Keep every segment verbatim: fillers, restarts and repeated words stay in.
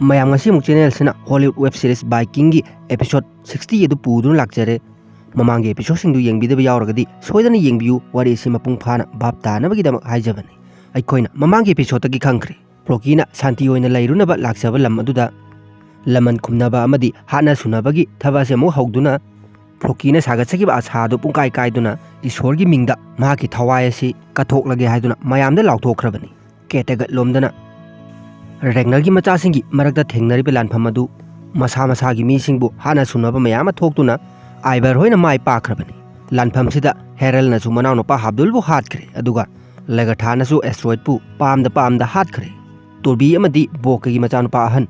ꯃꯌꯥꯝ, ꯉꯁꯤ ꯑꯃꯨꯛ ꯆꯦꯅꯦꯜꯁꯤꯅ ꯍꯣꯂꯤꯋꯨꯗ ꯋꯦꯕ ꯁꯤꯔꯤꯁ ꯕꯥꯏꯀꯤꯡꯒꯤ ꯑꯦꯄꯤꯁꯣꯗ ꯁꯤꯛꯁꯇꯤ ꯑꯗꯨ ꯄꯨꯗꯨꯅ ꯂꯥꯛꯆꯔꯦ꯫ ꯃꯃꯥꯡꯒꯤ ꯑꯦꯄꯤꯁꯣꯗꯁꯤꯡꯗꯨ ꯌꯦꯡꯕꯤꯗꯕ ꯌꯥꯎꯔꯒꯗꯤ ꯁꯣꯏꯗꯅ ꯌꯦꯡꯕꯤꯌꯨ, ꯋꯥꯔꯤ ꯑꯁꯤ ꯃꯄꯨꯡ ꯐꯥꯅ ꯚꯥꯞ ꯇꯥꯅꯕꯒꯤꯗꯃꯛ ꯍꯥꯏꯖꯕꯅꯤ꯫ ꯑꯩꯈꯣꯏꯅ ꯃꯃꯥꯡꯒꯤ ꯑꯦꯄꯤꯁꯣꯗꯇꯒꯤ ꯈꯪꯈ꯭ꯔꯦ, ꯐ꯭ꯂꯣꯀꯤꯅ ꯁꯥꯟꯇꯤ ꯑꯣꯏꯅ ꯂꯩꯔꯨꯅꯕ ꯂꯥꯛꯆꯕ ꯂꯝ ꯑꯗꯨꯗ ꯂꯃꯟ ꯈꯨꯝꯅꯕ ꯑꯃꯗꯤ ꯍꯥꯠꯅ ꯁꯨꯅꯕꯒꯤ ꯊꯕꯛ ꯑꯁꯤ ꯑꯃꯨꯛ ꯍꯧꯗꯨꯅ ꯐ꯭ꯂꯣꯀꯤꯅ ꯁꯥꯒꯠꯆꯈꯤꯕ ꯑꯁꯥ ꯑꯗꯨ ꯄꯨꯡꯀꯥꯏ ꯀꯥꯏꯗꯨꯅ ꯏꯁꯣꯔꯒꯤ ꯃꯤꯡꯗ ꯃꯍꯥꯛꯀꯤ ꯊꯋꯥꯏ ꯑꯁꯤ ꯀꯠꯊꯣꯛꯂꯒꯦ ꯍꯥꯏꯗꯨꯅ ꯃꯌꯥꯝꯗ ꯂꯥꯎꯊꯣꯛꯈ꯭ꯔꯕꯅꯤ꯫ ꯀꯦꯇꯦꯒꯠ ꯂꯣꯝꯗꯅ ꯔꯦꯒꯅꯔꯒꯤ ꯃꯆꯥꯁꯤꯡꯒꯤ ꯃꯔꯛꯇ ꯊꯦꯡꯅꯔꯤꯕ ꯂꯥꯟꯐꯝ ꯑꯗꯨ ꯃꯁꯥ ꯃꯁꯥꯒꯤ ꯃꯤꯁꯤꯡꯕꯨ ꯍꯥꯠꯅ ꯁꯨꯅꯕ ꯃꯌꯥꯝ ꯑꯃ ꯊꯣꯛꯇꯨꯅ ꯑꯥꯏꯕꯔ ꯍꯣꯏꯅ ꯃꯥꯏ ꯄꯥꯛꯈ꯭ꯔꯕꯅꯤ꯫ ꯂꯥꯟꯐꯝꯁꯤꯗ ꯍꯦꯔꯜꯅꯁꯨ ꯃꯅꯥꯎꯅꯨꯄꯥ ꯍꯥꯕꯗꯨꯜꯕꯨ ꯍꯥꯠꯈ꯭ꯔꯦ, ꯑꯗꯨꯒ ꯂꯦꯒꯊꯥꯅꯁꯨ ꯑꯦꯁꯇ꯭ꯔꯣꯏꯗꯄꯨ ꯄꯥꯝꯗ ꯄꯥꯝꯗ ꯍꯥꯠꯈ꯭ꯔꯦ꯫ ꯇꯣꯔꯕꯤ ꯑꯃꯗꯤ ꯕꯣꯀꯒꯤ ꯃꯆꯥꯅꯨꯄꯥ ꯑꯍꯟ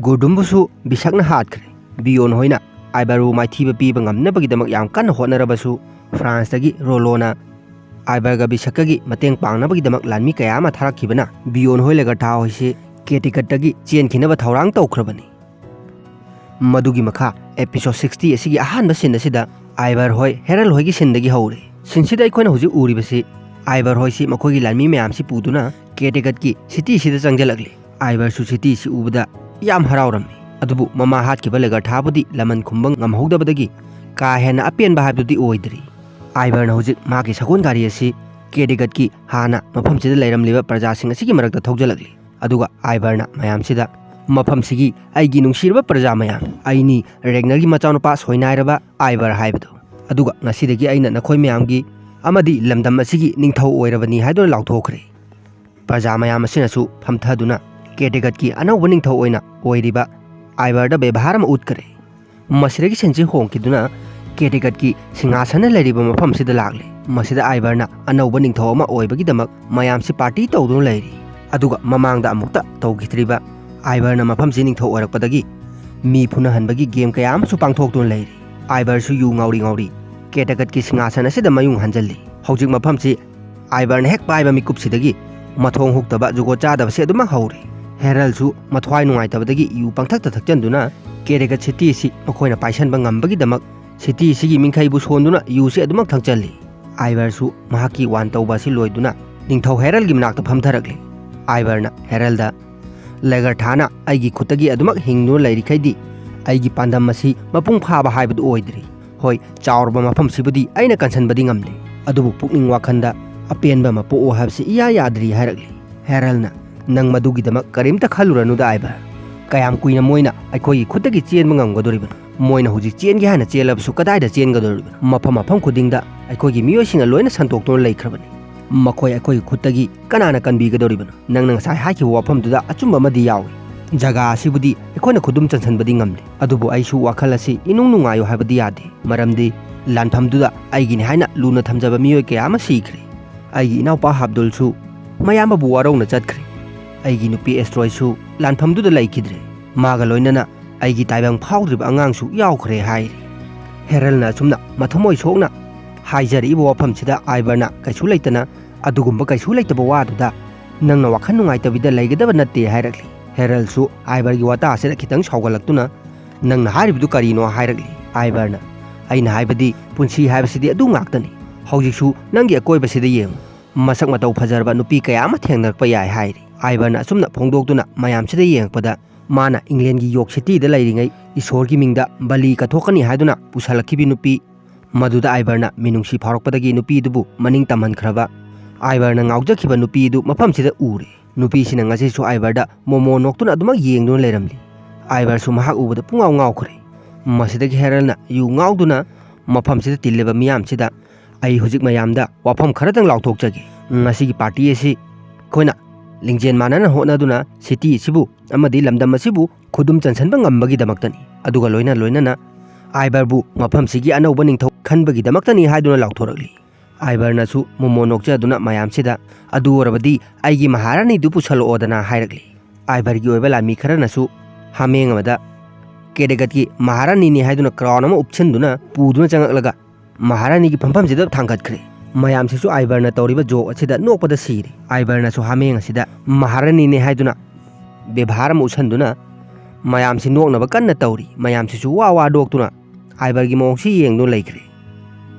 ꯒꯨꯔꯗꯨꯝꯕꯨꯁꯨ ꯕꯤꯁꯛꯅ ꯍꯥꯠꯈ꯭ꯔꯦ꯫ ꯕꯤꯌꯣꯟ ꯍꯣꯏꯅ ꯑꯥꯏꯕꯔꯕꯨ ꯃꯥꯏꯊꯤꯕ ꯄꯤꯕ ꯉꯝꯅꯕꯒꯤꯗꯃꯛ ꯌꯥꯝ ꯀꯟꯅ ꯍꯣꯠꯅꯔꯕꯁꯨ, ꯐ꯭ꯔꯥꯟꯁꯇꯒꯤ ꯔꯣꯂꯣꯅ ꯑꯥꯏꯕꯔꯒ ꯕꯤꯁꯛꯀꯒꯤ ꯃꯇꯦꯡ ꯄꯥꯡꯅꯕꯒꯤꯗꯃꯛ ꯂꯥꯟꯃꯤ ꯀꯌꯥ ꯑꯃ ꯊꯥꯔꯛꯈꯤꯕꯅ ꯕꯤꯌꯣꯟ ꯍꯣꯏ ꯂꯦꯒꯔꯊꯥ ꯍꯣꯏꯁꯤ ꯀꯦꯇꯤꯀꯠꯇꯒꯤ ꯆꯦꯟꯈꯤꯅꯕ ꯊꯧꯔꯥꯡ ꯇꯧꯈ꯭ꯔꯕꯅꯤ꯫ ꯃꯗꯨꯒꯤ ꯃꯈꯥ ꯑꯦꯄꯤꯁꯣꯗ ꯁꯤꯛꯁꯇꯤ ꯑꯁꯤꯒꯤ ꯑꯍꯥꯟꯕ ꯁꯤꯟ ꯑꯁꯤꯗ ꯑꯥꯏꯕꯔ ꯍꯣꯏ ꯍꯦꯔꯜ ꯍꯣꯏꯒꯤ ꯁꯤꯟꯗꯒꯤ ꯍꯧꯔꯦ꯫ ꯁꯤꯟꯁꯤꯗ ꯑꯩꯈꯣꯏꯅ ꯍꯧꯖꯤꯛ ꯎꯔꯤꯕꯁꯤ ꯑꯥꯏꯕꯔ ꯍꯣꯏꯁꯤ ꯃꯈꯣꯏꯒꯤ ꯂꯥꯟꯃꯤ ꯃꯌꯥꯝꯁꯤ ꯄꯨꯗꯨꯅ ꯀꯦꯇꯤꯀꯠꯀꯤ ꯁꯤꯇꯤꯁꯤꯗ ꯆꯪꯁꯤꯜꯂꯛꯂꯤ꯫ ꯑꯥꯏꯕꯔꯁꯨ ꯁꯤꯇꯤꯁꯤ ꯎꯕꯗ ꯌꯥꯝ ꯍꯔꯥꯎꯔꯝꯃꯤ꯫ ꯑꯗꯨꯕꯨ ꯃꯃꯥ ꯍꯥꯠꯈꯤꯕ ꯂꯦꯒꯔꯊꯥꯕꯨꯗꯤ ꯂꯃꯟ ꯈꯨꯝꯕ ꯉꯝꯍꯧꯗꯕꯗꯒꯤ ꯀꯥ ꯍꯦꯟꯅ ꯑꯄꯦꯟꯕ ꯍꯥꯏꯕꯗꯨꯗꯤ ꯑꯣꯏꯗ꯭ꯔꯤ꯫ ꯑꯥꯏꯕꯔꯅ ꯍꯧꯖꯤꯛ ꯃꯍꯥꯛꯀꯤ ꯁꯒꯣꯜ ꯒꯥꯔꯤ ꯑꯁꯤ ꯀꯦꯇꯤꯀꯠꯀꯤ ꯍꯥꯟꯅ ꯃꯐꯝꯁꯤꯗ ꯂꯩꯔꯝꯂꯤꯕ ꯄ꯭ꯔꯖꯥꯁꯤꯡ ꯑꯁꯤꯒꯤ ꯃꯔꯛꯇ ꯊꯧꯖꯤꯜꯂꯛꯂꯤ꯫ ꯑꯗꯨꯒ ꯑꯥꯏꯕꯔꯅ ꯃꯌꯥꯝꯁꯤꯗ ꯃꯐꯝꯁꯤꯒꯤ ꯑꯩꯒꯤ ꯅꯨꯡꯁꯤꯔꯕ ꯄ꯭ꯔꯖꯥ ꯃꯌꯥꯝ, ꯑꯩꯅꯤ ꯔꯦꯒꯅꯔꯒꯤ ꯃꯆꯥꯅꯨꯄꯥ ꯁꯣꯏꯅꯥꯏꯔꯕ ꯑꯥꯏꯕꯔ ꯍꯥꯏꯕꯗꯨ, ꯑꯗꯨꯒ ꯉꯁꯤꯗꯒꯤ ꯑꯩꯅ ꯅꯈꯣꯏ ꯃꯌꯥꯝꯒꯤ ꯑꯃꯗꯤ ꯂꯝꯗꯝ ꯑꯁꯤꯒꯤ ꯅꯤꯡꯊꯧ ꯑꯣꯏꯔꯕꯅꯤ ꯍꯥꯏꯗꯨꯅ ꯂꯥꯎꯊꯣꯛꯈ꯭ꯔꯦ꯫ ꯄ꯭ꯔꯖꯥ ꯃꯌꯥꯝ ꯑꯁꯤꯅꯁꯨ ꯐꯝꯊꯗꯨꯅ ꯀꯦꯇꯤꯀꯠꯀꯤ ꯑꯅꯧꯕ ꯅꯤꯡꯊꯧ ꯑꯣꯏꯅ ꯑꯣꯏꯔꯤꯕ ꯑꯥꯏꯕꯔꯗ ꯕꯦꯕꯥꯔ ꯑꯃ ꯎꯠꯈ꯭ꯔꯦ꯫ ꯃꯁꯤꯗꯒꯤ ꯁꯤꯟꯁꯤ ꯍꯣꯡꯈꯤꯗꯨꯅ ꯀꯦꯇꯤꯀꯠꯀꯤ ꯁꯤꯡꯍꯥꯁꯟꯅ ꯂꯩꯔꯤꯕ ꯃꯐꯝꯁꯤꯗ ꯂꯥꯛꯂꯦ꯫ ꯃꯁꯤꯗ ꯑꯥꯏꯕꯔꯅ ꯑꯅꯧꯕ ꯅꯤꯡꯊꯧ ꯑꯃ ꯑꯣꯏꯕꯒꯤꯗꯃꯛ ꯃꯌꯥꯝꯁꯤ ꯄꯥꯔꯇꯤ ꯇꯧꯗꯨꯅ ꯂꯩꯔꯤ꯫ ꯑꯗꯨꯒ ꯃꯃꯥꯡꯗ ꯑꯃꯨꯛꯇ ꯇꯧꯈꯤꯗ꯭ꯔꯤꯕ ꯑꯥꯏꯕꯔꯅ ꯃꯐꯝꯁꯤ ꯅꯤꯡꯊꯧ ꯑꯣꯏꯔꯛꯄꯗꯒꯤ ꯃꯤ ꯐꯨꯅꯍꯟꯕꯒꯤ ꯒꯦꯝ ꯀꯌꯥ ꯑꯃꯁꯨ ꯄꯥꯡꯊꯣꯛꯇꯨꯅ ꯂꯩꯔꯤ꯫ ꯑꯥꯏꯕꯔꯁꯨ ꯌꯨ ꯉꯥꯎꯔꯤ ꯉꯥꯎꯔꯤ ꯀꯦꯇꯤꯀꯠꯀꯤ ꯁꯤꯡꯍꯥꯁꯟ ꯑꯁꯤꯗ ꯃꯌꯨꯡ ꯍꯟꯖꯜꯂꯤ꯫ ꯍꯧꯖꯤꯛ ꯃꯐꯝꯁꯤ ꯑꯥꯏꯕꯔꯅ ꯍꯦꯛ ꯄꯥꯏꯕ ꯃꯤꯀꯨꯞꯁꯤꯗꯒꯤ ꯃꯊꯣꯡ ꯍꯨꯛꯇꯕ ꯖꯨꯒꯣꯠ ꯆꯥꯗꯕꯁꯤ ꯑꯗꯨꯃꯛ ꯍꯧꯔꯦ꯫ ꯍꯦꯔꯜꯁꯨ ꯃꯊ꯭ꯋꯥꯏ ꯅꯨꯡꯉꯥꯏꯇꯕꯗꯒꯤ ꯌꯨ ꯄꯪꯊꯛꯇ ꯊꯛꯆꯟꯗꯨꯅ ꯀꯦꯇꯤꯀꯠ ꯁꯤꯇꯤ ꯑꯁꯤ ꯃꯈꯣꯏꯅ ꯄꯥꯏꯁꯟꯕ ꯉꯝꯕꯒꯤꯗꯃꯛ ꯁꯤꯇꯤ ꯑꯁꯤꯒꯤ ꯃꯤꯡꯈꯩꯕꯨ ꯁꯣꯟꯗꯨꯅ ꯌꯨꯁꯤ ꯑꯗꯨꯃꯛ ꯊꯛꯆꯜꯂꯤ꯫ ꯑꯥꯏꯕꯔꯁꯨ ꯃꯍꯥꯛꯀꯤ ꯋꯥꯟ ꯇꯧꯕ ꯑꯁꯤ ꯂꯣꯏꯗꯨꯅ ꯅꯤꯡꯊꯧ ꯍꯦꯔꯜꯒꯤ ꯃꯅꯥꯛꯇ ꯐꯝꯊꯔꯛꯂꯤ꯫ ꯑꯥꯏꯕꯔꯅ ꯍꯦꯔꯜꯗ ꯂꯦꯒꯔꯊꯥꯅ ꯑꯩꯒꯤ ꯈꯨꯠꯇꯒꯤ ꯑꯗꯨꯃꯛ ꯍꯤꯡꯗꯨꯅ ꯂꯩꯔꯤꯈꯩꯗꯤ ꯑꯩꯒꯤ ꯄꯥꯟꯗꯝ ꯑꯁꯤ ꯃꯄꯨꯡ ꯐꯥꯕ ꯍꯥꯏꯕꯗꯨ ꯑꯣꯏꯗ꯭ꯔꯤ꯫ ꯍꯣꯏ, ꯆꯥꯎꯔꯕ ꯃꯐꯝꯁꯤꯕꯨꯗꯤ ꯑꯩꯅ ꯀꯟꯁꯤꯟꯕꯗꯤ ꯉꯝꯂꯦ, ꯑꯗꯨꯕꯨ ꯄꯨꯛꯅꯤꯡ ꯋꯥꯈꯜꯗ ꯑꯄꯦꯟꯕ ꯑꯃ ꯄꯣꯛꯎ ꯍꯥꯏꯕꯁꯤ ꯏꯌꯥ ꯌꯥꯗ꯭ꯔꯤ ꯍꯥꯏꯔꯛꯂꯤ꯫ ꯍꯦꯔꯜꯅ, "ꯅꯪ ꯃꯗꯨꯒꯤꯗꯃꯛ ꯀꯔꯤꯝꯇ ꯈꯜꯂꯨꯔꯅꯨꯗ, ꯑꯥꯏꯚꯔ꯫ ꯀꯌꯥꯝ ꯀꯨꯏꯅ ꯃꯣꯏꯅ ꯑꯩꯈꯣꯏꯒꯤ ꯈꯨꯠꯇꯒꯤ ꯆꯦꯟꯕ ꯉꯝꯒꯗꯣꯔꯤꯕꯅꯣ? ꯃꯣꯏꯅ ꯍꯧꯖꯤꯛ ꯆꯦꯟꯒꯦ ꯍꯥꯏꯅ ꯆꯦꯜꯂꯕꯁꯨ ꯀꯗꯥꯏꯗ ꯆꯦꯟꯒꯗꯧꯔꯤꯕꯅꯣ? ꯃꯐꯝ ꯃꯐꯝ ꯈꯨꯗꯤꯡꯗ ꯑꯩꯈꯣꯏꯒꯤ ꯃꯤꯑꯣꯏꯁꯤꯡꯅ ꯂꯣꯏꯅ ꯁꯟꯗꯣꯛꯇꯨꯅ ꯂꯩꯈ꯭ꯔꯕꯅꯤ꯫ ꯃꯈꯣꯏ ꯑꯩꯈꯣꯏꯒꯤ ꯈꯨꯠꯇꯒꯤ ꯀꯅꯥꯅ ꯀꯟꯕꯤꯒꯗꯧꯔꯤꯕꯅꯣ? ꯅꯪꯅ ꯉꯁꯥꯏ ꯍꯥꯏꯈꯤꯕ ꯋꯥꯐꯝꯗꯨꯗ ꯑꯆꯨꯝꯕ ꯑꯃꯗꯤ ꯌꯥꯎꯏ꯫ ꯖꯒꯥ ꯑꯁꯤꯕꯨꯗꯤ ꯑꯩꯈꯣꯏꯅ ꯈꯨꯗꯨꯝ ꯆꯟꯁꯤꯟꯕꯗꯤ ꯉꯝꯗꯦ, ꯑꯗꯨꯕꯨ ꯑꯩꯁꯨ ꯋꯥꯈꯜ ꯑꯁꯤ ꯏꯅꯨꯡ ꯅꯨꯡꯉꯥꯏꯌꯨ ꯍꯥꯏꯕꯗꯤ ꯌꯥꯗꯦ, ꯃꯔꯝꯗꯤ ꯂꯥꯟꯐꯝꯗꯨꯗ ꯑꯩꯒꯤꯅꯤ ꯍꯥꯏꯅ ꯂꯨꯅ ꯊꯝꯖꯕ ꯃꯤꯑꯣꯏ ꯀꯌꯥ ꯑꯃ ꯁꯤꯈ꯭ꯔꯦ꯫ ꯑꯩꯒꯤ ꯏꯅꯥꯎꯄꯥ ꯍꯥꯕꯗꯨꯜꯁꯨ ꯃꯌꯥꯝꯕꯕꯨ ꯋꯥꯔꯧꯅ ꯆꯠꯈ꯭ꯔꯦ꯫ ꯑꯩꯒꯤ ꯅꯨꯄꯤ ꯑꯦꯁꯇ꯭ꯔꯣꯏꯁꯨ ꯂꯥꯟꯐꯝꯗꯨꯗ ꯂꯩꯈꯤꯗ꯭ꯔꯦ꯫ ꯃꯥꯒ ꯂꯣꯏꯅꯅ ꯑꯩꯒꯤ ꯇꯥꯏꯕꯪ ꯐꯥꯎꯗ꯭ꯔꯤꯕ ꯑꯉꯥꯡꯁꯨ ꯌꯥꯎꯈ꯭ꯔꯦ" ꯍꯥꯏꯔꯤ꯫ ꯍꯦꯔꯜꯅ ꯑꯁꯨꯝꯅ ꯃꯊꯃꯣꯏ ꯁꯣꯛꯅ ꯍꯥꯏꯖꯔꯛꯏꯕ ꯋꯥꯐꯝꯁꯤꯗ ꯑꯥꯏꯚꯔꯅ ꯀꯩꯁꯨ ꯂꯩꯇꯅ, "ꯑꯗꯨꯒꯨꯝꯕ ꯀꯩꯁꯨ ꯂꯩꯇꯕ ꯋꯥꯗꯨꯗ ꯅꯪꯅ ꯋꯥꯈꯜ ꯅꯨꯡꯉꯥꯏꯇꯕꯤꯗ ꯂꯩꯒꯗꯕ ꯅꯠꯇꯦ" ꯍꯥꯏꯔꯛꯂꯤ꯫ ꯍꯦꯔꯜꯁꯨ ꯑꯥꯏꯚꯔꯒꯤ ꯋꯥꯇꯥ ꯑꯁꯤꯗ ꯈꯤꯇꯪ ꯁꯥꯎꯒꯠꯂꯛꯇꯨꯅ, "ꯅꯪꯅ ꯍꯥꯏꯔꯤꯕꯗꯨ ꯀꯔꯤꯅꯣ?" ꯍꯥꯏꯔꯛꯂꯤ꯫ ꯑꯥꯏꯚꯔꯅ, "ꯑꯩꯅ ꯍꯥꯏꯕꯗꯤ ꯄꯨꯟꯁꯤ ꯍꯥꯏꯕꯁꯤꯗꯤ ꯑꯗꯨ ꯉꯥꯛꯇꯅꯤ꯫ ꯍꯧꯖꯤꯛꯁꯨ ꯅꯪꯒꯤ ꯑꯀꯣꯏꯕꯁꯤꯗ ꯌꯦꯡꯉꯨ꯫ ꯃꯁꯛ ꯃꯇꯧ ꯐꯖꯔꯕ ꯅꯨꯄꯤ ꯀꯌꯥ ꯑꯃ ꯊꯦꯡꯅꯔꯛꯄ ꯌꯥꯏ" ꯍꯥꯏꯔꯤ꯫ ꯑꯥꯏꯚꯔꯅ ꯑꯁꯨꯝꯅ ꯐꯣꯡꯗꯣꯛꯇꯨꯅ ꯃꯌꯥꯝꯁꯤꯗ ꯌꯦꯡꯉꯛꯄꯗ, ꯃꯥꯅ ꯏꯪꯂꯦꯟꯒꯤ ꯌꯣꯔꯛ ꯁꯤꯇꯤꯗ ꯂꯩꯔꯤꯉꯩ ꯏꯁꯣꯔꯒꯤ ꯃꯤꯡꯗ ꯕꯂꯤ ꯀꯠꯊꯣꯛꯀꯅꯤ ꯍꯥꯏꯗꯨꯅ ꯄꯨꯁꯜꯂꯛꯈꯤꯕꯤ ꯅꯨꯄꯤ, ꯃꯗꯨꯗ ꯑꯥꯏꯚꯔꯅ ꯃꯤꯅꯨꯡꯁꯤ ꯐꯥꯎꯔꯛꯄꯗꯒꯤ ꯅꯨꯄꯤꯗꯨꯕꯨ ꯃꯅꯤꯡ ꯇꯝꯍꯟꯈ꯭ꯔꯕ, ꯑꯥꯏꯚꯔꯅ ꯉꯥꯎꯖꯈꯤꯕ ꯅꯨꯄꯤꯗꯨ ꯃꯐꯝꯁꯤꯗ ꯎꯔꯦ꯫ ꯅꯨꯄꯤꯁꯤꯅ ꯉꯁꯤꯁꯨ ꯑꯥꯏꯚꯔꯗ ꯃꯣꯃꯣ ꯅꯣꯛꯇꯨꯅ ꯑꯗꯨꯃꯛ ꯌꯦꯡꯗꯨꯅ ꯂꯩꯔꯝꯂꯤ꯫ ꯑꯥꯏꯚꯔꯁꯨ ꯃꯍꯥꯛ ꯎꯕꯗ ꯄꯨꯡꯉꯥꯎ ꯉꯥꯎꯈ꯭ꯔꯦ꯫ ꯃꯁꯤꯗꯒꯤ ꯍꯦꯔꯜꯅ ꯌꯨ ꯉꯥꯎꯗꯨꯅ ꯃꯐꯝꯁꯤꯗ ꯇꯤꯜꯂꯤꯕ ꯃꯤꯌꯥꯝꯁꯤꯗ, "ꯑꯩ ꯍꯧꯖꯤꯛ ꯃꯌꯥꯝꯗ ꯋꯥꯐꯝ ꯈꯔꯇꯪ ꯂꯥꯎꯊꯣꯛꯆꯒꯦ꯫ ꯉꯁꯤꯒꯤ ꯄꯥꯔꯇꯤ ꯑꯁꯤ ꯑꯩꯈꯣꯏꯅ ꯂꯤꯡꯖꯦꯜ ꯃꯥꯟꯅꯅ ꯍꯣꯠꯅꯗꯨꯅ ꯁꯤꯇꯤ ꯑꯁꯤꯕꯨ ꯑꯃꯗꯤ ꯂꯝꯗꯝ ꯑꯁꯤꯕꯨ ꯈꯨꯗꯨꯝ ꯆꯟꯁꯤꯟꯕ ꯉꯝꯕꯒꯤꯗꯃꯛꯇꯅꯤ꯫ ꯑꯗꯨꯒ ꯂꯣꯏꯅ ꯂꯣꯏꯅꯅ ꯑꯥꯏꯚꯔꯕꯨ ꯃꯐꯝꯁꯤꯒꯤ ꯑꯅꯧꯕ ꯅꯤꯡꯊꯧ ꯈꯟꯕꯒꯤꯗꯃꯛꯇꯅꯤ" ꯍꯥꯏꯗꯨꯅ ꯂꯥꯎꯊꯣꯔꯛꯂꯤ꯫ ꯑꯥꯏꯚꯔꯅꯁꯨ ꯃꯣꯃꯣ ꯅꯣꯛꯆꯗꯨꯅ ꯃꯌꯥꯝꯁꯤꯗ, "ꯑꯗꯨ ꯑꯣꯏꯔꯕꯗꯤ ꯑꯩꯒꯤ ꯃꯍꯥꯔꯥꯅꯤꯗꯨ ꯄꯨꯁꯜꯂꯛꯑꯣꯗꯅ" ꯍꯥꯏꯔꯛꯂꯤ꯫ ꯑꯥꯏꯚꯔꯒꯤ ꯑꯣꯏꯕ ꯂꯥꯟꯃꯤ ꯈꯔꯅꯁꯨ ꯍꯥꯃꯦꯡ ꯑꯃꯗ ꯀꯦꯗꯦꯒꯠꯀꯤ ꯃꯍꯥꯔꯥꯅꯤꯅꯤ ꯍꯥꯏꯗꯨꯅ ꯀ꯭ꯔꯥꯎꯟ ꯑꯃ ꯎꯞꯁꯤꯟꯗꯨꯅ ꯄꯨꯗꯨꯅ ꯆꯪꯉꯛꯂꯒ ꯃꯍꯥꯔꯥꯅꯤꯒꯤ ꯐꯝꯐꯝꯁꯤꯗ ꯊꯥꯡꯒꯠꯈ꯭ꯔꯦ꯫ ꯃꯌꯥꯝꯁꯤꯁꯨ ꯑꯥꯏꯚꯔꯅ ꯇꯧꯔꯤꯕ ꯖꯣꯛ ꯑꯁꯤꯗ ꯅꯣꯛꯄꯗ ꯁꯤꯔꯦ꯫ ꯑꯥꯏꯚꯔꯅꯁꯨ ꯍꯥꯃꯦꯡ ꯑꯁꯤꯗ ꯃꯍꯥꯔꯥꯅꯤꯅꯤ ꯍꯥꯏꯗꯨꯅ ꯕꯦꯕꯥꯔ ꯑꯃ ꯎꯠꯁꯟꯗꯨꯅ ꯃꯌꯥꯝꯁꯤ ꯅꯣꯛꯅꯕ ꯀꯟꯅ ꯇꯧꯔꯤ꯫ ꯃꯌꯥꯝꯁꯤꯁꯨ ꯋꯥ ꯋꯥ ꯅꯣꯛꯇꯨꯅ ꯑꯥꯏꯚꯔꯒꯤ ꯃꯑꯣꯡꯁꯤ ꯌꯦꯡꯗꯨꯅ ꯂꯩꯈ꯭ꯔꯦ꯫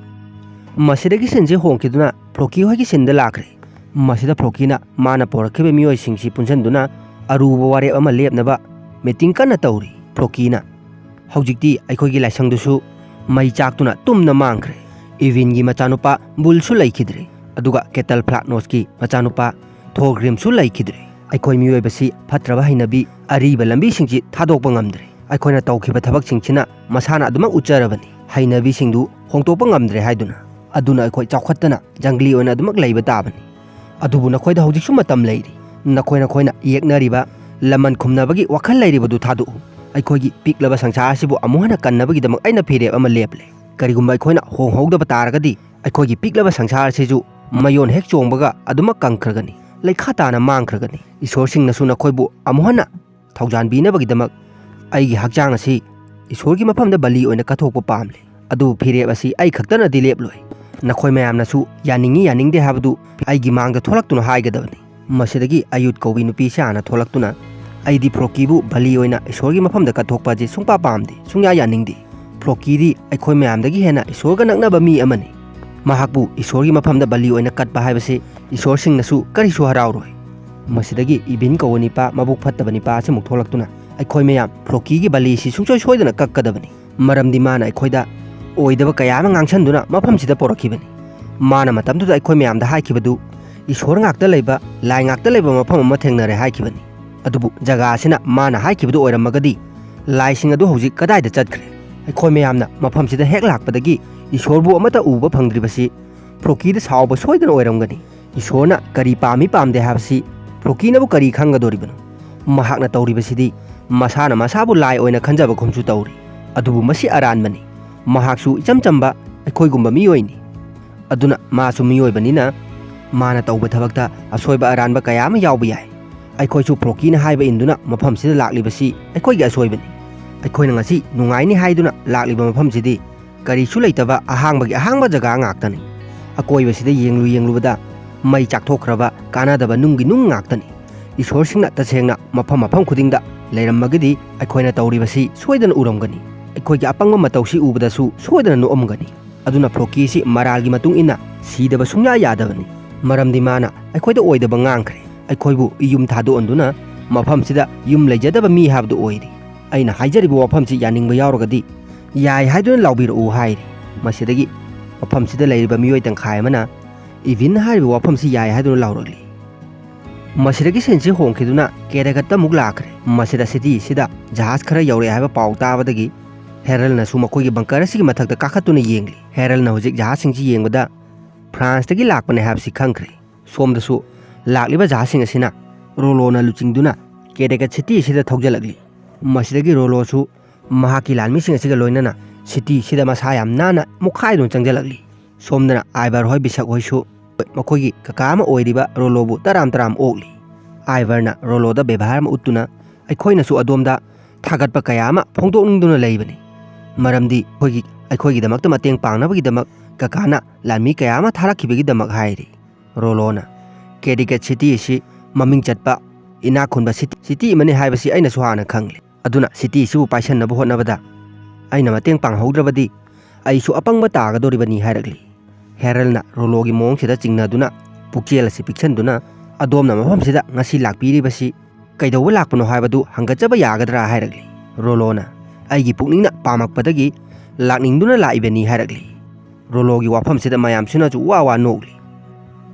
ꯃꯁꯤꯗꯒꯤ ꯁꯤꯟꯁꯤ ꯍꯣꯡꯈꯤꯗꯨꯅ ꯐ꯭ꯂꯣꯀꯤ ꯍꯣꯏꯒꯤ ꯁꯤꯟꯗ ꯂꯥꯛꯈ꯭ꯔꯦ꯫ ꯃꯁꯤꯗ ꯐ꯭ꯂꯣꯀꯤꯅ ꯃꯥꯅ ꯄꯨꯔꯛꯈꯤꯕ ꯃꯤꯑꯣꯏꯁꯤꯡꯁꯤ ꯄꯨꯟꯁꯤꯟꯗꯨꯅ ꯑꯔꯨꯕ ꯋꯥꯔꯦꯞ ꯑꯃ ꯂꯦꯞꯅꯕ ꯃꯤꯇꯤꯡ ꯀꯟꯅ ꯇꯧꯔꯤ꯫ ꯐ꯭ꯂꯣꯀꯤꯅ, "ꯍꯧꯖꯤꯛꯇꯤ ꯑꯩꯈꯣꯏꯒꯤ ꯂꯥꯏꯁꯪꯗꯨꯁꯨ ꯃꯩ ꯆꯥꯛꯇꯨꯅ ꯇꯨꯝꯅ ꯃꯥꯡꯈ꯭ꯔꯦ꯫ ꯏꯚꯤꯟꯒꯤ ꯃꯆꯥꯅꯨꯄꯥ ꯕꯨꯜꯁꯨ ꯂꯩꯈꯤꯗ꯭ꯔꯦ, ꯑꯗꯨꯒ ꯀꯦꯇꯜ ꯐ꯭ꯂꯥꯛꯅꯣꯁꯀꯤ ꯃꯆꯥꯅꯨꯄꯥ ꯊꯣꯔꯒ꯭ꯔꯤꯝꯁꯨ ꯂꯩꯈꯤꯗ꯭ꯔꯦ꯫ ꯑꯩꯈꯣꯏ ꯃꯤꯑꯣꯏꯕꯁꯤ ꯐꯠꯇ꯭ꯔꯕ ꯍꯩꯅꯕꯤ, ꯑꯔꯤꯕ ꯂꯝꯕꯤꯁꯤꯡꯁꯤ ꯊꯥꯗꯣꯛꯄ ꯉꯝꯗ꯭ꯔꯦ꯫ ꯑꯩꯈꯣꯏꯅ ꯇꯧꯈꯤꯕ ꯊꯕꯛꯁꯤꯡꯁꯤꯅ ꯃꯁꯥꯅ ꯑꯗꯨꯃꯛ ꯎꯠꯆꯔꯕꯅꯤ, ꯍꯩꯅꯕꯤꯁꯤꯡꯗꯨ ꯍꯣꯡꯗꯣꯛꯄ ꯉꯝꯗ꯭ꯔꯦ ꯍꯥꯏꯗꯨꯅ꯫ ꯑꯗꯨꯅ ꯑꯩꯈꯣꯏ ꯆꯥꯎꯈꯠꯇꯅ ꯖꯪꯒꯂꯤ ꯑꯣꯏꯅ ꯑꯗꯨꯃꯛ ꯂꯩꯕ ꯇꯥꯕꯅꯤ꯫ ꯑꯗꯨꯕꯨ ꯅꯈꯣꯏꯗ ꯍꯧꯖꯤꯛꯁꯨ ꯃꯇꯝ ꯂꯩꯔꯤ꯫ ꯅꯈꯣꯏ ꯅꯈꯣꯏꯅ ꯌꯦꯛꯅꯔꯤꯕ, ꯂꯃꯟ ꯈꯨꯝꯅꯕꯒꯤ ꯋꯥꯈꯜ ꯂꯩꯔꯤꯕꯗꯨ ꯊꯥꯗꯣꯛꯎ꯫ ꯑꯩꯈꯣꯏꯒꯤ ꯄꯤꯛꯂꯕ ꯁꯪꯁꯥꯔ ꯑꯁꯤꯕꯨ ꯑꯃꯨꯛ ꯍꯟꯅ ꯀꯟꯅꯕꯒꯤꯗꯃꯛ ꯑꯩꯅ ꯐꯤꯔꯦꯞ ꯑꯃ ꯂꯦꯞꯂꯦ꯫ ꯀꯔꯤꯒꯨꯝꯕ ꯑꯩꯈꯣꯏꯅ ꯍꯣꯡꯍꯧꯗꯕ ꯇꯥꯔꯒꯗꯤ, ꯑꯩꯈꯣꯏꯒꯤ ꯄꯤꯛꯂꯕ ꯁꯪꯁꯥꯔ ꯑꯁꯤꯁꯨ ꯃꯌꯣꯟ ꯍꯦꯛ ꯆꯣꯡꯕꯒ ꯑꯗꯨꯃꯛ ꯀꯪꯈ꯭ꯔꯒꯅꯤ, ꯂꯩꯈꯥ ꯇꯥꯅ ꯃꯥꯡꯈ꯭ꯔꯒꯅꯤ꯫ ꯏꯁꯣꯔꯁꯤꯡꯅꯁꯨ ꯅꯈꯣꯏꯕꯨ ꯑꯃꯨꯛ ꯍꯟꯅ ꯊꯧꯖꯥꯟꯕꯤꯅꯕꯒꯤꯗꯃꯛ ꯑꯩꯒꯤ ꯍꯛꯆꯥꯡ ꯑꯁꯤ ꯏꯁꯣꯔꯒꯤ ꯃꯐꯝꯗ ꯕꯂꯤ ꯑꯣꯏꯅ ꯀꯠꯊꯣꯛꯄ ꯄꯥꯝꯂꯤ꯫ ꯑꯗꯨꯕꯨ ꯐꯤꯔꯦꯞ ꯑꯁꯤ ꯑꯩ ꯈꯛꯇꯅꯗꯤ ꯂꯦꯞꯂꯣꯏ꯫ ꯅꯈꯣꯏ ꯃꯌꯥꯝꯅꯁꯨ ꯌꯥꯅꯤꯡꯏ ꯌꯥꯅꯤꯡꯗꯦ ꯍꯥꯏꯕꯗꯨ ꯑꯩꯒꯤ ꯃꯥꯡꯗ ꯊꯣꯛꯂꯛꯇꯨꯅ ꯍꯥꯏꯒꯗꯕꯅꯤ꯫" ꯃꯁꯤꯗꯒꯤ ꯑꯌꯨꯠ ꯀꯧꯕꯤ ꯅꯨꯄꯤꯁꯤ ꯍꯥꯟꯅ ꯊꯣꯛꯂꯛꯇꯨꯅ, "ꯑꯩꯗꯤ ꯐ꯭ꯂꯣꯀꯤꯕꯨ ꯕꯂꯤ ꯑꯣꯏꯅ ꯏꯁꯣꯔꯒꯤ ꯃꯐꯝꯗ ꯀꯠꯊꯣꯛꯄ ꯑꯁꯤ ꯁꯨꯡꯄꯥ ꯄꯥꯝꯗꯦ, ꯁꯨꯡꯌꯥ ꯌꯥꯅꯤꯡꯗꯦ꯫ ꯐ꯭ꯂꯣꯀꯤꯗꯤ ꯑꯩꯈꯣꯏ ꯃꯌꯥꯝꯗꯒꯤ ꯍꯦꯟꯅ ꯏꯁꯣꯔꯒ ꯅꯛꯅꯕ ꯃꯤ ꯑꯃꯅꯤ꯫ ꯃꯍꯥꯛꯄꯨ ꯏꯁꯣꯔꯒꯤ ꯃꯐꯝꯗ ꯕꯂꯤ ꯑꯣꯏꯅ ꯀꯠꯄ ꯍꯥꯏꯕꯁꯤ ꯏꯁꯣꯔꯁꯤꯡꯅꯁꯨ ꯀꯔꯤꯁꯨ ꯍꯔꯥꯎꯔꯣꯏ꯫" ꯃꯁꯤꯗꯒꯤ ꯏꯚꯤꯟ ꯀꯧꯕ ꯅꯤꯄꯥ ꯃꯕꯨꯛ ꯐꯠꯇꯕ ꯅꯤꯄꯥ ꯑꯁꯤꯃꯨꯛ ꯊꯣꯛꯂꯛꯇꯨꯅ, "ꯑꯩꯈꯣꯏ ꯃꯌꯥꯝ ꯐ꯭ꯂꯣꯀꯤꯒꯤ ꯕꯂꯤꯁꯤ ꯁꯨꯡꯁꯣꯏ ꯁꯣꯏꯗꯅ ꯀꯛꯀꯗꯕꯅꯤ꯫ ꯃꯔꯝꯗꯤ ꯃꯥꯅ ꯑꯩꯈꯣꯏꯗ ꯑꯣꯏꯗꯕ ꯀꯌꯥ ꯑꯃ ꯉꯥꯡꯁꯟꯗꯨꯅ ꯃꯐꯝꯁꯤꯗ ꯄꯣꯔꯛꯈꯤꯕꯅꯤ꯫ ꯃꯥꯅ ꯃꯇꯝꯗꯨꯗ ꯑꯩꯈꯣꯏ ꯃꯌꯥꯝꯗ ꯍꯥꯏꯈꯤꯕꯗꯨ, ꯏꯁꯣꯔ ꯉꯥꯛꯇ ꯂꯩꯕ, ꯂꯥꯏ ꯉꯥꯛꯇ ꯂꯩꯕ ꯃꯐꯝ ꯑꯃ ꯊꯦꯡꯅꯔꯦ ꯍꯥꯏꯈꯤꯕꯅꯤ꯫ ꯑꯗꯨꯕꯨ ꯖꯒꯥ ꯑꯁꯤꯅ ꯃꯥꯅ ꯍꯥꯏꯈꯤꯕꯗꯨ ꯑꯣꯏꯔꯝꯃꯒꯗꯤ, ꯂꯥꯏꯁꯤꯡ ꯑꯗꯨ ꯍꯧꯖꯤꯛ ꯀꯗꯥꯏꯗ ꯆꯠꯈ꯭ꯔꯦ? ꯑꯩꯈꯣꯏ ꯃꯌꯥꯝꯅ ꯃꯐꯝꯁꯤꯗ ꯍꯦꯛ ꯂꯥꯛꯄꯗꯒꯤ ꯏꯁꯣꯔꯕꯨ ꯑꯃꯠꯇ ꯎꯕ ꯐꯪꯗ꯭ꯔꯤꯕꯁꯤ ꯐ꯭ꯂꯣꯀꯤꯗ ꯁꯥꯎꯕ ꯁꯣꯏꯗꯅ ꯑꯣꯏꯔꯝꯒꯅꯤ꯫ ꯏꯁꯣꯔꯅ ꯀꯔꯤ ꯄꯥꯝꯃꯤ ꯄꯥꯝꯗꯦ ꯍꯥꯏꯕꯁꯤ ꯐ꯭ꯂꯣꯀꯤꯅꯕꯨ ꯀꯔꯤ ꯈꯪꯒꯗꯣꯔꯤꯕꯅꯣ? ꯃꯍꯥꯛꯅ ꯇꯧꯔꯤꯕꯁꯤꯗꯤ ꯃꯁꯥꯅ ꯃꯁꯥꯕꯨ ꯂꯥꯏ ꯑꯣꯏꯅ ꯈꯟꯖꯕꯒꯨꯝꯁꯨ ꯇꯧꯔꯤ꯫ ꯑꯗꯨꯕꯨ ꯃꯁꯤ ꯑꯔꯥꯟꯕꯅꯤ꯫ ꯃꯍꯥꯛꯁꯨ ꯏꯆꯝ ꯆꯝꯕ ꯑꯩꯈꯣꯏꯒꯨꯝꯕ ꯃꯤꯑꯣꯏꯅꯤ꯫ ꯑꯗꯨꯅ ꯃꯥꯁꯨ ꯃꯤꯑꯣꯏꯕꯅꯤꯅ ꯃꯥꯅ ꯇꯧꯕ ꯊꯕꯛꯇ ꯑꯁꯣꯏꯕ ꯑꯔꯥꯟꯕ ꯀꯌꯥ ꯑꯃ ꯌꯥꯎꯕ ꯌꯥꯏ꯫ ꯑꯩꯈꯣꯏꯁꯨ ꯐ꯭ꯂꯣꯀꯤꯅ ꯍꯥꯏꯕ ꯏꯟꯗꯨꯅ ꯃꯐꯝꯁꯤꯗ ꯂꯥꯛꯂꯤꯕꯁꯤ ꯑꯩꯈꯣꯏꯒꯤ ꯑꯁꯣꯏꯕꯅꯤ꯫ ꯑꯩꯈꯣꯏꯅ ꯉꯁꯤ ꯅꯨꯡꯉꯥꯏꯅꯤ ꯍꯥꯏꯗꯨꯅ ꯂꯥꯛꯂꯤꯕ ꯃꯐꯝꯁꯤꯗꯤ ꯀꯔꯤꯁꯨ ꯂꯩꯇꯕ ꯑꯍꯥꯡꯕꯒꯤ ꯑꯍꯥꯡꯕ ꯖꯒꯥ ꯉꯥꯛꯇꯅꯤ꯫ ꯑꯀꯣꯏꯕꯁꯤꯗ ꯌꯦꯡꯂꯨ ꯌꯦꯡꯂꯨꯕꯗ ꯃꯩ ꯆꯥꯛꯊꯣꯛꯈ꯭ꯔꯕ ꯀꯥꯟꯅꯗꯕ ꯅꯨꯡꯒꯤ ꯅꯨꯡ ꯉꯥꯛꯇꯅꯤ꯫ ꯏꯁꯣꯔꯁꯤꯡꯅ ꯇꯁꯦꯡꯅ ꯃꯐꯝ ꯃꯐꯝ ꯈꯨꯗꯤꯡꯗ ꯂꯩꯔꯝꯃꯒꯗꯤ ꯑꯩꯈꯣꯏꯅ ꯇꯧꯔꯤꯕꯁꯤ ꯁꯣꯏꯗꯅ ꯎꯔꯝꯒꯅꯤ꯫ ꯑꯩꯈꯣꯏꯒꯤ ꯑꯄꯪꯕ ꯃꯇꯧꯁꯤ ꯎꯕꯗꯁꯨ ꯁꯣꯏꯗꯅ ꯅꯣꯛꯑꯝꯒꯅꯤ꯫ ꯑꯗꯨꯅ ꯐ꯭ꯂꯣꯀꯤꯁꯤ ꯃꯔꯥꯜꯒꯤ ꯃꯇꯨꯡ ꯏꯟꯅ ꯁꯤꯗꯕ ꯁꯨꯡꯌꯥ ꯌꯥꯗꯕꯅꯤ꯫ ꯃꯔꯝꯗꯤ ꯃꯥꯅ ꯑꯩꯈꯣꯏꯗ ꯑꯣꯏꯗꯕ ꯉꯥꯡꯈ꯭ꯔꯦ꯫ ꯑꯩꯈꯣꯏꯕꯨ ꯌꯨꯝ ꯊꯥꯗꯣꯛꯍꯟꯗꯨꯅ ꯃꯐꯝꯁꯤꯗ ꯌꯨꯝ ꯂꯩꯖꯗꯕ ꯃꯤ ꯍꯥꯏꯕꯗꯨ ꯑꯣꯏꯔꯤ꯫ ꯑꯩꯅ ꯍꯥꯏꯖꯔꯤꯕ ꯋꯥꯐꯝꯁꯤ ꯌꯥꯅꯤꯡꯕ ꯌꯥꯎꯔꯒꯗꯤ ꯌꯥꯏ ꯍꯥꯏꯗꯨꯅ ꯂꯥꯎꯕꯤꯔꯛꯎ ꯍꯥꯏꯔꯤ꯫ ꯃꯁꯤꯗꯒꯤ ꯃꯐꯝꯁꯤꯗ ꯂꯩꯔꯤꯕ ꯃꯤꯑꯣꯏ ꯇꯪꯈꯥꯏ ꯑꯃꯅ ꯏꯚꯤꯟ ꯍꯥꯏꯔꯤꯕ ꯋꯥꯐꯝꯁꯤ ꯌꯥꯏ ꯍꯥꯏꯗꯨꯅ ꯂꯥꯎꯔꯛꯂꯤ꯫ ꯃꯁꯤꯗꯒꯤ ꯁꯤꯟꯁꯤ ꯍꯣꯡꯈꯤꯗꯨꯅ ꯀꯦꯔꯦꯒꯠꯇ ꯑꯃꯨꯛ ꯂꯥꯛꯈ꯭ꯔꯦ꯫ ꯃꯁꯤꯗ ꯁꯤꯇꯤ ꯑꯁꯤꯗ ꯖꯍꯥꯖ ꯈꯔ ꯌꯧꯔꯛꯑꯦ ꯍꯥꯏꯕ ꯄꯥꯎ ꯇꯥꯕꯗꯒꯤ ꯍꯦꯔꯜꯅꯁꯨ ꯃꯈꯣꯏꯒꯤ ꯕꯪꯀꯔ ꯑꯁꯤꯒꯤ ꯃꯊꯛꯇ ꯀꯥꯈꯠꯇꯨꯅ ꯌꯦꯡꯂꯤ꯫ ꯍꯦꯔꯜꯅ ꯍꯧꯖꯤꯛ ꯖꯍꯥꯖꯁꯤꯡꯁꯤ ꯌꯦꯡꯕꯗ ꯐ꯭ꯔꯥꯟꯁꯇꯒꯤ ꯂꯥꯛꯄꯅꯦ ꯍꯥꯏꯕꯁꯤ ꯈꯪꯈ꯭ꯔꯦ꯫ ꯁꯣꯝꯗꯁꯨ ꯂꯥꯛꯂꯤꯕ ꯖꯍꯥꯖꯁꯤꯡ ꯑꯁꯤꯅ ꯔꯣꯂꯣꯅ ꯂꯨꯆꯤꯡꯗꯨꯅ ꯀꯦꯔꯦꯒꯠ ꯁꯤꯇꯤ ꯑꯁꯤꯗ ꯊꯧꯖꯤꯜꯂꯛꯂꯤ꯫ ꯃꯁꯤꯗꯒꯤ ꯔꯣꯂꯣꯁꯨ ꯃꯍꯥꯛꯀꯤ ꯂꯥꯟꯃꯤꯁꯤꯡ ꯑꯁꯤꯒ ꯂꯣꯏꯅꯅ ꯁꯤꯇꯤ ꯑꯁꯤꯗ ꯃꯁꯥ ꯌꯥꯝ ꯅꯥꯟꯅ ꯃꯨꯛꯈꯥꯏꯗꯨꯅ ꯆꯪꯁꯤꯜꯂꯛꯂꯤ꯫ ꯁꯣꯝꯗꯅ ꯑꯥꯏꯕꯔ ꯍꯣꯏ, ꯕꯤꯁꯛ ꯍꯣꯏꯁꯨ ꯃꯈꯣꯏꯒꯤ ꯀꯀꯥ ꯑꯃ ꯑꯣꯏꯔꯤꯕ ꯔꯣꯂꯣꯕꯨ ꯇꯔꯥꯝ ꯇꯔꯥꯝ ꯑꯣꯛꯂꯤ꯫ ꯑꯥꯏꯕꯔꯅ ꯔꯣꯂꯣꯗ ꯕꯦꯕꯥꯔ ꯑꯃ ꯎꯠꯇꯨꯅ ꯑꯩꯈꯣꯏꯅꯁꯨ ꯑꯗꯣꯝꯗ ꯊꯥꯒꯠꯄ ꯀꯌꯥ ꯑꯃ ꯐꯣꯡꯗꯣꯛꯅꯤꯡꯗꯨꯅ ꯂꯩꯕꯅꯤ꯫ ꯃꯔꯝꯗꯤ ꯑꯩꯈꯣꯏꯒꯤ, ꯑꯩꯈꯣꯏꯒꯤꯗꯃꯛꯇ ꯃꯇꯦꯡ ꯄꯥꯡꯅꯕꯒꯤꯗꯃꯛ ꯀꯀꯥꯅ ꯂꯥꯟꯃꯤ ꯀꯌꯥ ꯑꯃ ꯊꯥꯔꯛꯈꯤꯕꯒꯤꯗꯃꯛ ꯍꯥꯏꯔꯤ꯫ ꯔꯣꯂꯣꯅ ꯀꯦꯔꯤꯀꯦꯠ ꯁꯤꯇꯤ ꯑꯁꯤ ꯃꯃꯤꯡ ꯆꯠꯄ ꯏꯅꯥꯛ ꯈꯨꯟꯕ ꯁꯤꯇꯤ, ꯁꯤꯇꯤ ꯑꯃꯅꯤ ꯍꯥꯏꯕꯁꯤ ꯑꯩꯅꯁꯨ ꯍꯥꯟꯅ ꯈꯪꯂꯤ꯫ ꯑꯗꯨꯅ ꯁꯤꯇꯤ ꯑꯁꯤꯕꯨ ꯄꯥꯏꯁꯟꯅꯕ ꯍꯣꯠꯅꯕꯗ ꯑꯩꯅ ꯃꯇꯦꯡ ꯄꯥꯡꯍꯧꯗ꯭ꯔꯕꯗꯤ ꯑꯩꯁꯨ ꯑꯄꯪꯕ ꯇꯥꯒꯗꯧꯔꯤꯕꯅꯤ ꯍꯥꯏꯔꯛꯂꯤ꯫ ꯍꯦꯔꯜꯅ ꯔꯣꯂꯣꯒꯤ ꯃꯑꯣꯡꯁꯤꯗ ꯆꯤꯡꯅꯗꯨꯅ ꯄꯨꯛꯆꯦꯜ ꯑꯁꯤ ꯄꯤꯛꯁꯟꯗꯨꯅ ꯑꯗꯣꯝꯅ ꯃꯐꯝꯁꯤꯗ ꯉꯁꯤ ꯂꯥꯛꯄꯤꯔꯤꯕꯁꯤ ꯀꯩꯗꯧꯕ ꯂꯥꯛꯄꯅꯣ ꯍꯥꯏꯕꯗꯨ ꯍꯪꯒꯠꯆꯕ ꯌꯥꯒꯗ꯭ꯔꯥ ꯍꯥꯏꯔꯛꯂꯤ꯫ ꯔꯣꯂꯣꯅ ꯑꯩꯒꯤ ꯄꯨꯛꯅꯤꯡꯅ ꯄꯥꯝꯃꯛꯄꯗꯒꯤ ꯂꯥꯛꯅꯤꯡꯗꯨꯅ ꯂꯥꯛꯏꯕꯅꯤ ꯍꯥꯏꯔꯛꯂꯤ꯫ ꯔꯣꯂꯣꯒꯤ ꯋꯥꯐꯝꯁꯤꯗ ꯃꯌꯥꯝꯁꯤꯅꯁꯨ ꯋꯥ ꯋꯥ ꯅꯣꯛꯂꯤ꯫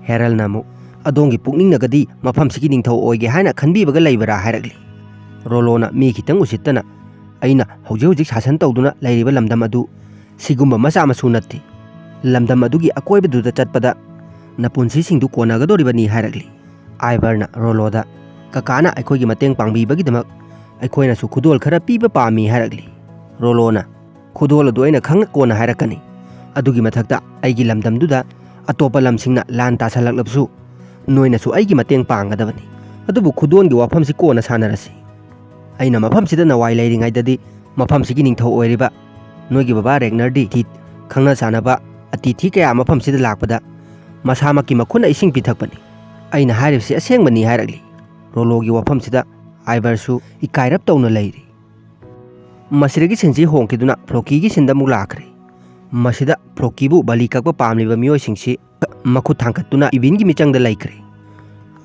ꯍꯦꯔꯜꯅ ꯑꯃꯨꯛ, "ꯑꯗꯣꯝꯒꯤ ꯄꯨꯛꯅꯤꯡꯅꯒꯗꯤ ꯃꯐꯝꯁꯤꯒꯤ ꯅꯤꯡꯊꯧ ꯑꯣꯏꯒꯦ ꯍꯥꯏꯅ ꯈꯟꯕꯤꯕꯒ ꯂꯩꯕ꯭ꯔꯥ?" ꯍꯥꯏꯔꯛꯂꯤ꯫ ꯔꯣꯂꯣꯅ ꯃꯤ ꯈꯤꯇꯪ ꯎꯁꯤꯠꯇꯅ, "ꯑꯩꯅ ꯍꯧꯖꯤꯛ ꯍꯧꯖꯤꯛ ꯁꯥꯁꯟ ꯇꯧꯗꯨꯅ ꯂꯩꯔꯤꯕ ꯂꯝꯗꯝ ꯑꯗꯨ ꯁꯤꯒꯨꯝꯕ ꯃꯆꯥ ꯃꯁꯨ ꯅꯠꯇꯦ꯫ ꯂꯝꯗꯝ ꯑꯗꯨꯒꯤ ꯑꯀꯣꯏꯕꯗꯨꯗ ꯆꯠꯄꯗ ꯅꯄꯨꯟꯁꯤꯁꯤꯡꯗꯨ ꯀꯣꯟꯅꯒꯗꯧꯔꯤꯕꯅꯤ" ꯍꯥꯏꯔꯛꯂꯤ꯫ ꯑꯥꯏꯕꯔꯅ ꯔꯣꯂꯣꯗ, "ꯀꯀꯥꯅ ꯑꯩꯈꯣꯏꯒꯤ ꯃꯇꯦꯡ ꯄꯥꯡꯕꯤꯕꯒꯤꯗꯃꯛ ꯑꯩꯈꯣꯏꯅꯁꯨ ꯈꯨꯗꯣꯜ ꯈꯔ ꯄꯤꯕ ꯄꯥꯝꯃꯤ" ꯍꯥꯏꯔꯛꯂꯤ꯫ ꯔꯣꯂꯣꯅ, "ꯈꯨꯗꯣꯜ ꯑꯗꯨ ꯑꯩꯅ ꯈꯪꯅ ꯀꯣꯟꯅ ꯍꯥꯏꯔꯛꯀꯅꯤ꯫ ꯑꯗꯨꯒꯤ ꯃꯊꯛꯇ ꯑꯩꯒꯤ ꯂꯝꯗꯝꯗꯨꯗ ꯑꯇꯣꯞꯄ ꯂꯝꯁꯤꯡꯅ ꯂꯥꯟ ꯇꯥꯁꯜꯂꯛꯂꯕꯁꯨ ꯅꯣꯏꯅꯁꯨ ꯑꯩꯒꯤ ꯃꯇꯦꯡ ꯄꯥꯡꯒꯗꯕꯅꯤ꯫ ꯑꯗꯨꯕꯨ ꯈꯨꯗꯣꯜꯒꯤ ꯋꯥꯐꯝꯁꯤ ꯀꯣꯟꯅ ꯁꯥꯟꯅꯔꯁꯤ꯫ ꯑꯩꯅ ꯃꯐꯝꯁꯤꯗ ꯅꯋꯥꯏ ꯂꯩꯔꯤꯉꯩꯗꯗꯤ ꯃꯐꯝꯁꯤꯒꯤ ꯅꯤꯡꯊꯧ ꯑꯣꯏꯔꯤꯕ ꯅꯣꯏꯒꯤ ꯕꯕꯥ ꯔꯦꯒꯅꯔꯗꯤ ꯈꯪꯅ ꯆꯥꯟꯅꯕ ꯑꯇꯤꯊꯤ ꯀꯌꯥ ꯃꯐꯝꯁꯤꯗ ꯂꯥꯛꯄꯗ ꯃꯁꯥꯃꯛꯀꯤ ꯃꯈꯨꯠꯅ ꯏꯁꯤꯡ ꯄꯤꯊꯛꯄꯅꯤ꯫ ꯑꯩꯅ ꯍꯥꯏꯔꯤꯕꯁꯤ ꯑꯁꯦꯡꯕꯅꯤ" ꯍꯥꯏꯔꯛꯂꯤ꯫ ꯔꯣꯂꯣꯒꯤ ꯋꯥꯐꯝꯁꯤꯗ ꯑꯥꯏꯕꯔꯁꯨ ꯏꯀꯥꯏꯔꯞ ꯇꯧꯅ ꯂꯩꯔꯤ꯫ ꯃꯁꯤꯗꯒꯤ ꯁꯤꯟꯁꯤ ꯍꯣꯡꯈꯤꯗꯨꯅ ꯐ꯭ꯂꯣꯀꯤꯒꯤ ꯁꯤꯟꯗ ꯑꯃꯨꯛ ꯂꯥꯛꯈ꯭ꯔꯦ꯫ ꯃꯁꯤꯗ ꯐ꯭ꯂꯣꯀꯤꯕꯨ ꯕꯂꯤ ꯀꯛꯄ ꯄꯥꯝꯂꯤꯕ ꯃꯤꯑꯣꯏꯁꯤꯡꯁꯤ ꯃꯈꯨꯠ ꯊꯥꯡꯒꯠꯇꯨꯅ ꯏꯚꯤꯟꯒꯤ ꯃꯤꯆꯪꯗ ꯂꯩꯈ꯭ꯔꯦ꯫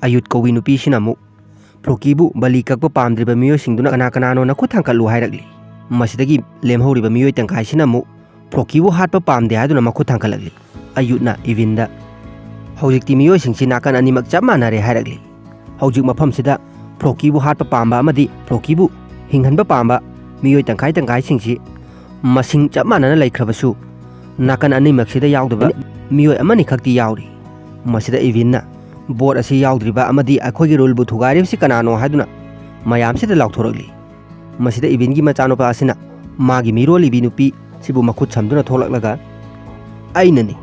ꯑꯌꯨꯠ ꯀꯧꯕꯤ ꯅꯨꯄꯤꯁꯤꯅ ꯑꯃꯨꯛ, ꯐ꯭ꯂꯣꯀꯤꯕꯨ ꯕꯂꯤ ꯀꯛꯄ ꯄꯥꯝꯗ꯭ꯔꯤꯕ ꯃꯤꯑꯣꯏꯁꯤꯡꯗꯨꯅ ꯀꯅꯥ ꯀꯅꯥꯅꯣ ꯅꯈꯨꯠ ꯊꯥꯡꯒꯠꯂꯨ ꯍꯥꯏꯔꯛꯂꯤ꯫ ꯃꯁꯤꯗꯒꯤ ꯂꯦꯝꯍꯧꯔꯤꯕ ꯃꯤꯑꯣꯏ ꯇꯪꯈꯥꯏꯁꯤꯅ ꯑꯃꯨꯛ ꯐ꯭ꯂꯣꯀꯤꯕꯨ ꯍꯥꯠꯄ ꯄꯥꯝꯗꯦ ꯍꯥꯏꯗꯨꯅ ꯃꯈꯨꯠ ꯊꯥꯡꯒꯠꯂꯛꯂꯤ꯫ ꯑꯌꯨꯠꯅ ꯏꯚꯤꯟꯗ, "ꯍꯧꯖꯤꯛꯇꯤ ꯃꯤꯑꯣꯏꯁꯤꯡꯁꯤ ꯅꯥꯀꯟ ꯑꯅꯤꯃꯛ ꯆꯞ ꯃꯥꯟꯅꯔꯦ" ꯍꯥꯏꯔꯛꯂꯤ꯫ ꯍꯧꯖꯤꯛ ꯃꯐꯝꯁꯤꯗ ꯐ꯭ꯂꯣꯀꯤꯕꯨ ꯍꯥꯠꯄ ꯄꯥꯝꯕ ꯑꯃꯗꯤ ꯐ꯭ꯂꯣꯀꯤꯕꯨ ꯍꯤꯡꯍꯟꯕ ꯄꯥꯝꯕ ꯃꯤꯑꯣꯏ ꯇꯪꯈꯥꯏ ꯇꯪꯈꯥꯏꯁꯤꯡꯁꯤ ꯃꯁꯤꯡ ꯆꯞ ꯃꯥꯟꯅꯅ ꯂꯩꯈ꯭ꯔꯕꯁꯨ, ꯅꯥꯀꯟ ꯑꯅꯤꯃꯛꯁꯤꯗ ꯌꯥꯎꯗꯕ ꯃꯤꯑꯣꯏ ꯑꯃꯅꯤꯈꯛꯇꯤ ꯌꯥꯎꯔꯤ꯫ ꯃꯁꯤꯗ ꯏꯚꯤꯟꯅ, "ꯕꯣꯠ ꯑꯁꯤ ꯌꯥꯎꯗ꯭ꯔꯤꯕ ꯑꯃꯗꯤ ꯑꯩꯈꯣꯏꯒꯤ ꯔꯨꯜꯕꯨ ꯊꯨꯒꯥꯏꯔꯤꯕꯁꯤ ꯀꯅꯥꯅꯣ?" ꯍꯥꯏꯗꯨꯅ ꯃꯌꯥꯝꯁꯤꯗ ꯂꯥꯎꯊꯣꯔꯛꯂꯤ꯫ ꯃꯁꯤꯗ ꯏꯚꯤꯟꯒꯤ ꯃꯆꯥꯅꯨꯄꯥ ꯑꯁꯤꯅ ꯃꯥꯒꯤ ꯃꯤꯔꯣꯜꯂꯤꯕꯤ ꯅꯨꯄꯤ ꯁꯤꯕꯨ ꯃꯈꯨꯠ ꯁꯝꯗꯨꯅ ꯊꯣꯛꯂꯛꯂꯒ, "ꯑꯩꯅꯅꯤ꯫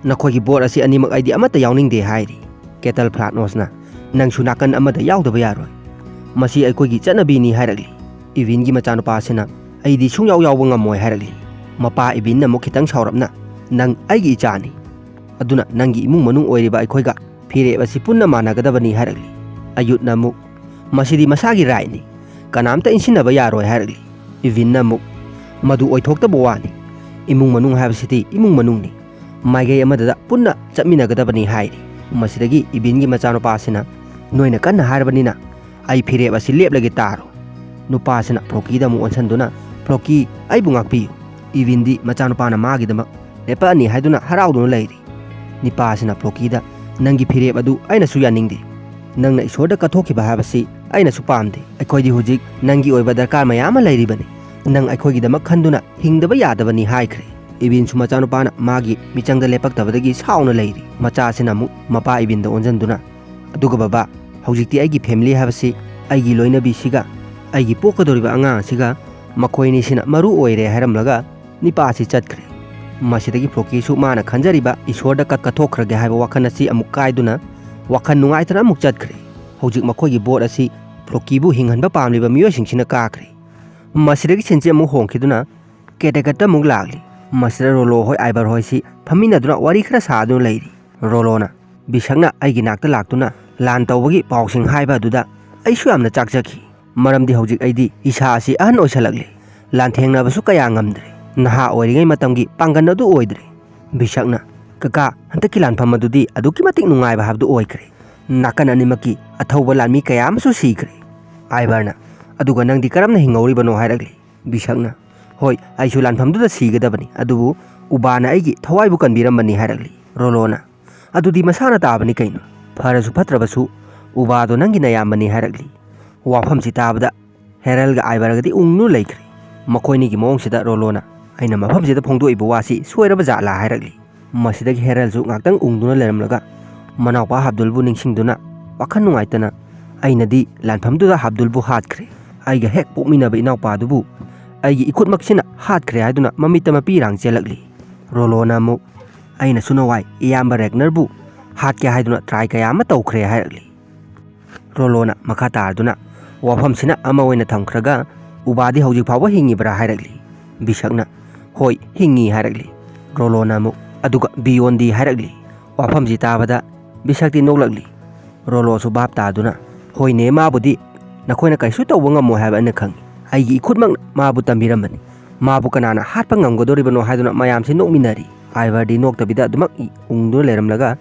ꯅꯈꯣꯏꯒꯤ ꯕꯣꯠ ꯑꯁꯤ ꯑꯅꯤꯃꯛ ꯑꯩꯗꯤ ꯑꯃꯠꯇ ꯌꯥꯎꯅꯤꯡꯗꯦ" ꯍꯥꯏꯔꯤ꯫ ꯀꯦꯇꯜ ꯐ꯭ꯂꯥꯠꯅꯣꯁꯅ, "ꯅꯪꯁꯨ ꯅꯥꯀꯟ ꯑꯃꯗ ꯌꯥꯎꯗꯕ ꯌꯥꯔꯣꯏ꯫ ꯃꯁꯤ ꯑꯩꯈꯣꯏꯒꯤ ꯆꯠꯅꯕꯤꯅꯤ" ꯍꯥꯏꯔꯛꯂꯤ꯫ ꯏꯚꯤꯟꯒꯤ ꯃꯆꯥꯅꯨꯄꯥ ꯑꯁꯤꯅ, "ꯑꯩꯗꯤ ꯁꯨꯡꯌꯥꯎ ꯌꯥꯎꯕ ꯉꯝꯃꯣꯏ" ꯍꯥꯏꯔꯛꯂꯤ꯫ ꯃꯄꯥ ꯏꯚꯤꯟꯅ ꯑꯃꯨꯛ ꯈꯤꯇꯪ ꯁꯥꯎꯔꯞꯅ, "ꯅꯪ ꯑꯩꯒꯤ ꯏꯆꯥꯅꯤ꯫ ꯑꯗꯨꯅ ꯅꯪꯒꯤ ꯏꯃꯨꯡ ꯃꯅꯨꯡ ꯑꯣꯏꯔꯤꯕ ꯑꯩꯈꯣꯏꯒ ꯐꯤꯔꯦꯞ ꯑꯁꯤ ꯄꯨꯟꯅ ꯃꯥꯟꯅꯒꯗꯕꯅꯤ" ꯍꯥꯏꯔꯛꯂꯤ꯫ ꯑꯌꯨꯠꯅ ꯑꯃꯨꯛ, "ꯃꯁꯤꯗꯤ ꯃꯁꯥꯒꯤ ꯔꯥꯏꯠꯅꯤ, ꯀꯅꯥꯝꯇ ꯏꯟꯁꯤꯟꯅꯕ ꯌꯥꯔꯣꯏ" ꯍꯥꯏꯔꯛꯂꯤ꯫ ꯏꯚꯤꯟꯅ ꯑꯃꯨꯛ, "ꯃꯗꯨ ꯑꯣꯏꯊꯣꯛꯇꯕ ꯋꯥꯅꯤ꯫ ꯏꯃꯨꯡ ꯃꯅꯨꯡ ꯍꯥꯏꯕꯁꯤꯗꯤ ꯏꯃꯨꯡ ꯃꯅꯨꯡꯅꯤ꯫ ꯃꯥꯏꯀꯩ ꯑꯃꯗꯗ ꯄꯨꯟꯅ ꯆꯠꯃꯤꯟꯅꯒꯗꯕꯅꯤ" ꯍꯥꯏꯔꯤ꯫ ꯃꯁꯤꯗꯒꯤ ꯏꯚꯤꯟꯒꯤ ꯃꯆꯥꯅꯨꯄꯥꯁꯤꯅ, "ꯅꯣꯏꯅ ꯀꯟꯅ ꯍꯥꯏꯔꯕꯅꯤꯅ ꯑꯩ ꯐꯤꯔꯦꯞ ꯑꯁꯤ ꯂꯦꯞꯂꯒꯦ, ꯇꯥꯔꯣ"꯫ ꯅꯨꯄꯥꯁꯤꯅ ꯐ꯭ꯂꯣꯀꯤꯗ ꯑꯃꯨꯛ ꯑꯣꯟꯁꯤꯟꯗꯨꯅ, "ꯐ꯭ꯂꯣꯀꯤ, ꯑꯩꯕꯨ ꯉꯥꯛꯄꯤꯌꯨ"꯫ ꯏꯚꯤꯟꯗꯤ ꯃꯆꯥꯅꯨꯄꯥꯅ ꯃꯥꯒꯤꯗꯃꯛ ꯂꯦꯞꯄꯛꯑꯅꯤ ꯍꯥꯏꯗꯨꯅ ꯍꯔꯥꯎꯗꯨꯅ ꯂꯩꯔꯤ꯫ ꯅꯨꯄꯥꯁꯤꯅ ꯐ꯭ꯂꯣꯀꯤꯗ, "ꯅꯪꯒꯤ ꯐꯤꯔꯦꯞ ꯑꯗꯨ ꯑꯩꯅꯁꯨ ꯌꯥꯅꯤꯡꯗꯦ꯫ ꯅꯪꯅ ꯏꯁꯣꯔꯗ ꯀꯠꯊꯣꯛꯈꯤꯕ ꯍꯥꯏꯕꯁꯤ ꯑꯩꯅꯁꯨ ꯄꯥꯝꯗꯦ꯫ ꯑꯩꯈꯣꯏꯗꯤ ꯍꯧꯖꯤꯛ ꯅꯪꯒꯤ ꯑꯣꯏꯕ ꯗꯔꯀꯥꯔ ꯃꯌꯥꯝ ꯑꯃ ꯂꯩꯔꯤꯕꯅꯤ꯫ ꯅꯪ ꯑꯩꯈꯣꯏꯒꯤꯗꯃꯛ ꯈꯟꯗꯨꯅ ꯍꯤꯡꯗꯕ ꯌꯥꯗꯕꯅꯤ" ꯍꯥꯏꯈ꯭ꯔꯦ꯫ ꯏꯚꯤꯟꯁꯨ ꯃꯆꯥꯅꯨꯄꯥꯅ ꯃꯥꯒꯤ ꯃꯤꯆꯪꯗ ꯂꯦꯞꯄꯛꯇꯕꯗꯒꯤ ꯁꯥꯎꯅ ꯂꯩꯔꯤ꯫ ꯃꯆꯥꯁꯤꯅ ꯑꯃꯨꯛ ꯃꯄꯥ ꯏꯚꯤꯟꯗ ꯑꯣꯟꯁꯤꯟꯗꯨꯅ, "ꯑꯗꯨꯒ ꯕꯕꯥ, ꯍꯧꯖꯤꯛꯇꯤ ꯑꯩꯒꯤ ꯐꯦꯃꯤꯂꯤ ꯍꯥꯏꯕꯁꯤ ꯑꯩꯒꯤ ꯂꯣꯏꯅꯕꯤꯁꯤꯒ ꯑꯩꯒꯤ ꯄꯣꯛꯀꯗꯧꯔꯤꯕ ꯑꯉꯥꯡ ꯑꯁꯤꯒ, ꯃꯈꯣꯏꯅꯤꯁꯤꯅ ꯃꯔꯨ ꯑꯣꯏꯔꯦ" ꯍꯥꯏꯔꯝꯂꯒ ꯅꯤꯄꯥ ꯑꯁꯤ ꯆꯠꯈ꯭ꯔꯦ꯫ ꯃꯁꯤꯗꯒꯤ ꯐ꯭ꯂꯣꯀꯤꯁꯨ ꯃꯥꯅ ꯈꯟꯖꯔꯤꯕ ꯏꯁꯣꯔꯗ ꯀꯠ ꯀꯠꯊꯣꯛꯈ꯭ꯔꯒꯦ ꯍꯥꯏꯕ ꯋꯥꯈꯜ ꯑꯁꯤ ꯑꯃꯨꯛ ꯀꯥꯏꯗꯨꯅ ꯋꯥꯈꯜ ꯅꯨꯡꯉꯥꯏꯇꯅ ꯑꯃꯨꯛ ꯆꯠꯈ꯭ꯔꯦ꯫ ꯍꯧꯖꯤꯛ ꯃꯈꯣꯏꯒꯤ ꯕꯣꯠ ꯑꯁꯤ ꯐ꯭ꯂꯣꯀꯤꯕꯨ ꯍꯤꯡꯍꯟꯕ ꯄꯥꯝꯂꯤꯕ ꯃꯤꯑꯣꯏꯁꯤꯡꯁꯤꯅ ꯀꯥꯈ꯭ꯔꯦ꯫ ꯃꯁꯤꯗꯒꯤ ꯁꯤꯟꯁꯤ ꯑꯃꯨꯛ ꯍꯣꯡꯈꯤꯗꯨꯅ ꯀꯦꯇꯦꯀꯠꯇ ꯑꯃꯨꯛ ꯂꯥꯛꯂꯤ꯫ ꯃꯁꯤꯗ ꯔꯣꯂꯣ ꯍꯣꯏ ꯑꯥꯏꯕꯔ ꯍꯣꯏꯁꯤ ꯐꯝꯃꯤꯟꯅꯗꯨꯅ ꯋꯥꯔꯤ ꯈꯔ ꯁꯥꯗꯨꯅ ꯂꯩꯔꯤ꯫ ꯔꯣꯂꯣꯅ, "ꯕꯤꯁꯛꯅ ꯑꯩꯒꯤ ꯅꯥꯛꯇ ꯂꯥꯛꯇꯨꯅ ꯂꯥꯟ ꯇꯧꯕꯒꯤ ꯄꯥꯎꯁꯤꯡ ꯍꯥꯏꯕ ꯑꯗꯨꯗ ꯑꯩꯁꯨ ꯌꯥꯝꯅ ꯆꯥꯛꯆꯈꯤ꯫ ꯃꯔꯝꯗꯤ ꯍꯧꯖꯤꯛ ꯑꯩꯗꯤ ꯏꯁꯥ ꯑꯁꯤ ꯑꯍꯟ ꯑꯣꯏꯁꯜꯂꯛꯂꯦ꯫ ꯂꯥꯟꯊꯦꯡꯅꯕꯁꯨ ꯀꯌꯥ ꯉꯝꯗ꯭ꯔꯦ꯫ ꯅꯍꯥ ꯑꯣꯏꯔꯤꯉꯩ ꯃꯇꯝꯒꯤ ꯄꯥꯡꯒꯜ ꯑꯗꯨ ꯑꯣꯏꯗ꯭ꯔꯦ"꯫ ꯕꯤꯁꯛꯅ, "ꯀꯀꯥ, ꯍꯟꯗꯛꯀꯤ ꯂꯥꯟꯐꯝ ꯑꯗꯨꯗꯤ ꯑꯗꯨꯛꯀꯤ ꯃꯇꯤꯛ ꯅꯨꯡꯉꯥꯏꯕ ꯍꯥꯏꯕꯗꯨ ꯑꯣꯏꯈ꯭ꯔꯦ꯫ ꯅꯥꯀꯟ ꯑꯅꯤꯃꯛꯀꯤ ꯑꯊꯧꯕ ꯂꯥꯟꯃꯤ ꯀꯌꯥ ꯑꯃꯁꯨ ꯁꯤꯈ꯭ꯔꯦ꯫ ꯑꯥꯏꯕꯔꯅ, "ꯑꯗꯨꯒ ꯅꯪꯗꯤ ꯀꯔꯝꯅ ꯍꯤꯡꯍꯧꯔꯤꯕꯅꯣ?" ꯍꯥꯏꯔꯛꯂꯤ꯫ ꯕꯤꯁꯛꯅ, "ꯍꯣꯏ, ꯑꯩꯁꯨ ꯂꯥꯟꯐꯝꯗꯨꯗ ꯁꯤꯒꯗꯕꯅꯤ, ꯑꯗꯨꯕꯨ ꯎꯕꯥꯅ ꯑꯩꯒꯤ ꯊꯋꯥꯏꯕꯨ ꯀꯟꯕꯤꯔꯝꯕꯅꯤ" ꯍꯥꯏꯔꯛꯂꯤ꯫ ꯔꯣꯂꯣꯅ, "ꯑꯗꯨꯗꯤ ꯃꯁꯥꯅ ꯇꯥꯕꯅꯤ ꯀꯩꯅꯣ, ꯐꯔꯁꯨ ꯐꯠꯇ꯭ꯔꯕꯁꯨ ꯎꯕꯥꯗꯣ ꯅꯪꯒꯤ ꯅꯌꯥꯝꯕꯅꯤ" ꯍꯥꯏꯔꯛꯂꯤ꯫ ꯋꯥꯐꯝꯁꯤ ꯇꯥꯕꯗ ꯍꯦꯔꯜꯒ ꯑꯥꯏꯕꯔꯒꯗꯤ ꯎꯪꯗꯨꯅ ꯂꯩꯈ꯭ꯔꯦ꯫ ꯃꯈꯣꯏꯅꯤꯒꯤ ꯃꯑꯣꯡꯁꯤꯗ ꯔꯣꯂꯣꯅ, "ꯑꯩꯅ ꯃꯐꯝꯁꯤꯗ ꯐꯣꯡꯗꯣꯛꯏꯕ ꯋꯥꯁꯤ ꯁꯣꯏꯔꯕ ꯖꯥꯠꯂꯥ?" ꯍꯥꯏꯔꯛꯂꯤ꯫ ꯃꯁꯤꯗꯒꯤ ꯍꯦꯔꯜꯁꯨ ꯉꯥꯛꯇꯪ ꯎꯪꯗꯨꯅ ꯂꯩꯔꯝꯂꯒ ꯃꯅꯥꯎꯄꯥ ꯍꯥꯕꯗꯨꯜꯕꯨ ꯅꯤꯡꯁꯤꯡꯗꯨꯅ ꯋꯥꯈꯜ ꯅꯨꯡꯉꯥꯏꯇꯅ, "ꯑꯩꯅꯗꯤ ꯂꯥꯟꯐꯝꯗꯨꯗ ꯍꯥꯕꯗꯨꯜꯕꯨ ꯍꯥꯠꯈ꯭ꯔꯦ꯫ ꯑꯩꯒ ꯍꯦꯛ ꯄꯣꯛꯃꯤꯟꯅꯕ ꯏꯅꯥꯎꯄꯥꯗꯨꯕꯨ ꯑꯩꯒꯤ ꯏꯈꯨꯠꯃꯛꯁꯤꯅ ꯍꯥꯠꯈ꯭ꯔꯦ" ꯍꯥꯏꯗꯨꯅ ꯃꯃꯤꯠꯇ ꯃꯄꯤ ꯏꯔꯥꯡ ꯆꯦꯜꯂꯛꯂꯤ꯫ ꯔꯣꯂꯣꯅ ꯑꯃꯨꯛ, "ꯑꯩꯅꯁꯨ ꯅꯋꯥꯏ ꯏꯌꯥꯝꯕ ꯔꯦꯒꯅꯔꯕꯨ ꯍꯥꯠꯀꯦ ꯍꯥꯏꯗꯨꯅ ꯇ꯭ꯔꯥꯏ ꯀꯌꯥ ꯑꯃ ꯇꯧꯈ꯭ꯔꯦ" ꯍꯥꯏꯔꯛꯂꯤ꯫ ꯔꯣꯂꯣꯅ ꯃꯈꯥ ꯇꯥꯔꯗꯨꯅ, "ꯋꯥꯐꯝꯁꯤꯅ ꯑꯃ ꯑꯣꯏꯅ ꯊꯝꯈ꯭ꯔꯒ, ꯎꯕꯥꯗꯤ ꯍꯧꯖꯤꯛ ꯐꯥꯎꯕ ꯍꯤꯡꯉꯤꯕ꯭ꯔꯥ?" ꯍꯥꯏꯔꯛꯂꯤ꯫ ꯕꯤꯁꯛꯅ, "ꯍꯣꯏ, ꯍꯤꯡꯉꯤ" ꯍꯥꯏꯔꯛꯂꯤ꯫ ꯔꯣꯂꯣꯅ ꯑꯃꯨꯛ, "ꯑꯗꯨꯒ ꯕꯤꯌꯣꯟꯗꯤ?" ꯍꯥꯏꯔꯛꯂꯤ꯫ ꯋꯥꯐꯝꯁꯤ ꯇꯥꯕꯗ ꯕꯤꯁꯛꯇꯤ ꯅꯣꯛꯂꯛꯂꯤ꯫ ꯔꯣꯂꯣꯁꯨ ꯚꯥꯞ ꯇꯥꯗꯨꯅ, "ꯍꯣꯏꯅꯦ, ꯃꯥꯕꯨꯗꯤ ꯅꯈꯣꯏꯅ ꯀꯩꯁꯨ ꯇꯧꯕ ꯉꯝꯃꯣꯏ ꯍꯥꯏꯕ ꯑꯩꯅ ꯈꯪꯏ꯫ ꯑꯩꯒꯤ ꯏꯈꯨꯠꯃꯛꯅ ꯃꯥꯕꯨ ꯇꯝꯕꯤꯔꯝꯕꯅꯤ꯫ ꯃꯥꯕꯨ ꯀꯅꯥꯅ ꯍꯥꯠꯄ ꯉꯝꯒꯗꯧꯔꯤꯕꯅꯣ?" ꯍꯥꯏꯗꯨꯅ ꯃꯌꯥꯝꯁꯤ ꯅꯣꯛꯃꯤꯟꯅꯔꯤ꯫ ꯑꯥꯏꯕꯔꯗꯤ ꯅꯣꯛꯇꯕꯤꯗ ꯑꯗꯨꯃꯛ ꯎꯪꯗꯨꯅ ꯂꯩꯔꯝꯂꯒ,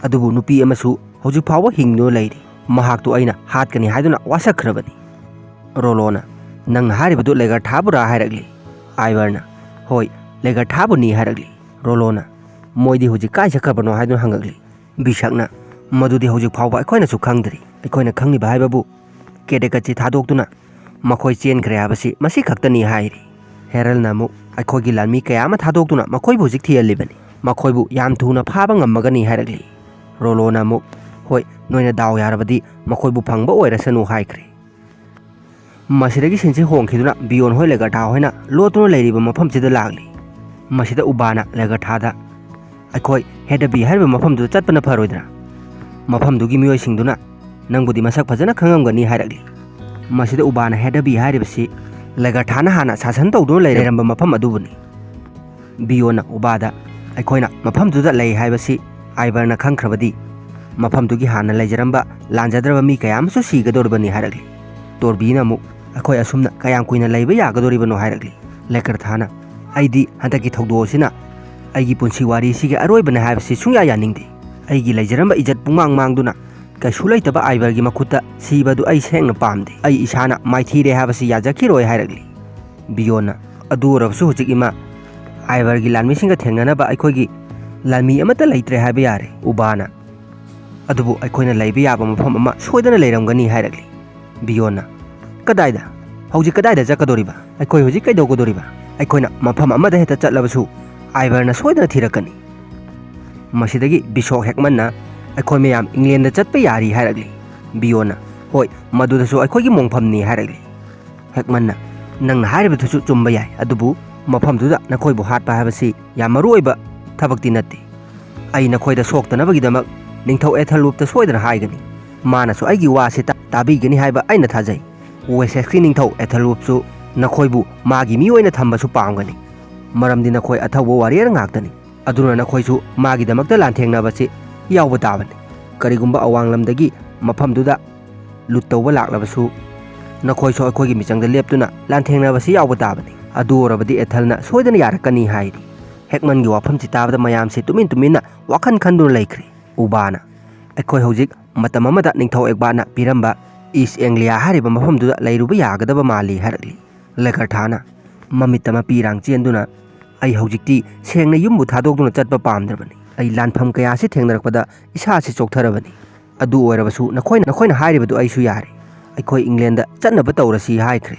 "ꯑꯗꯨꯕꯨ ꯅꯨꯄꯤ ꯑꯃꯁꯨ ꯍꯧꯖꯤꯛ ꯐꯥꯎꯕ ꯍꯤꯡꯗꯨꯅ ꯂꯩꯔꯤ꯫ ꯃꯍꯥꯛꯇꯨ ꯑꯩꯅ ꯍꯥꯠꯀꯅꯤ ꯍꯥꯏꯗꯨꯅ ꯋꯥꯁꯛꯈ꯭ꯔꯕꯅꯤ"꯫ ꯔꯣꯂꯣꯅ, "ꯅꯪꯅ ꯍꯥꯏꯔꯤꯕꯗꯨ ꯂꯦꯒꯔꯊꯥꯕꯨꯔꯥ?" ꯍꯥꯏꯔꯛꯂꯤ꯫ ꯑꯥꯏꯕꯔꯅ, "ꯍꯣꯏ, ꯂꯦꯒꯔꯊꯥꯕꯨꯅꯤ" ꯍꯥꯏꯔꯛꯂꯤ꯫ ꯔꯣꯂꯣꯅ, "ꯃꯣꯏꯗꯤ ꯍꯧꯖꯤꯛ ꯀꯥꯏ ꯆꯠꯈ꯭ꯔꯕꯅꯣ?" ꯍꯥꯏꯗꯨꯅ ꯍꯪꯉꯛꯂꯤ꯫ ꯕꯤꯁꯛꯅ, "ꯃꯗꯨꯗꯤ ꯍꯧꯖꯤꯛ ꯐꯥꯎꯕ ꯑꯩꯈꯣꯏꯅꯁꯨ ꯈꯪꯗ꯭ꯔꯤ꯫ ꯑꯩꯈꯣꯏꯅ ꯈꯪꯂꯤꯕ ꯍꯥꯏꯕꯕꯨ ꯀꯦꯗꯦꯀꯠꯁꯤ ꯊꯥꯗꯣꯛꯇꯨꯅ ꯃꯈꯣꯏ ꯆꯦꯟꯈ꯭ꯔꯦ ꯍꯥꯏꯕꯁꯤ ꯃꯁꯤ ꯈꯛꯇꯅꯤ" ꯍꯥꯏꯔꯤ꯫ ꯍꯦꯔꯜꯅ ꯑꯃꯨꯛ, "ꯑꯩꯈꯣꯏꯒꯤ ꯂꯥꯟꯃꯤ ꯀꯌꯥ ꯑꯃ ꯊꯥꯗꯣꯛꯇꯨꯅ ꯃꯈꯣꯏꯕꯨ ꯍꯧꯖꯤꯛ ꯊꯤꯍꯜꯂꯤꯕꯅꯤ꯫ ꯃꯈꯣꯏꯕꯨ ꯌꯥꯝ ꯊꯨꯅ ꯐꯥꯕ ꯉꯝꯃꯒꯅꯤ" ꯍꯥꯏꯔꯛꯂꯤ꯫ ꯔꯣꯂꯣꯅ ꯑꯃꯨꯛ, "ꯍꯣꯏ, ꯅꯣꯏꯅ ꯗꯥꯎ ꯌꯥꯔꯕꯗꯤ ꯃꯈꯣꯏꯕꯨ ꯐꯪꯕ ꯑꯣꯏꯔꯁꯅꯨ" ꯍꯥꯏꯈ꯭ꯔꯦ꯫ ꯃꯁꯤꯗꯒꯤ ꯁꯤꯟꯁꯤ ꯍꯣꯡꯈꯤꯗꯨꯅ ꯕꯤꯌꯣꯟ ꯍꯣꯏ ꯂꯦꯒꯔꯊꯥ ꯍꯣꯏꯅ ꯂꯣꯠꯇꯨꯅ ꯂꯩꯔꯤꯕ ꯃꯐꯝꯁꯤꯗ ꯂꯥꯛꯂꯤ꯫ ꯃꯁꯤꯗ ꯎꯕꯥꯅ ꯂꯦꯒꯔꯊꯥꯗ, "ꯑꯩꯈꯣꯏ ꯍꯦꯗꯕꯤ ꯍꯥꯏꯔꯤꯕ ꯃꯐꯝꯗꯨꯗ ꯆꯠꯄꯅ ꯐꯔꯣꯏꯗ꯭ꯔꯥ? ꯃꯐꯝꯗꯨꯒꯤ ꯃꯤꯑꯣꯏꯁꯤꯡꯗꯨꯅ ꯅꯪꯕꯨꯗꯤ ꯃꯁꯛ ꯐꯖꯅ ꯈꯪꯉꯝꯒꯅꯤ" ꯍꯥꯏꯔꯛꯂꯤ꯫ ꯃꯁꯤꯗ ꯎꯕꯥꯅ ꯍꯦꯗꯕꯤ ꯍꯥꯏꯔꯤꯕꯁꯤ ꯂꯦꯒꯔꯊꯥꯅ ꯍꯥꯟꯅ ꯁꯥꯁꯟ ꯇꯧꯗꯨꯅ ꯂꯩꯔꯝꯕ ꯃꯐꯝ ꯑꯗꯨꯕꯨꯅꯤ꯫ ꯕꯤꯌꯣꯟꯅ ꯎꯕꯥꯗ, "ꯑꯩꯈꯣꯏꯅ ꯃꯐꯝꯗꯨꯗ ꯂꯩ ꯍꯥꯏꯕꯁꯤ ꯑꯥꯏꯕꯔꯅ ꯈꯪꯈ꯭ꯔꯕꯗꯤ ꯃꯐꯝꯗꯨꯒꯤ ꯍꯥꯟꯅ ꯂꯩꯖꯔꯝꯕ ꯂꯥꯟꯖꯗ꯭ꯔꯕ ꯃꯤ ꯀꯌꯥ ꯑꯃꯁꯨ ꯁꯤꯒꯗꯧꯔꯤꯕꯅꯤ" ꯍꯥꯏꯔꯛꯂꯤ꯫ ꯇꯣꯔꯕꯤꯅ ꯑꯃꯨꯛ, "ꯑꯩꯈꯣꯏ ꯑꯁꯨꯝꯅ ꯀꯌꯥꯝ ꯀꯨꯏꯅ ꯂꯩꯕ ꯌꯥꯒꯗꯧꯔꯤꯕꯅꯣ?" ꯍꯥꯏꯔꯛꯂꯤ꯫ ꯂꯦꯀꯔꯊꯥꯅ, "ꯑꯩꯗꯤ ꯍꯟꯗꯛꯀꯤ ꯊꯧꯗꯣꯛ ꯑꯁꯤꯅ ꯑꯩꯒꯤ ꯄꯨꯟꯁꯤ ꯋꯥꯔꯤꯁꯤꯒꯤ ꯑꯔꯣꯏꯕꯅꯤ ꯍꯥꯏꯕꯁꯤ ꯁꯨꯡꯌꯥ ꯌꯥꯅꯤꯡꯗꯦ꯫ ꯑꯩꯒꯤ ꯂꯩꯖꯔꯝꯕ ꯏꯖꯠ ꯄꯨꯡꯃꯥꯡ ꯃꯥꯡꯗꯨꯅ ꯀꯩꯁꯨ ꯂꯩꯇꯕ ꯑꯥꯏꯕꯔꯒꯤ ꯃꯈꯨꯠꯇ ꯁꯤꯕꯗꯨ ꯑꯩ ꯁꯦꯡꯅ ꯄꯥꯝꯗꯦ꯫ ꯑꯩ ꯏꯁꯥꯅ ꯃꯥꯏꯊꯤꯔꯦ ꯍꯥꯏꯕꯁꯤ ꯌꯥꯖꯈꯤꯔꯣꯏ ꯍꯥꯏꯔꯛꯂꯤ꯫ ꯕꯤꯌꯣꯟꯅ, ꯑꯗꯨ ꯑꯣꯏꯔꯕꯁꯨ ꯍꯧꯖꯤꯛ ꯏꯃꯥ, ꯑꯥꯏꯕꯔꯒꯤ ꯂꯥꯟꯃꯤꯁꯤꯡꯒ ꯊꯦꯡꯅꯅꯕ ꯑꯩꯈꯣꯏꯒꯤ ꯂꯥꯟꯃꯤ ꯑꯃꯠꯇ ꯂꯩꯇ꯭ꯔꯦ ꯍꯥꯏꯕ ꯌꯥꯔꯦ꯫ ꯎꯕꯥꯅ, ꯑꯗꯨꯕꯨ ꯑꯩꯈꯣꯏꯅ ꯂꯩꯕ ꯌꯥꯕ ꯃꯐꯝ ꯑꯃ ꯁꯣꯏꯗꯅ ꯂꯩꯔꯝꯒꯅꯤ ꯍꯥꯏꯔꯛꯂꯤ꯫ ꯕꯤꯌꯣꯟꯅ, ꯀꯗꯥꯏꯗ? ꯍꯧꯖꯤꯛ ꯀꯗꯥꯏꯗ ꯆꯠꯀꯗꯧꯔꯤꯕ? ꯑꯩꯈꯣꯏ ꯍꯧꯖꯤꯛ ꯀꯩꯗꯧꯒꯗꯧꯔꯤꯕ? ꯑꯩꯈꯣꯏꯅ ꯃꯐꯝ ꯑꯃꯗ ꯍꯦꯛꯇ ꯆꯠꯂꯕꯁꯨ ꯑꯥꯏꯕꯔꯅ ꯁꯣꯏꯗꯅ ꯊꯤꯔꯛꯀꯅꯤ꯫ ꯃꯁꯤꯗꯒꯤ ꯕꯤꯁꯣꯛ ꯍꯦꯛꯃꯟꯅ, ꯑꯩꯈꯣꯏ ꯃꯌꯥꯝ ꯏꯪꯂꯦꯟꯗ ꯆꯠꯄ ꯌꯥꯔꯤ ꯍꯥꯏꯔꯛꯂꯤ꯫ ꯕꯤꯌꯣꯟꯅ, ꯍꯣꯏ, ꯃꯗꯨꯗꯁꯨ ꯑꯩꯈꯣꯏꯒꯤ ꯃꯣꯡꯐꯝꯅꯤ ꯍꯥꯏꯔꯛꯂꯤ꯫ ꯍꯦꯛꯃꯟꯅ, ꯅꯪꯅ ꯍꯥꯏꯔꯤꯕꯗꯨꯁꯨ ꯆꯨꯝꯕ ꯌꯥꯏ, ꯑꯗꯨꯕꯨ ꯃꯐꯝꯗꯨꯗ ꯅꯈꯣꯏꯕꯨ ꯍꯥꯠꯄ ꯍꯥꯏꯕꯁꯤ ꯌꯥꯝ ꯃꯔꯨ ꯑꯣꯏꯕ ꯊꯕꯛꯇꯤ ꯅꯠꯇꯦ꯫ ꯑꯩ ꯅꯈꯣꯏꯗ ꯁꯣꯛꯇꯅꯕꯒꯤꯗꯃꯛ ꯅꯤꯡꯊꯧ ꯑꯦꯊꯜꯋꯨꯞꯇ ꯁꯣꯏꯗꯅ ꯍꯥꯏꯒꯅꯤ꯫ ꯃꯥꯅꯁꯨ ꯑꯩꯒꯤ ꯋꯥꯁꯤ ꯇꯥ-, ꯇꯥꯕꯤꯒꯅꯤ ꯍꯥꯏꯕ ꯑꯩꯅ ꯊꯥꯖꯩ꯫ ꯋꯦꯁꯦꯛꯁꯀꯤ ꯅꯤꯡꯊꯧ ꯑꯦꯊꯜꯋꯨꯞꯁꯨ ꯅꯈꯣꯏꯕꯨ ꯃꯥꯒꯤ ꯃꯤ ꯑꯣꯏꯅ ꯊꯝꯕꯁꯨ ꯄꯥꯝꯒꯅꯤ, ꯃꯔꯝꯗꯤ ꯅꯈꯣꯏ ꯑꯊꯧꯕ ꯋꯥꯔꯤꯌꯔ ꯉꯥꯛꯇꯅꯤ꯫ ꯑꯗꯨꯅ ꯅꯈꯣꯏꯁꯨ ꯃꯥꯒꯤꯗꯃꯛꯇ ꯂꯥꯟꯊꯦꯡꯅꯕꯁꯤ ꯌꯥꯎꯕ ꯇꯥꯕꯅꯤ꯫ ꯀꯔꯤꯒꯨꯝꯕ ꯑꯋꯥꯡꯂꯝꯗꯒꯤ ꯃꯐꯝꯗꯨꯗ ꯂꯨꯠ ꯇꯧꯕ ꯂꯥꯛꯂꯕꯁꯨ, ꯅꯈꯣꯏꯁꯨ ꯑꯩꯈꯣꯏꯒꯤ ꯃꯤꯆꯪꯗ ꯂꯦꯞꯇꯨꯅ ꯂꯥꯟꯊꯦꯡꯅꯕꯁꯤ ꯌꯥꯎꯕ ꯇꯥꯕꯅꯤ꯫ ꯑꯗꯨ ꯑꯣꯏꯔꯕꯗꯤ ꯑꯦꯊꯜꯅ ꯁꯣꯏꯗꯅ ꯌꯥꯔꯛꯀꯅꯤ ꯍꯥꯏꯔꯤ꯫ ꯍꯦꯛꯃꯟꯒꯤ ꯋꯥꯐꯝꯁꯤ ꯇꯥꯕꯗ ꯃꯌꯥꯝꯁꯤ ꯇꯨꯃꯤꯟ ꯇꯨꯃꯤꯟꯅ ꯋꯥꯈꯜ ꯈꯟꯗꯨꯅ ꯂꯩꯈ꯭ꯔꯦ꯫ ꯎꯕꯥꯅ, ꯑꯩꯈꯣꯏ ꯍꯧꯖꯤꯛ ꯃꯇꯝ ꯑꯃꯗ ꯅꯤꯡꯊꯧ ꯑꯦꯛꯕꯥꯔꯅ ꯄꯤꯔꯝꯕ ꯏꯁ ꯑꯦꯡꯂꯤꯌꯥ ꯍꯥꯏꯔꯤꯕ ꯃꯐꯝꯗꯨꯗ ꯂꯩꯔꯨꯕ ꯌꯥꯒꯗꯕ ꯃꯥꯜꯂꯤ ꯍꯥꯏꯔꯛꯂꯤ꯫ ꯂꯦꯒꯔꯊꯥꯅ ꯃꯃꯤꯠꯇ ꯃꯄꯤꯔꯥꯡ ꯆꯦꯟꯗꯨꯅ, ꯑꯩ ꯍꯧꯖꯤꯛꯇꯤ ꯁꯦꯡꯅ ꯌꯨꯝꯕꯨ ꯊꯥꯗꯣꯛꯇꯨꯅ ꯆꯠꯄ ꯄꯥꯝꯗ꯭ꯔꯕꯅꯤ꯫ ꯑꯩ ꯂꯥꯟꯐꯝ ꯀꯌꯥꯁꯤ ꯊꯦꯡꯅꯔꯛꯄꯗ ꯏꯁꯥꯁꯤ ꯆꯣꯛꯊꯔꯕꯅꯤ꯫ ꯑꯗꯨ ꯑꯣꯏꯔꯕꯁꯨ ꯅꯈꯣꯏꯅ, ꯅꯈꯣꯏꯅ ꯍꯥꯏꯔꯤꯕꯗꯨ ꯑꯩꯁꯨ ꯌꯥꯔꯦ꯫ ꯑꯩꯈꯣꯏ ꯏꯪꯂꯦꯟꯗ ꯆꯠꯅꯕ ꯇꯧꯔꯁꯤ ꯍꯥꯏꯈ꯭ꯔꯦ꯫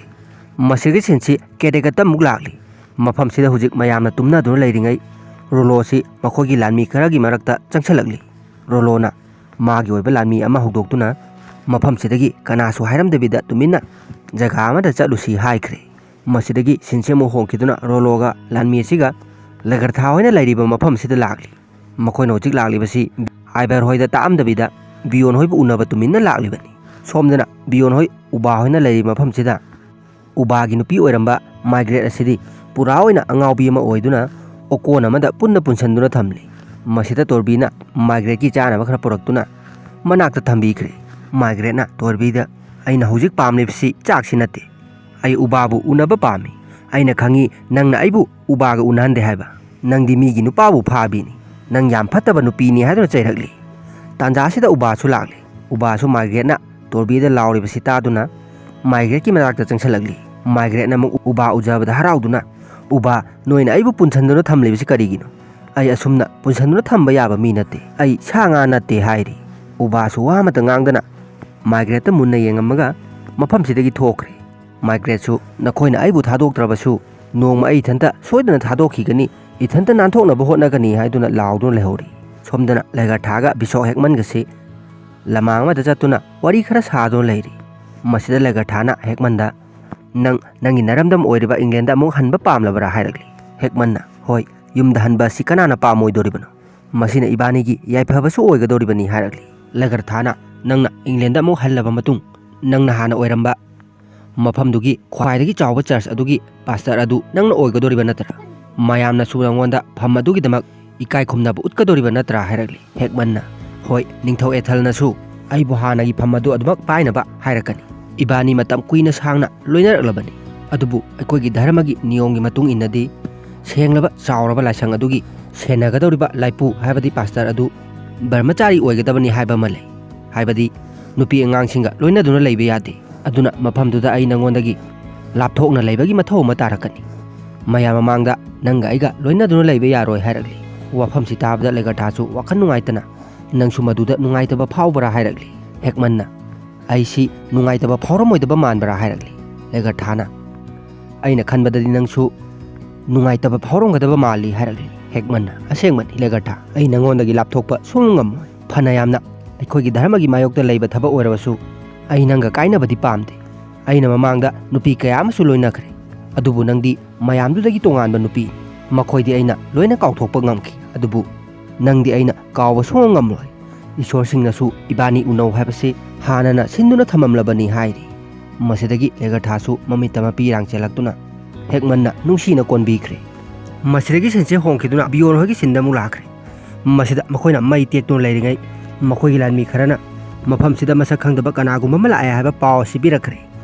ꯃꯁꯤꯒꯤ ꯁꯤꯟꯁꯤ ꯀꯦꯗꯦꯀꯇꯃꯨꯛ ꯂꯥꯛꯂꯤ꯫ ꯃꯐꯝꯁꯤꯗ ꯍꯧꯖꯤꯛ ꯃꯌꯥꯝꯅ ꯇꯨꯝꯅꯗꯨꯅ ꯂꯩꯔꯤꯉꯩ ꯔꯣꯂꯣꯁꯤ ꯃꯈꯣꯏꯒꯤ ꯂꯥꯟꯃꯤ ꯈꯔꯒꯤ ꯃꯔꯛꯇ ꯆꯪꯁꯤꯜꯂꯛꯂꯤ꯫ ꯔꯣꯂꯣꯅ ꯃꯥꯒꯤ ꯑꯣꯏꯕ ꯂꯥꯟꯃꯤ ꯑꯃ ꯍꯧꯗꯣꯛꯇꯨꯅ ꯃꯐꯝꯁꯤꯗꯒꯤ ꯀꯅꯥꯁꯨ ꯍꯥꯏꯔꯝꯗꯕꯤꯗ ꯇꯨꯃꯤꯟꯅ ꯖꯒꯥ ꯑꯃꯗ ꯆꯠꯂꯨꯁꯤ ꯍꯥꯏꯈ꯭ꯔꯦ꯫ ꯃꯁꯤꯗꯒꯤ ꯁꯤꯟꯁꯦ ꯑꯃꯨꯛ ꯍꯣꯡꯈꯤꯗꯨꯅ ꯔꯣꯂꯣꯒ ꯂꯥꯟꯃꯤ ꯑꯁꯤꯒ ꯂꯦꯒꯔꯊꯥ ꯍꯣꯏꯅ ꯂꯩꯔꯤꯕ ꯃꯐꯝꯁꯤꯗ ꯂꯥꯛꯂꯤ꯫ ꯃꯈꯣꯏꯅ ꯍꯧꯖꯤꯛ ꯂꯥꯛꯂꯤꯕꯁꯤ ꯑꯥꯏꯕꯔ ꯍꯣꯏꯗ ꯇꯥꯛꯑꯝꯗꯕꯤꯗ ꯕꯤꯌꯣꯟ ꯍꯣꯏꯕꯨ ꯎꯅꯕ ꯇꯨꯃꯤꯟꯅ ꯂꯥꯛꯂꯤꯕꯅꯤ꯫ ꯁꯣꯝꯗꯅ ꯕꯤꯌꯣꯟ ꯍꯣꯏ ꯎꯕꯥ ꯍꯣꯏꯅ ꯂꯩꯔꯤꯕ ꯃꯐꯝꯁꯤꯗ ꯎꯕꯥꯒꯤ ꯅꯨꯄꯤ ꯑꯣꯏꯔꯝꯕ ꯃꯥꯏꯒ꯭ꯔꯦꯠ ꯑꯁꯤꯗꯤ ꯄꯨꯔꯥ ꯑꯣꯏꯅ ꯑꯉꯥꯎꯕꯤ ꯑꯃ ꯑꯣꯏꯗꯨꯅ ꯑꯣꯀꯣꯟ ꯑꯃꯗ ꯄꯨꯟꯅ ꯄꯨꯟꯁꯤꯟꯗꯨꯅ ꯊꯝꯂꯤ꯫ ꯃꯁꯤꯗ ꯇꯣꯔꯕꯤꯅ ꯃꯥꯏꯒ꯭ꯔꯦꯠꯀꯤ ꯆꯥꯅꯕ ꯈꯔ ꯄꯨꯔꯛꯇꯨꯅ ꯃꯅꯥꯛꯇ ꯊꯝꯕꯤꯈ꯭ꯔꯦ꯫ ꯃꯥꯏꯒ꯭ꯔꯦꯠꯅ ꯇꯣꯔꯕꯤꯗ, "ꯑꯩꯅ ꯍꯧꯖꯤꯛ ꯄꯥꯝꯂꯤꯕꯁꯤ ꯆꯥꯛꯁꯤ ꯅꯠꯇꯦ꯫ ꯑꯩ ꯎꯕꯥꯕꯨ ꯎꯅꯕ ꯄꯥꯝꯃꯤ꯫ ꯑꯩꯅ ꯈꯪꯏ ꯅꯪꯅ ꯑꯩꯕꯨ ꯎꯕꯥꯒ ꯎꯅꯍꯟꯗꯦ ꯍꯥꯏꯕ꯫ ꯅꯪꯗꯤ ꯃꯤꯒꯤ ꯅꯨꯄꯥꯕꯨ ꯐꯥꯕꯤꯅꯤ꯫ ꯅꯪ ꯌꯥꯝ ꯐꯠꯇꯕ ꯅꯨꯄꯤꯅꯤ" ꯍꯥꯏꯗꯨꯅ ꯆꯩꯔꯛꯂꯤ꯫ ꯇꯥꯟꯖꯥꯁꯤꯗ ꯎꯕꯥꯁꯨ ꯂꯥꯛꯂꯤ꯫ ꯎꯕꯥꯁꯨ ꯃꯥꯏꯒ꯭ꯔꯦꯠꯅ ꯇꯣꯔꯕꯤꯗ ꯂꯥꯎꯔꯤꯕꯁꯤ ꯇꯥꯗꯨꯅ ꯃꯥꯏꯒ꯭ꯔꯦꯠꯀꯤ ꯃꯅꯥꯛꯇ ꯆꯪꯁꯤꯜꯂꯛꯂꯤ꯫ ꯃꯥꯏꯒ꯭ꯔꯦꯠꯅ ꯑꯃꯨꯛ ꯎꯕꯥ ꯎꯖꯕꯗ ꯍꯔꯥꯎꯗꯨꯅ, "ꯎꯕꯥ, ꯅꯣꯏꯅ ꯑꯩꯕꯨ ꯄꯨꯟꯁꯤꯟꯗꯨꯅ ꯊꯝꯂꯤꯕꯁꯤ ꯀꯔꯤꯒꯤꯅꯣ? ꯑꯩ ꯑꯁꯨꯝꯅ ꯄꯨꯟꯁꯤꯟꯗꯨꯅ ꯊꯝꯕ ꯌꯥꯕ ꯃꯤ ꯅꯠꯇꯦ꯫ ꯑꯩ ꯁꯥ ꯉꯥ ꯅꯠꯇꯦ" ꯍꯥꯏꯔꯤ꯫ ꯎꯕꯥꯁꯨ ꯋꯥ ꯑꯃꯇ ꯉꯥꯡꯗꯅ ꯃꯥꯏꯒ꯭ꯔꯦꯠꯇ ꯃꯨꯟꯅ ꯌꯦꯡꯉꯝꯃꯒ ꯃꯐꯝꯁꯤꯗꯒꯤ ꯊꯣꯛꯈ꯭ꯔꯦ꯫ ꯃꯥꯏꯒ꯭ꯔꯦꯠꯁꯨ, "ꯅꯈꯣꯏꯅ ꯑꯩꯕꯨ ꯊꯥꯗꯣꯛꯇ꯭ꯔꯕꯁꯨ ꯅꯣꯡꯃ ꯑꯩ ꯏꯊꯟꯇ ꯁꯣꯏꯗꯅ ꯊꯥꯗꯣꯛꯈꯤꯒꯅꯤ, ꯏꯊꯟꯇ ꯅꯥꯟꯊꯣꯛꯅꯕ ꯍꯣꯠꯅꯒꯅꯤ" ꯍꯥꯏꯗꯨꯅ ꯂꯥꯎꯗꯨꯅ ꯂꯩꯍꯧꯔꯤ꯫ ꯁꯣꯝꯗꯅ ꯂꯦꯒꯔꯊꯥꯒ ꯕꯤꯁꯣꯛ ꯍꯦꯛꯃꯟꯒꯁꯤ ꯂꯃꯥꯡ ꯑꯃꯗ ꯆꯠꯇꯨꯅ ꯋꯥꯔꯤ ꯈꯔ ꯁꯥꯗꯨꯅ ꯂꯩꯔꯤ꯫ ꯃꯁꯤꯗ ꯂꯦꯒꯔꯊꯥꯅ ꯍꯦꯛꯃꯟꯗ, "ꯅꯪ ꯅꯪꯒꯤ ꯅꯔꯝꯗꯝ ꯑꯣꯏꯔꯤꯕ ꯏꯪꯂꯦꯟꯗ ꯑꯃꯨꯛ ꯍꯟꯕ ꯄꯥꯝꯂꯕ꯭ꯔꯥ?" ꯍꯥꯏꯔꯛꯂꯤ꯫ ꯍꯦꯛꯃꯟꯅ, "ꯍꯣꯏ, ꯌꯨꯝꯗ ꯍꯟꯕ ꯑꯁꯤ ꯀꯅꯥꯅ ꯄꯥꯝꯃꯣꯏꯗꯣꯔꯤꯕꯅꯣ? ꯃꯁꯤꯅ ꯏꯕꯥꯅꯤꯒꯤ ꯌꯥꯏꯐꯕꯁꯨ ꯑꯣꯏꯒꯗꯧꯔꯤꯕꯅꯤ" ꯍꯥꯏꯔꯛꯂꯤ꯫ ꯂꯦꯒꯔꯊꯥꯅ, "ꯅꯪꯅ ꯏꯪꯂꯦꯟꯗ ꯑꯃꯨꯛ ꯍꯜꯂꯕ ꯃꯇꯨꯡ ꯅꯪꯅ ꯍꯥꯟꯅ ꯑꯣꯏꯔꯝꯕ ꯃꯐꯝꯗꯨꯒꯤ ꯈ꯭ꯋꯥꯏꯗꯒꯤ ꯆꯥꯎꯕ ꯆꯔꯆ ꯑꯗꯨꯒꯤ ꯄꯥꯁꯇꯔ ꯑꯗꯨ ꯅꯪꯅ ꯑꯣꯏꯒꯗꯧꯔꯤꯕ ꯅꯠꯇ꯭ꯔꯥ? ꯃꯌꯥꯝꯅꯁꯨ ꯅꯪꯉꯣꯟꯗ ꯐꯝ ꯑꯗꯨꯒꯤꯗꯃꯛ ꯏꯀꯥꯏ ꯈꯨꯝꯅꯕ ꯎꯠꯀꯗꯧꯔꯤꯕ ꯅꯠꯇ꯭ꯔꯥ?" ꯍꯥꯏꯔꯛꯂꯤ꯫ ꯍꯦꯛꯃꯟꯅ, "ꯍꯣꯏ, ꯅꯤꯡꯊꯧ ꯑꯦꯊꯜꯅꯁꯨ ꯑꯩꯕꯨ ꯍꯥꯟꯅꯒꯤ ꯐꯝ ꯑꯗꯨ ꯑꯗꯨꯃꯛ ꯄꯥꯏꯅꯕ ꯍꯥꯏꯔꯛꯀꯅꯤ꯫ ꯏꯕꯥꯅꯤ ꯃꯇꯝ ꯀꯨꯏꯅ ꯁꯥꯡꯅ ꯂꯣꯏꯅꯔꯛꯂꯕꯅꯤ, ꯑꯗꯨꯕꯨ ꯑꯩꯈꯣꯏꯒꯤ ꯙꯔꯃꯒꯤ ꯅꯤꯌꯣꯝꯒꯤ ꯃꯇꯨꯡ ꯏꯟꯅꯗꯤ ꯁꯦꯡꯂꯕ ꯆꯥꯎꯔꯕ ꯂꯥꯏꯁꯪ ꯑꯗꯨꯒꯤ ꯁꯦꯟꯅꯒꯗꯧꯔꯤꯕ ꯂꯥꯏꯄꯨ, ꯍꯥꯏꯕꯗꯤ ꯄꯥꯁꯇꯔ ꯑꯗꯨ ꯕ꯭ꯔꯍꯃꯆꯥꯔꯤ ꯑꯣꯏꯒꯗꯕꯅꯤ ꯍꯥꯏꯕ ꯑꯃ ꯂꯩ꯫ ꯍꯥꯏꯕꯗꯤ ꯅꯨꯄꯤ ꯑꯉꯥꯡꯁꯤꯡꯒ ꯂꯣꯏꯅꯗꯨꯅ ꯂꯩꯕ ꯌꯥꯗꯦ꯫ ꯑꯗꯨꯅ ꯃꯐꯝꯗꯨꯗ ꯑꯩ ꯅꯉꯣꯟꯗꯒꯤ ꯂꯥꯞꯊꯣꯛꯅ ꯂꯩꯕꯒꯤ ꯃꯊꯧ ꯑꯃ ꯇꯥꯔꯛꯀꯅꯤ꯫ ꯃꯌꯥꯝ ꯃꯃꯥꯡꯗ ꯅꯪꯒ ꯑꯩꯒ ꯂꯣꯏꯅꯗꯨꯅ ꯂꯩꯕ ꯌꯥꯔꯣꯏ" ꯍꯥꯏꯔꯛꯂꯤ꯫ ꯋꯥꯐꯝꯁꯤ ꯇꯥꯕꯗ ꯂꯦꯒꯔꯊꯥꯁꯨ ꯋꯥꯈꯜ ꯅꯨꯡꯉꯥꯏꯇꯅ, "ꯅꯪꯁꯨ ꯃꯗꯨꯗ ꯅꯨꯡꯉꯥꯏꯇꯕ ꯐꯥꯎꯕ꯭ꯔꯥ?" ꯍꯥꯏꯔꯛꯂꯤ꯫ ꯍꯦꯛꯃꯟꯅ, "ꯑꯩꯁꯤ ꯅꯨꯡꯉꯥꯏꯇꯕ ꯐꯥꯎꯔꯝꯃꯣꯏꯗꯕ ꯃꯥꯟꯕ꯭ꯔꯥ?" ꯍꯥꯏꯔꯛꯂꯤ꯫ ꯂꯦꯒꯔꯊꯥꯅ, "ꯑꯩꯅ ꯈꯟꯕꯗꯗꯤ ꯅꯪꯁꯨ ꯅꯨꯡꯉꯥꯏꯇꯕ ꯐꯥꯎꯔꯝꯒꯗꯕ ꯃꯥꯜꯂꯤ" ꯍꯥꯏꯔꯛꯂꯤ꯫ ꯍꯦꯛꯃꯟꯅ, "ꯑꯁꯦꯡꯕꯅꯤ ꯂꯦꯒꯔꯊꯥ, ꯑꯩ ꯅꯉꯣꯟꯗꯒꯤ ꯂꯥꯞꯊꯣꯛꯄ ꯁꯨꯡꯉꯝ ꯉꯝꯃꯣꯏ꯫ ꯐꯅ ꯌꯥꯝꯅ ꯑꯩꯈꯣꯏꯒꯤ ꯙꯔꯃꯒꯤ ꯃꯥꯌꯣꯛꯇ ꯂꯩꯕ ꯊꯕꯛ ꯑꯣꯏꯔꯕꯁꯨ ꯑꯩ ꯅꯪꯒ ꯀꯥꯏꯅꯕꯗꯤ ꯄꯥꯝꯗꯦ꯫ ꯑꯩꯅ ꯃꯃꯥꯡꯗ ꯅꯨꯄꯤ ꯀꯌꯥ ꯑꯃꯁꯨ ꯂꯣꯏꯅꯈ꯭ꯔꯦ, ꯑꯗꯨꯕꯨ ꯅꯪꯗꯤ ꯃꯌꯥꯝꯗꯨꯗꯒꯤ ꯇꯣꯉꯥꯟꯕ ꯅꯨꯄꯤ꯫ ꯃꯈꯣꯏꯗꯤ ꯑꯩꯅ ꯂꯣꯏꯅ ꯀꯥꯎꯊꯣꯛꯄ ꯉꯝꯈꯤ, ꯑꯗꯨꯕꯨ ꯅꯪꯗꯤ ꯑꯩꯅ ꯀꯥꯎꯕ ꯁꯨꯡꯉꯝ ꯉꯝꯂꯣꯏ꯫ ꯏꯁꯣꯔꯁꯤꯡꯅꯁꯨ ꯏꯕꯥꯅꯤ ꯎꯅꯧ ꯍꯥꯏꯕꯁꯤ ꯍꯥꯟꯅꯅ ꯁꯤꯟꯗꯨꯅ ꯊꯝꯃꯝꯂꯕꯅꯤ" ꯍꯥꯏꯔꯤ꯫ ꯃꯁꯤꯗꯒꯤ ꯂꯦꯒꯔꯊꯥꯁꯨ ꯃꯃꯤꯠꯇ ꯃꯄꯤꯔꯥꯡ ꯆꯦꯜꯂꯛꯇꯨꯅ ꯍꯦꯛꯃꯟꯅ ꯅꯨꯡꯁꯤꯅ ꯀꯣꯟꯕꯤꯈ꯭ꯔꯦ꯫ ꯃꯁꯤꯗꯒꯤ ꯁꯤꯟꯁꯦ ꯍꯣꯡꯈꯤꯗꯨꯅ ꯕꯤꯌꯣꯟ ꯍꯣꯏꯒꯤ ꯁꯤꯟꯗ ꯑꯃꯨꯛ ꯂꯥꯛꯈ꯭ꯔꯦ꯫ ꯃꯁꯤꯗ ꯃꯈꯣꯏꯅ ꯃꯩ ꯇꯦꯛꯇꯨꯅ ꯂꯩꯔꯤꯉꯩ ꯃꯈꯣꯏꯒꯤ ꯂꯥꯟꯃꯤ ꯈꯔꯅ ꯃꯐꯝꯁꯤꯗ ꯃꯁꯛ ꯈꯪꯗꯕ ꯀꯅꯥꯒꯨꯝꯕ ꯑꯃ ꯂꯥꯛꯑꯦ ꯍꯥꯏꯕ ꯄꯥꯎ ꯑꯁꯤ ꯄꯤꯔꯛꯈ꯭ꯔꯦ꯫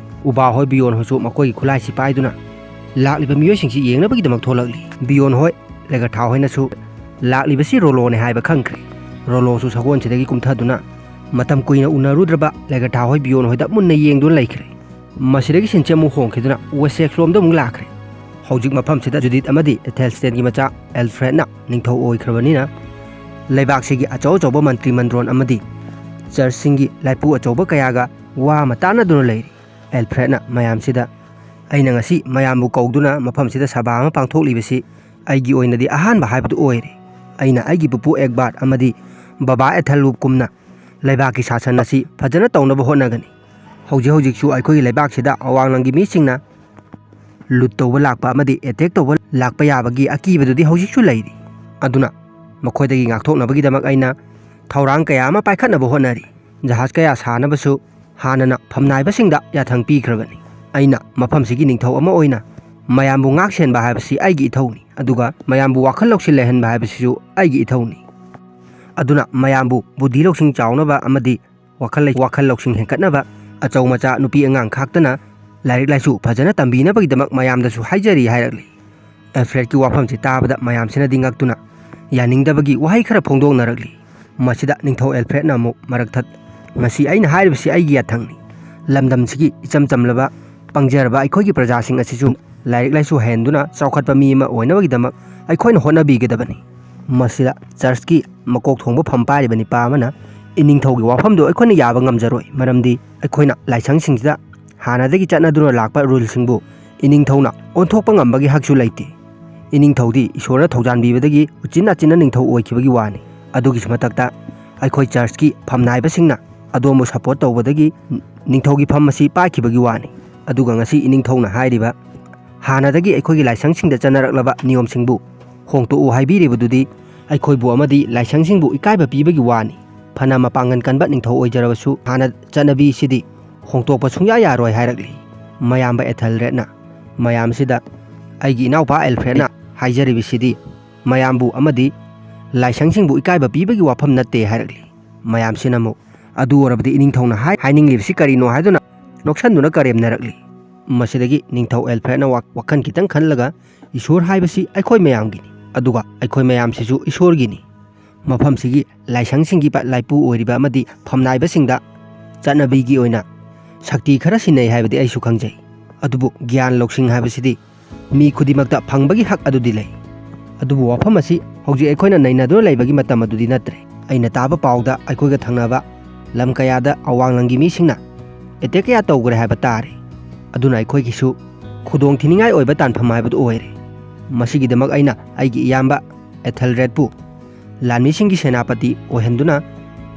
ꯎꯕꯥ ꯍꯣꯏ ꯕꯤꯌꯣꯟ ꯍꯣꯏꯁꯨ ꯃꯈꯣꯏꯒꯤ ꯈꯨꯠꯂꯥꯏꯁꯤ ꯄꯥꯏꯗꯨꯅ ꯂꯥꯛꯂꯤꯕ ꯃꯤꯑꯣꯏꯁꯤꯡꯁꯤ ꯌꯦꯡꯅꯕꯒꯤꯗꯃꯛ ꯊꯣꯛꯂꯛꯂꯤ꯫ ꯕꯤꯌꯣꯟ ꯍꯣꯏ, ꯂꯦꯒꯔꯊꯥ ꯍꯣꯏꯅꯁꯨ ꯂꯥꯛꯂꯤꯕꯁꯤ ꯔꯣꯂꯣꯅꯦ ꯍꯥꯏꯕ ꯈꯪꯈ꯭ꯔꯦ꯫ ꯔꯣꯂꯣꯁꯨ ꯁꯒꯣꯜꯁꯤꯗꯒꯤ ꯀꯨꯝꯊꯗꯨꯅ ꯃꯇꯝ ꯀꯨꯏꯅ ꯎꯅꯔꯨꯗ꯭ꯔꯕ ꯂꯦꯒꯔꯊꯥ ꯍꯣꯏ ꯕꯤꯌꯣꯟ ꯍꯣꯏꯗ ꯃꯨꯟꯅ ꯌꯦꯡꯗꯨꯅ ꯂꯩꯈ꯭ꯔꯦ꯫ ꯃꯁꯤꯗꯒꯤ ꯁꯤꯟꯁꯦ ꯑꯃꯨꯛ ꯍꯣꯡꯈꯤꯗꯨꯅ ꯋꯦꯁꯦꯛꯁ ꯂꯣꯝꯗ ꯑꯃꯨꯛ ꯂꯥꯛꯈ꯭ꯔꯦ꯫ ꯍꯧꯖꯤꯛ ꯃꯐꯝꯁꯤꯗ ꯖꯨꯗꯤꯠ ꯑꯃꯗꯤ ꯑꯦꯊꯦꯜꯁꯇꯦꯟꯒꯤ ꯃꯆꯥ ꯑꯦꯜꯐ꯭ꯔꯦꯗꯅ ꯅꯤꯡꯊꯧ ꯑꯣꯏꯈ꯭ꯔꯕꯅꯤꯅ, ꯂꯩꯕꯥꯛꯁꯤꯒꯤ ꯑꯆꯧ ꯑꯆꯧꯕ ꯃꯟꯇ꯭ꯔꯤ ꯃꯟꯗ꯭ꯔꯣꯟ ꯑꯃꯗꯤ ꯆꯔꯆꯁꯤꯡꯒꯤ ꯂꯥꯏꯄꯨ ꯑꯆꯧꯕ ꯀꯌꯥꯒ ꯋꯥ ꯑꯃ ꯇꯥꯟꯅꯗꯨꯅ ꯂꯩꯔꯤ꯫ ꯑꯦꯜꯐ꯭ꯔꯦꯗꯅ ꯃꯌꯥꯝꯁꯤꯗ, "ꯑꯩꯅ ꯉꯁꯤ ꯃꯌꯥꯝꯕꯨ ꯀꯧꯗꯨꯅ ꯃꯐꯝꯁꯤꯗ ꯁꯚꯥ ꯑꯃ ꯄꯥꯡꯊꯣꯛꯂꯤꯕꯁꯤ ꯑꯩꯒꯤ ꯑꯣꯏꯅꯗꯤ ꯑꯍꯥꯟꯕ ꯍꯥꯏꯕꯗꯨ ꯑꯣꯏꯔꯦ꯫ ꯑꯩꯅ ꯑꯩꯒꯤ ꯄꯨꯄꯨ ꯑꯦꯛꯕꯥꯔꯠ ꯑꯃꯗꯤ ꯕꯕꯥ ꯑꯦꯊꯦꯜꯋꯨꯞꯀꯨꯝꯅ ꯂꯩꯕꯥꯛꯀꯤ ꯁꯥꯁꯟ ꯑꯁꯤ ꯐꯖꯅ ꯇꯧꯅꯕ ꯍꯣꯠꯅꯒꯅꯤ꯫ ꯍꯧꯖꯤꯛ ꯍꯧꯖꯤꯛꯁꯨ ꯑꯩꯈꯣꯏꯒꯤ ꯂꯩꯕꯥꯛꯁꯤꯗ ꯑꯋꯥꯡꯂꯝꯒꯤ ꯃꯤꯁꯤꯡꯅ ꯂꯨꯠ ꯇꯧꯕ ꯂꯥꯛꯄ ꯑꯃꯗꯤ ꯑꯦꯇꯦꯛ ꯇꯧꯕ ꯂꯥꯛꯄ ꯌꯥꯕꯒꯤ ꯑꯀꯤꯕꯗꯨꯗꯤ ꯍꯧꯖꯤꯛꯁꯨ ꯂꯩꯔꯤ꯫ ꯑꯗꯨꯅ ꯃꯈꯣꯏꯗꯒꯤ ꯉꯥꯛꯊꯣꯛꯅꯕꯒꯤꯗꯃꯛ ꯑꯩꯅ ꯊꯧꯔꯥꯡ ꯀꯌꯥ ꯑꯃ ꯄꯥꯏꯈꯠꯅꯕ ꯍꯣꯠꯅꯔꯤ꯫ ꯖꯍꯥꯖ ꯀꯌꯥ ꯁꯥꯅꯕꯁꯨ ꯍꯥꯟꯅꯅ ꯐꯝꯅꯥꯏꯕꯁꯤꯡꯗ ꯌꯥꯊꯪ ꯄꯤꯈ꯭ꯔꯕꯅꯤ꯫ ꯑꯩꯅ ꯃꯐꯝꯁꯤꯒꯤ ꯅꯤꯡꯊꯧ ꯑꯃ ꯑꯣꯏꯅ ꯃꯌꯥꯝꯕꯨ ꯉꯥꯛ ꯁꯦꯟꯕ ꯍꯥꯏꯕꯁꯤ ꯑꯩꯒꯤ ꯏꯊꯧꯅꯤ, ꯑꯗꯨꯒ ꯃꯌꯥꯝꯕꯨ ꯋꯥꯈꯜ ꯂꯧꯁꯤꯡ ꯂꯩꯍꯟꯕ ꯍꯥꯏꯕꯁꯤꯁꯨ ꯑꯩꯒꯤ ꯏꯊꯧꯅꯤ꯫ ꯑꯗꯨꯅ ꯃꯌꯥꯝꯕꯨ ꯕꯨꯙꯤ ꯂꯧꯁꯤꯡ ꯆꯥꯎꯅꯕ ꯑꯃꯗꯤ ꯋꯥꯈꯜ ꯂꯩ-, ꯋꯥꯈꯜ ꯂꯧꯁꯤꯡ ꯍꯦꯟꯒꯠꯅꯕ ꯑꯆꯧ ꯃꯆꯥ ꯅꯨꯄꯤ ꯑꯉꯥꯡ ꯈꯥꯛꯇꯅ ꯂꯥꯏꯔꯤꯛ ꯂꯥꯏꯁꯨ ꯐꯖꯅ ꯇꯝꯕꯤꯅꯕꯒꯤꯗꯃꯛ ꯃꯌꯥꯝꯗꯁꯨ ꯍꯥꯏꯖꯔꯤ" ꯍꯥꯏꯔꯛꯂꯤ꯫ ꯑꯦꯜꯐ꯭ꯔꯦꯗꯀꯤ ꯋꯥꯐꯝꯁꯤ ꯇꯥꯕꯗ ꯃꯌꯥꯝꯁꯤꯅꯗꯤ ꯉꯛꯇꯨꯅ ꯌꯥꯅꯤꯡꯗꯕꯒꯤ ꯋꯥꯍꯩ ꯈꯔ ꯐꯣꯡꯗꯣꯛꯅꯔꯛꯂꯤ꯫ ꯃꯁꯤꯗ ꯅꯤꯡꯊꯧ ꯑꯦꯜꯐ꯭ꯔꯦꯗꯅ ꯑꯃꯨꯛ ꯃꯔꯛ ꯊꯠ, "ꯃꯁꯤ ꯑꯩꯅ ꯍꯥꯏꯔꯤꯕꯁꯤ ꯑꯩꯒꯤ ꯌꯥꯊꯪꯅꯤ꯫ ꯂꯝꯗꯝꯁꯤꯒꯤ ꯏꯆꯝ ꯆꯝꯂꯕ ꯄꯪꯖꯔꯕ ꯑꯩꯈꯣꯏꯒꯤ ꯄ꯭ꯔꯖꯥꯁꯤꯡ ꯑꯁꯤꯁꯨ ꯂꯥꯏꯔꯤꯛ ꯂꯥꯏꯁꯨ ꯍꯩꯍꯟꯗꯨꯅ ꯆꯥꯎꯈꯠꯄ ꯃꯤ ꯑꯃ ꯑꯣꯏꯅꯕꯒꯤꯗꯃꯛ ꯑꯩꯈꯣꯏꯅ ꯍꯣꯠꯅꯕꯤꯒꯗꯕꯅꯤ꯫" ꯃꯁꯤꯗ ꯆꯔꯆꯀꯤ ꯃꯀꯣꯛ ꯊꯣꯡꯕ ꯐꯝ ꯄꯥꯏꯔꯤꯕ ꯅꯤꯄꯥ ꯑꯃꯅ ꯏꯅꯤꯡꯊꯧꯒꯤ ꯋꯥꯐꯝꯗꯨ ꯑꯩꯈꯣꯏꯅ ꯌꯥꯕ ꯉꯝꯖꯔꯣꯏ, ꯃꯔꯝꯗꯤ ꯑꯩꯈꯣꯏꯅ ꯂꯥꯏꯁꯪꯁꯤꯡꯁꯤꯗ ꯍꯥꯟꯅꯗꯒꯤ ꯆꯠꯅꯗꯨꯅ ꯂꯥꯛꯄ ꯔꯨꯜꯁꯤꯡꯕꯨ ꯏꯅꯤꯡꯊꯧꯅ ꯑꯣꯟꯊꯣꯛꯄ ꯉꯝꯕꯒꯤ ꯍꯛꯁꯨ ꯂꯩꯇꯦ꯫ ꯏꯅꯤꯡꯊꯧꯗꯤ ꯏꯁꯣꯔꯅ ꯊꯧꯖꯥꯟꯕꯤꯕꯗꯒꯤ ꯎꯆꯤꯟ ꯅꯥꯆꯤꯟꯅ ꯅꯤꯡꯊꯧ ꯑꯣꯏꯈꯤꯕꯒꯤ ꯋꯥꯅꯤ꯫ ꯑꯗꯨꯒꯤꯁꯨ ꯃꯊꯛꯇ ꯑꯩꯈꯣꯏ ꯆꯔꯆꯀꯤ ꯐꯝꯅꯥꯏꯕꯁꯤꯡꯅ ꯑꯗꯣꯝꯕꯨ ꯁꯄꯣꯔꯠ ꯇꯧꯕꯗꯒꯤ ꯅꯤꯡꯊꯧꯒꯤ ꯐꯝ ꯑꯁꯤ ꯄꯥꯏꯈꯤꯕꯒꯤ ꯋꯥꯅꯤ꯫ ꯑꯗꯨꯒ ꯉꯁꯤ ꯏꯅꯤꯡꯊꯧꯅ ꯍꯥꯏꯔꯤꯕ ꯍꯥꯟꯅꯗꯒꯤ ꯑꯩꯈꯣꯏꯒꯤ ꯂꯥꯏꯁꯪꯁꯤꯡꯗ ꯆꯠꯅꯔꯛꯂꯕ ꯅꯤꯌꯣꯝꯁꯤꯡꯕꯨ ꯍꯣꯡꯗꯣꯛꯎ ꯍꯥꯏꯕꯤꯔꯤꯕꯗꯨꯗꯤ ꯑꯩꯈꯣꯏꯕꯨ ꯑꯃꯗꯤ ꯂꯥꯏꯁꯪꯁꯤꯡꯕꯨ ꯏꯀꯥꯏꯕ ꯄꯤꯕꯒꯤ ꯋꯥꯅꯤ꯫ ꯐꯅ ꯃꯄꯥꯡꯒꯜ ꯀꯟꯕ ꯅꯤꯡꯊꯧ ꯑꯣꯏꯖꯔꯕꯁꯨ ꯍꯥꯟꯅ ꯆꯠꯅꯕꯤꯁꯤꯗꯤ ꯍꯣꯡꯗꯣꯛꯄ ꯁꯨꯡꯌꯥ ꯌꯥꯔꯣꯏ ꯍꯥꯏꯔꯛꯂꯤ꯫ ꯃꯌꯥꯝꯕ ꯑꯦꯊꯦꯜꯔꯦꯗꯅ ꯃꯌꯥꯝꯁꯤꯗ, "ꯑꯩꯒꯤ ꯏꯅꯥꯎꯄꯥ ꯑꯦꯜꯐ꯭ꯔꯦꯗꯅ ꯍꯥꯏꯖꯔꯤꯕꯁꯤꯗꯤ ꯃꯌꯥꯝꯕꯨ ꯑꯃꯗꯤ ꯂꯥꯏꯁꯪꯁꯤꯡꯕꯨ ꯏꯀꯥꯏꯕ ꯄꯤꯕꯒꯤ ꯋꯥꯐꯝ ꯅꯠꯇꯦ" ꯍꯥꯏꯔꯛꯂꯤ꯫ ꯃꯌꯥꯝꯁꯤꯅ ꯑꯃꯨꯛ, "ꯑꯗꯨ ꯑꯣꯏꯔꯕꯗꯤ ꯏꯅꯤꯡꯊꯧꯅ ꯍꯥꯏ-, ꯍꯥꯏꯅꯤꯡꯂꯤꯕꯁꯤ ꯀꯔꯤꯅꯣ?" ꯍꯥꯏꯗꯨꯅ ꯅꯣꯛꯁꯟꯗꯨꯅ ꯀꯔꯦꯝꯅꯔꯛꯂꯤ꯫ ꯃꯁꯤꯗꯒꯤ ꯅꯤꯡꯊꯧ ꯑꯦꯜꯐ꯭ꯔꯦꯗꯅ ꯋꯥ-, ꯋꯥꯈꯜ ꯈꯤꯇꯪ ꯈꯜꯂꯒ, "ꯏꯁꯣꯔ ꯍꯥꯏꯕꯁꯤ ꯑꯩꯈꯣꯏ ꯃꯌꯥꯝꯒꯤꯅꯤ, ꯑꯗꯨꯒ ꯑꯩꯈꯣꯏ ꯃꯌꯥꯝꯁꯤꯁꯨ ꯏꯁꯣꯔꯒꯤꯅꯤ꯫ ꯃꯐꯝꯁꯤꯒꯤ ꯂꯥꯏꯁꯪꯁꯤꯡꯒꯤ ꯄ-, ꯂꯥꯏꯄꯨ ꯑꯣꯏꯔꯤꯕ ꯑꯃꯗꯤ ꯐꯝꯅꯥꯏꯕꯁꯤꯡꯗ ꯆꯠꯅꯕꯤꯒꯤ ꯑꯣꯏꯅ ꯁꯛꯇꯤ ꯈꯔ ꯁꯤꯟꯅꯩ ꯍꯥꯏꯕꯗꯤ ꯑꯩꯁꯨ ꯈꯪꯖꯩ꯫ ꯑꯗꯨꯕꯨ ꯒ꯭ꯌꯥꯟ ꯂꯧꯁꯤꯡ ꯍꯥꯏꯕꯁꯤꯗꯤ ꯃꯤ ꯈꯨꯗꯤꯡꯃꯛꯇ ꯐꯪꯕꯒꯤ ꯍꯛ ꯑꯗꯨꯗꯤ ꯂꯩ꯫ ꯑꯗꯨꯕꯨ ꯋꯥꯐꯝ ꯑꯁꯤ ꯍꯧꯖꯤꯛ ꯑꯩꯈꯣꯏꯅ ꯅꯩꯅꯗꯨꯅ ꯂꯩꯕꯒꯤ ꯃꯇꯝ ꯑꯗꯨꯗꯤ ꯅꯠꯇ꯭ꯔꯦ꯫ ꯑꯩꯅ ꯇꯥꯕ ꯄꯥꯎꯗ ꯑꯩꯈꯣꯏꯒ ꯊꯪꯅꯕ ꯂꯝ ꯀꯌꯥꯗ ꯑꯋꯥꯡ ꯂꯝꯒꯤ ꯃꯤꯁꯤꯡꯅ ꯑꯦꯇꯦꯛ ꯀꯌꯥ ꯇꯧꯈ꯭ꯔꯦ ꯍꯥꯏꯕ ꯇꯥꯔꯦ꯫ ꯑꯗꯨꯅ ꯑꯩꯈꯣꯏꯒꯤꯁꯨ ꯈꯨꯗꯣꯡ ꯊꯤꯅꯤꯡꯉꯥꯏ ꯑꯣꯏꯕ ꯇꯥꯟꯐꯝ ꯍꯥꯏꯕꯗꯨ ꯑꯣꯏꯔꯦ꯫ ꯃꯁꯤꯒꯤꯗꯃꯛ ꯑꯩꯅ ꯑꯩꯒꯤ ꯏꯌꯥꯝꯕ ꯑꯦꯊꯦꯜꯔꯦꯗꯄꯨ ꯂꯥꯟꯃꯤꯁꯤꯡꯒꯤ ꯁꯦꯅꯥꯄꯇꯤ ꯑꯣꯏꯍꯟꯗꯨꯅ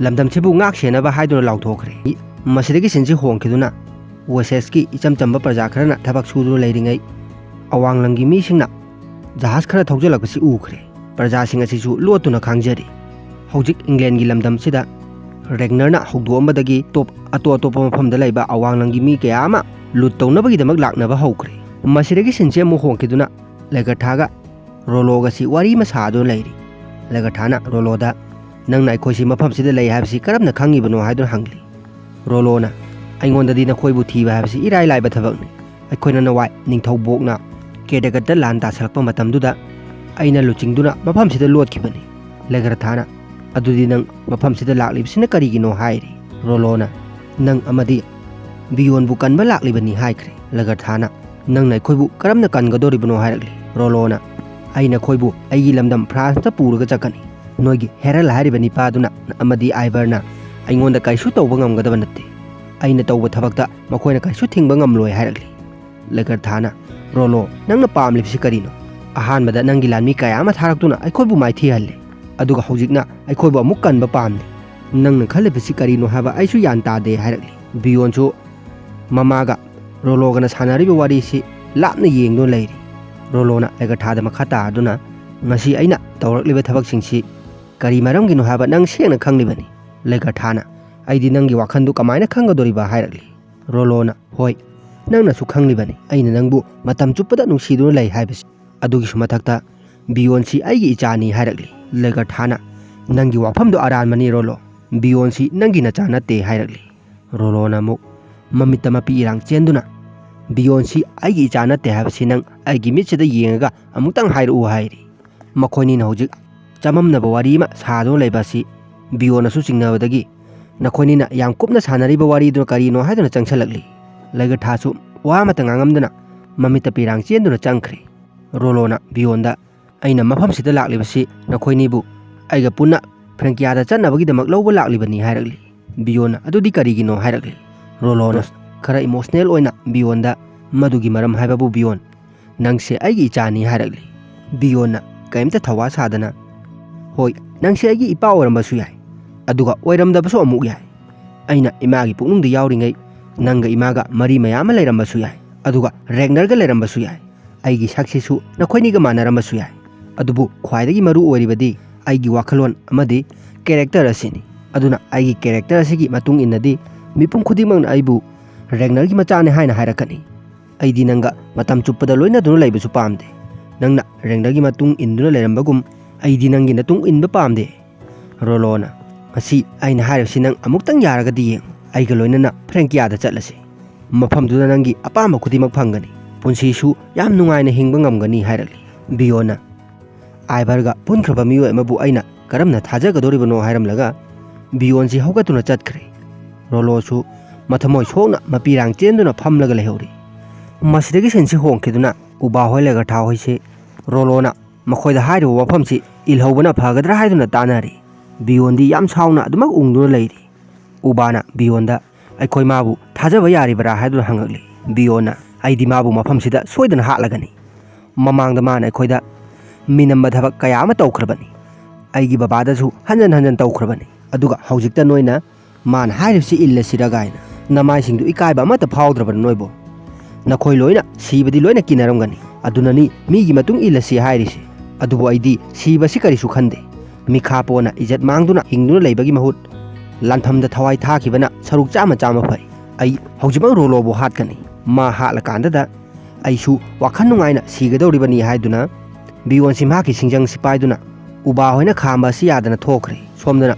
ꯂꯝꯗꯝꯁꯤꯕꯨ ꯉꯥꯛ ꯁꯦꯟꯅꯕ ꯍꯥꯏꯗꯨꯅ ꯂꯥꯎꯊꯣꯛꯈ꯭ꯔꯦ꯫ ꯃꯁꯤꯗꯒꯤ ꯁꯤꯟꯁꯤ ꯍꯣꯡꯈꯤꯗꯨꯅ ꯋꯦꯁꯦꯁꯀꯤ ꯏꯆꯝ ꯆꯝꯕ ꯄ꯭ꯔꯖꯥ ꯈꯔꯅ ꯊꯕꯛ ꯁꯨꯗꯨꯅ ꯂꯩꯔꯤꯉꯩ ꯑꯋꯥꯡ ꯂꯝꯒꯤ ꯃꯤꯁꯤꯡꯅ ꯖꯍꯥꯖ ꯈꯔ ꯊꯧꯖꯤꯜꯂꯛꯄꯁꯤ ꯎꯈ꯭ꯔꯦ꯫ ꯄ꯭ꯔꯖꯥꯁꯤꯡ ꯑꯁꯤꯁꯨ ꯂꯣꯠꯇꯨꯅ ꯈꯥꯡꯖꯔꯤ꯫ ꯍꯧꯖꯤꯛ ꯏꯪꯂꯦꯟꯒꯤ ꯂꯝꯗꯝꯁꯤꯗ ꯔꯦꯒꯅꯔꯅ ꯍꯧꯗꯣꯛꯑꯝꯕꯗꯒꯤ ꯇꯣꯞ-, ꯑꯇꯣꯞ ꯑꯇꯣꯞꯄ ꯃꯐꯝꯗ ꯂꯩꯕ ꯑꯋꯥꯡ ꯂꯝꯒꯤ ꯃꯤ ꯀꯌꯥ ꯑꯃ ꯂꯨꯠ ꯇꯧꯅꯕꯒꯤꯗꯃꯛ ꯂꯥꯛꯅꯕ ꯍꯧꯈ꯭ꯔꯦ꯫ ꯃꯁꯤꯗꯒꯤ ꯁꯤꯟꯁꯤ ꯑꯃꯨꯛ ꯍꯣꯡꯈꯤꯗꯨꯅ ꯂꯦꯒꯔꯊꯥꯒ ꯔꯣꯂꯣꯒꯁꯤ ꯋꯥꯔꯤ ꯑꯃ ꯁꯥꯗꯨꯅ ꯂꯩꯔꯤ꯫ ꯂꯦꯒꯔꯊꯥꯅ ꯔꯣꯂꯣꯗ, "ꯅꯪꯅ ꯑꯩꯈꯣꯏꯁꯤ ꯃꯐꯝꯁꯤꯗ ꯂꯩ ꯍꯥꯏꯕꯁꯤ ꯀꯔꯝꯅ ꯈꯪꯉꯤꯕꯅꯣ?" ꯍꯥꯏꯗꯨꯅ ꯍꯪꯂꯤ꯫ ꯔꯣꯂꯣꯅ, "ꯑꯩꯉꯣꯟꯗꯗꯤ ꯅꯈꯣꯏꯕꯨ ꯊꯤꯕ ꯍꯥꯏꯕꯁꯤ ꯏꯔꯥꯏ ꯂꯥꯏꯕ ꯊꯕꯛꯅꯤ꯫ ꯑꯩꯈꯣꯏꯅ ꯅꯋꯥꯏ ꯅꯤꯡꯊꯧꯕꯣꯛꯅ ꯀꯦꯗꯒꯠꯇ ꯂꯥꯟ ꯇꯥꯁꯜꯂꯛꯄ ꯃꯇꯝꯗꯨꯗ ꯑꯩꯅ ꯂꯨꯆꯤꯡꯗꯨꯅ ꯃꯐꯝꯁꯤꯗ ꯂꯣꯠꯈꯤꯕꯅꯤ꯫" ꯂꯦꯒꯔꯊꯥꯅ, "ꯑꯗꯨꯗꯤ ꯅꯪ ꯃꯐꯝꯁꯤꯗ ꯂꯥꯛꯂꯤꯕꯁꯤꯅ ꯀꯔꯤꯒꯤꯅꯣ?" ꯍꯥꯏꯔꯤ꯫ ꯔꯣꯂꯣꯅ, "ꯅꯪ ꯑꯃꯗꯤ ꯕꯤꯌꯣꯟꯕꯨ ꯀꯟꯕ ꯂꯥꯛꯂꯤꯕꯅꯤ" ꯍꯥꯏꯈ꯭ꯔꯦ꯫ ꯂꯦꯒꯔꯊꯥꯅ, "ꯅꯪꯅ ꯑꯩꯈꯣꯏꯕꯨ ꯀꯔꯝꯅ ꯀꯟꯒꯗꯧꯔꯤꯕꯅꯣ?" ꯍꯥꯏꯔꯛꯂꯤ꯫ ꯔꯣꯂꯣꯅ, "ꯑꯩꯅ ꯑꯩꯈꯣꯏꯕꯨ ꯑꯩꯒꯤ ꯂꯝꯗꯝ ꯐ꯭ꯔꯥꯟꯁꯇ ꯄꯨꯔꯒ ꯆꯠꯀꯅꯤ꯫ ꯅꯣꯏꯒꯤ ꯍꯦꯔꯜ ꯍꯥꯏꯔꯤꯕ ꯅꯤꯄꯥꯗꯨꯅ ꯑꯃꯗꯤ ꯑꯥꯏꯕꯔꯅ ꯑꯩꯉꯣꯟꯗ ꯀꯔꯤꯁꯨ ꯇꯧꯕ ꯉꯝꯒꯗꯕ ꯅꯠꯇꯦ꯫ ꯑꯩꯅ ꯇꯧꯕ ꯊꯕꯛꯇ ꯃꯈꯣꯏꯅ ꯀꯔꯤꯁꯨ ꯊꯤꯡꯕ ꯉꯝꯂꯣꯏ" ꯍꯥꯏꯔꯛꯂꯤ꯫ ꯂꯦꯒꯔꯊꯥꯅ, "ꯔꯣꯂꯣ, ꯅꯪꯅ ꯄꯥꯝꯂꯤꯕꯁꯤ ꯀꯔꯤꯅꯣ? ꯑꯍꯥꯟꯕꯗ ꯅꯪꯒꯤ ꯂꯥꯟꯃꯤ ꯀꯌꯥ ꯑꯃ ꯊꯥꯔꯛꯇꯨꯅ ꯑꯩꯈꯣꯏꯕꯨ ꯃꯥꯏꯊꯤꯍꯜꯂꯦ, ꯑꯗꯨꯒ ꯍꯧꯖꯤꯛꯅ ꯑꯩꯈꯣꯏꯕꯨ ꯑꯃꯨꯛ ꯀꯟꯕ ꯄꯥꯝꯂꯤ꯫ ꯅꯪꯅ ꯈꯜꯂꯤꯕꯁꯤ ꯀꯔꯤꯅꯣ ꯍꯥꯏꯕ ꯑꯩꯁꯨ ꯒ꯭ꯌꯥꯟ ꯇꯥꯗꯦ" ꯍꯥꯏꯔꯛꯂꯤ꯫ ꯕꯤꯌꯣꯟꯁꯨ ꯃꯃꯥꯒ ꯔꯣꯂꯣꯒꯅ ꯁꯥꯟꯅꯔꯤꯕ ꯋꯥꯔꯤꯁꯤ ꯂꯥꯞꯅ ꯌꯦꯡꯗꯨꯅ ꯂꯩꯔꯤ꯫ ꯔꯣꯂꯣꯅ ꯂꯦꯒꯔꯊꯥꯗ ꯃꯈꯥ ꯇꯥꯗꯨꯅ, "ꯉꯁꯤ ꯑꯩꯅ ꯇꯧꯔꯛꯂꯤꯕ ꯊꯕꯛꯁꯤꯡꯁꯤ ꯀꯔꯤ ꯃꯔꯝꯒꯤꯅꯣ ꯍꯥꯏꯕ ꯅꯪ ꯁꯦꯡꯅ ꯈꯪꯂꯤꯕꯅꯤ꯫" ꯂꯦꯒꯔꯊꯥꯅ, "ꯑꯩꯗꯤ ꯅꯪꯒꯤ ꯋꯥꯈꯜꯗꯨ ꯀꯃꯥꯏꯅ ꯈꯪꯒꯗꯧꯔꯤꯕ?" ꯍꯥꯏꯔꯛꯂꯤ꯫ ꯔꯣꯂꯣꯅ, "ꯍꯣꯏ, ꯅꯪꯅꯁꯨ ꯈꯪꯂꯤꯕꯅꯤ, ꯑꯩꯅ ꯅꯪꯕꯨ ꯃꯇꯝ ꯆꯨꯞꯄꯗ ꯅꯨꯡꯁꯤꯗꯨꯅ ꯂꯩ ꯍꯥꯏꯕꯁꯤ꯫ ꯑꯗꯨꯒꯤꯁꯨ ꯃꯊꯛꯇ ꯕꯤꯌꯣꯟꯁꯤ ꯑꯩꯒꯤ ꯏꯆꯥꯅꯤ" ꯍꯥꯏꯔꯛꯂꯤ꯫ ꯂꯦꯒꯔꯊꯥꯅ, "ꯅꯪꯒꯤ ꯋꯥꯐꯝꯗꯨ ꯑꯔꯥꯟꯕꯅꯤ ꯔꯣꯂꯣ, ꯕꯤꯌꯣꯟꯁꯤ ꯅꯪꯒꯤ ꯅꯆꯥ ꯅꯠꯇꯦ" ꯍꯥꯏꯔꯛꯂꯤ꯫ ꯔꯣꯂꯣꯅ ꯑꯃꯨꯛ ꯃꯃꯤꯠꯇ ꯃꯄꯤ ꯏꯔꯥꯡ ꯆꯦꯟꯗꯨꯅ, "ꯕꯤꯌꯣꯟꯁꯤ ꯑꯩꯒꯤ ꯏꯆꯥ ꯅꯠꯇꯦ ꯍꯥꯏꯕꯁꯤ ꯅꯪ ꯑꯩꯒꯤ ꯃꯤꯠꯁꯤꯗ ꯌꯦꯡꯉꯒ ꯑꯃꯨꯛꯇꯪ ꯍꯥꯏꯔꯛꯎ" ꯍꯥꯏꯔꯤ꯫ ꯃꯈꯣꯏꯅꯤꯅ ꯍꯧꯖꯤꯛ ꯇꯝꯃꯝꯅꯕ ꯋꯥꯔꯤ ꯑꯃ ꯁꯥꯗꯨꯅ ꯂꯩꯕ ꯑꯁꯤ ꯕꯤꯌꯣꯟꯅꯁꯨ ꯆꯤꯡꯅꯕꯗꯒꯤ, "ꯅꯈꯣꯏꯅꯤꯅ ꯌꯥꯝ ꯀꯨꯞꯅ ꯁꯥꯟꯅꯔꯤꯕ ꯋꯥꯔꯤꯗꯨꯅ ꯀꯔꯤꯅꯣ?" ꯍꯥꯏꯗꯨꯅ ꯆꯪꯁꯤꯜꯂꯛꯂꯤ꯫ ꯂꯩꯒꯊꯥꯁꯨ ꯋꯥ ꯑꯃꯠꯇ ꯉꯥꯡꯉꯝꯗꯅ ꯃꯃꯤꯠꯇ ꯄꯤꯔꯥꯡ ꯆꯦꯟꯗꯨꯅ ꯆꯪꯈ꯭ꯔꯦ꯫ ꯔꯣꯂꯣꯅ ꯕꯤꯌꯣꯟꯗ, "ꯑꯩꯅ ꯃꯐꯝꯁꯤꯗ ꯂꯥꯛꯂꯤꯕꯁꯤ ꯅꯈꯣꯏꯅꯤꯕꯨ ꯑꯩꯒ ꯄꯨꯟꯅ ꯐ꯭ꯔꯦꯡꯀꯤꯌꯥꯗ ꯆꯠꯅꯕꯒꯤꯗꯃꯛ ꯂꯧꯕ ꯂꯥꯛꯂꯤꯕꯅꯤ" ꯍꯥꯏꯔꯛꯂꯤ꯫ ꯕꯤꯌꯣꯟꯅ, "ꯑꯗꯨꯗꯤ ꯀꯔꯤꯒꯤꯅꯣ?" ꯍꯥꯏꯔꯛꯂꯤ꯫ ꯔꯣꯂꯣꯅ ꯈꯔ ꯏꯃꯣꯁꯅꯦꯜ ꯑꯣꯏꯅ ꯕꯤꯌꯣꯟꯗ, "ꯃꯗꯨꯒꯤ ꯃꯔꯝ ꯍꯥꯏꯕꯕꯨ ꯕꯤꯌꯣꯟ, ꯅꯪꯁꯦ ꯑꯩꯒꯤ ꯏꯆꯥꯅꯤ" ꯍꯥꯏꯔꯛꯂꯤ꯫ ꯕꯤꯌꯣꯟꯅ ꯀꯔꯤꯝꯇ ꯊꯧꯋꯥ ꯁꯥꯗꯅ, "ꯍꯣꯏ, ꯅꯪꯁꯦ ꯑꯩꯒꯤ ꯏꯄꯥ ꯑꯣꯏꯔꯝꯕꯁꯨ ꯌꯥꯏ, ꯑꯗꯨꯒ ꯑꯣꯏꯔꯝꯗꯕꯁꯨ ꯑꯃꯨꯛ ꯌꯥꯏ꯫ ꯑꯩꯅ ꯏꯃꯥꯒꯤ ꯄꯨꯛꯅꯨꯡꯗ ꯌꯥꯎꯔꯤꯉꯩ ꯅꯪꯒ ꯏꯃꯥꯒ ꯃꯔꯤ ꯃꯌꯥꯝ ꯑꯃ ꯂꯩꯔꯝꯕꯁꯨ ꯌꯥꯏ, ꯑꯗꯨꯒ ꯔꯦꯒꯅꯔꯒ ꯂꯩꯔꯝꯕꯁꯨ ꯌꯥꯏ꯫ ꯑꯩꯒꯤ ꯁꯛꯁꯤꯁꯨ ꯅꯈꯣꯏꯅꯤꯒ ꯃꯥꯟꯅꯔꯝꯕꯁꯨ ꯌꯥꯏ, ꯑꯗꯨꯕꯨ ꯈ꯭ꯋꯥꯏꯗꯒꯤ ꯃꯔꯨ ꯑꯣꯏꯔꯤꯕꯗꯤ ꯑꯩꯒꯤ ꯋꯥꯈꯜꯂꯣꯟ ꯑꯃꯗꯤ ꯀꯦꯔꯦꯛꯇꯔ ꯑꯁꯤꯅꯤ꯫ ꯑꯗꯨꯅ ꯑꯩꯒꯤ ꯀꯦꯔꯦꯛꯇꯔ ꯑꯁꯤꯒꯤ ꯃꯇꯨꯡ ꯏꯟꯅꯗꯤ ꯃꯤꯄꯨꯝ ꯈꯨꯗꯤꯡꯃꯛꯅ ꯑꯩꯕꯨ ꯔꯦꯒꯅꯔꯒꯤ ꯃꯆꯥꯅꯤ ꯍꯥꯏꯅ ꯍꯥꯏꯔꯛꯀꯅꯤ꯫ ꯑꯩꯗꯤ ꯅꯪꯒ ꯃꯇꯝ ꯆꯨꯞꯄꯗ ꯂꯣꯏꯅꯗꯨꯅ ꯂꯩꯕꯁꯨ ꯄꯥꯝꯗꯦ꯫ ꯅꯪꯅ ꯔꯦꯒꯅꯔꯒꯤ ꯃꯇꯨꯡ ꯏꯟꯗꯨꯅ ꯂꯩꯔꯝꯕꯒꯨꯝ ꯑꯩꯗꯤ ꯅꯪꯒꯤ ꯃꯇꯨꯡ ꯏꯟꯕ ꯄꯥꯝꯗꯦ"꯫ ꯔꯣꯂꯣꯅ, "ꯃꯁꯤ ꯑꯩꯅ ꯍꯥꯏꯔꯤꯕꯁꯤ ꯅꯪ ꯑꯃꯨꯛꯇꯪ ꯌꯥꯔꯒꯗꯤ ꯌꯦꯡꯉꯨ꯫ ꯑꯩꯒ ꯂꯣꯏꯅꯅ ꯐ꯭ꯔꯦꯡꯀꯤꯌꯥꯗ ꯆꯠꯂꯁꯤ꯫ ꯃꯐꯝꯗꯨꯗ ꯅꯪꯒꯤ ꯑꯄꯥꯝꯕ ꯈꯨꯗꯤꯡꯃꯛ ꯐꯪꯒꯅꯤ꯫ ꯄꯨꯟꯁꯤꯁꯨ ꯌꯥꯝ ꯅꯨꯡꯉꯥꯏꯅ ꯍꯤꯡꯕ ꯉꯝꯒꯅꯤ" ꯍꯥꯏꯔꯛꯂꯤ꯫ ꯕꯤꯌꯣꯟꯅ, "ꯑꯥꯏꯚꯔꯒ ꯄꯨꯟꯈ꯭ꯔꯕ ꯃꯤꯑꯣꯏ ꯑꯃꯕꯨ ꯑꯩꯅ ꯀꯔꯝꯅ ꯊꯥꯖꯒꯗꯧꯔꯤꯕꯅꯣ?" ꯍꯥꯏꯔꯝꯂꯒ ꯕꯤꯌꯣꯟꯁꯤ ꯍꯧꯒꯠꯇꯨꯅ ꯆꯠꯈ꯭ꯔꯦ꯫ ꯔꯣꯂꯣꯁꯨ ꯃꯊꯃꯣꯏ ꯁꯣꯛꯅ ꯃꯄꯤꯔꯥꯡ ꯆꯦꯟꯗꯨꯅ ꯐꯝꯂꯒ ꯂꯩꯍꯧꯔꯤ꯫ ꯃꯁꯤꯗꯒꯤ ꯁꯤꯟꯁꯤ ꯍꯣꯡꯈꯤꯗꯨꯅ ꯎꯕꯥ ꯍꯣꯏ ꯂꯩꯒ ꯊꯥ ꯍꯣꯏꯁꯤ ꯔꯣꯂꯣꯅ ꯃꯈꯣꯏꯗ ꯍꯥꯏꯔꯤꯕ ꯋꯥꯐꯝꯁꯤ ꯏꯜꯍꯧꯕꯅ ꯐꯒꯗ꯭ꯔꯥ ꯍꯥꯏꯗꯨꯅ ꯇꯥꯟꯅꯔꯤ꯫ ꯕꯤꯌꯣꯟꯗꯤ ꯌꯥꯝ ꯁꯥꯎꯅ ꯑꯗꯨꯃꯛ ꯎꯪꯗꯨꯅ ꯂꯩꯔꯤ꯫ ꯎꯕꯥꯅ ꯕꯤꯌꯣꯟꯗ, "ꯑꯩꯈꯣꯏ ꯃꯥꯕꯨ ꯊꯥꯖꯕ ꯌꯥꯔꯤꯕ꯭ꯔꯥ?" ꯍꯥꯏꯗꯨꯅ ꯍꯪꯉꯛꯂꯤ꯫ ꯕꯤꯌꯣꯟꯅ, "ꯑꯩꯗꯤ ꯃꯥꯕꯨ ꯃꯐꯝꯁꯤꯗ ꯁꯣꯏꯗꯅ ꯍꯥꯠꯂꯒꯅꯤ꯫ ꯃꯃꯥꯡꯗ ꯃꯥꯅ ꯑꯩꯈꯣꯏꯗ ꯃꯤꯅꯝꯕ ꯊꯕꯛ ꯀꯌꯥ ꯑꯃ ꯇꯧꯈ꯭ꯔꯕꯅꯤ꯫ ꯑꯩꯒꯤ ꯕꯕꯥꯗꯁꯨ ꯍꯟꯖꯟ ꯍꯟꯖꯟ ꯇꯧꯈ꯭ꯔꯕꯅꯤ꯫ ꯑꯗꯨꯒ ꯍꯧꯖꯤꯛꯇ ꯅꯣꯏꯅ ꯃꯥꯅ ꯍꯥꯏꯔꯤꯕꯁꯤ ꯏꯜꯂꯁꯤꯔ ꯀꯥꯏꯅ ꯅꯃꯥꯏꯁꯤꯡꯗꯨ ꯏꯀꯥꯏꯕ ꯑꯃꯠꯇ ꯐꯥꯎꯗ꯭ꯔꯕꯅ ꯅꯣꯏꯕꯨ? ꯅꯈꯣꯏ ꯂꯣꯏꯅ ꯁꯤꯕꯗꯤ ꯂꯣꯏꯅ ꯀꯤꯅꯔꯝꯒꯅꯤ꯫ ꯑꯗꯨꯅꯅꯤ ꯃꯤꯒꯤ ꯃꯇꯨꯡ ꯏꯜꯂꯁꯤ ꯍꯥꯏꯔꯤꯁꯤ꯫ ꯑꯗꯨꯕꯨ ꯑꯩꯗꯤ ꯁꯤꯕꯁꯤ ꯀꯔꯤꯁꯨ ꯈꯟꯗꯦ꯫ ꯃꯤꯈꯥ ꯄꯣꯟꯅ ꯏꯖꯠ ꯃꯥꯡꯗꯨꯅ ꯍꯤꯡꯗꯨꯅ ꯂꯩꯕꯒꯤ ꯃꯍꯨꯠ ꯂꯥꯟꯐꯝꯗ ꯊꯋꯥꯏ ꯊꯥꯈꯤꯕꯅ ꯁꯔꯨꯛ ꯆꯥꯝꯃ ꯆꯥꯝꯃ ꯐꯩ꯫ ꯑꯩ ꯍꯧꯖꯤꯛꯃꯛ ꯔꯣꯂꯣꯕꯨ ꯍꯥꯠꯀꯅꯤ꯫ ꯃꯥ ꯍꯥꯠꯂꯀꯥꯟꯗꯗ ꯑꯩꯁꯨ ꯋꯥꯈꯜ ꯅꯨꯡꯉꯥꯏꯅ ꯁꯤꯒꯗꯧꯔꯤꯕꯅꯤ" ꯍꯥꯏꯗꯨꯅ ꯕꯤꯌꯣꯟꯁꯤ ꯃꯍꯥꯛꯀꯤ ꯁꯤꯡꯖꯪ ꯁꯤꯄꯥꯏꯗꯨꯅ ꯎꯕꯥ ꯍꯣꯏꯅ ꯈꯥꯝꯕ ꯑꯁꯤ ꯌꯥꯗꯅ ꯊꯣꯛꯈ꯭ꯔꯦ꯫ ꯁꯣꯝꯗꯅ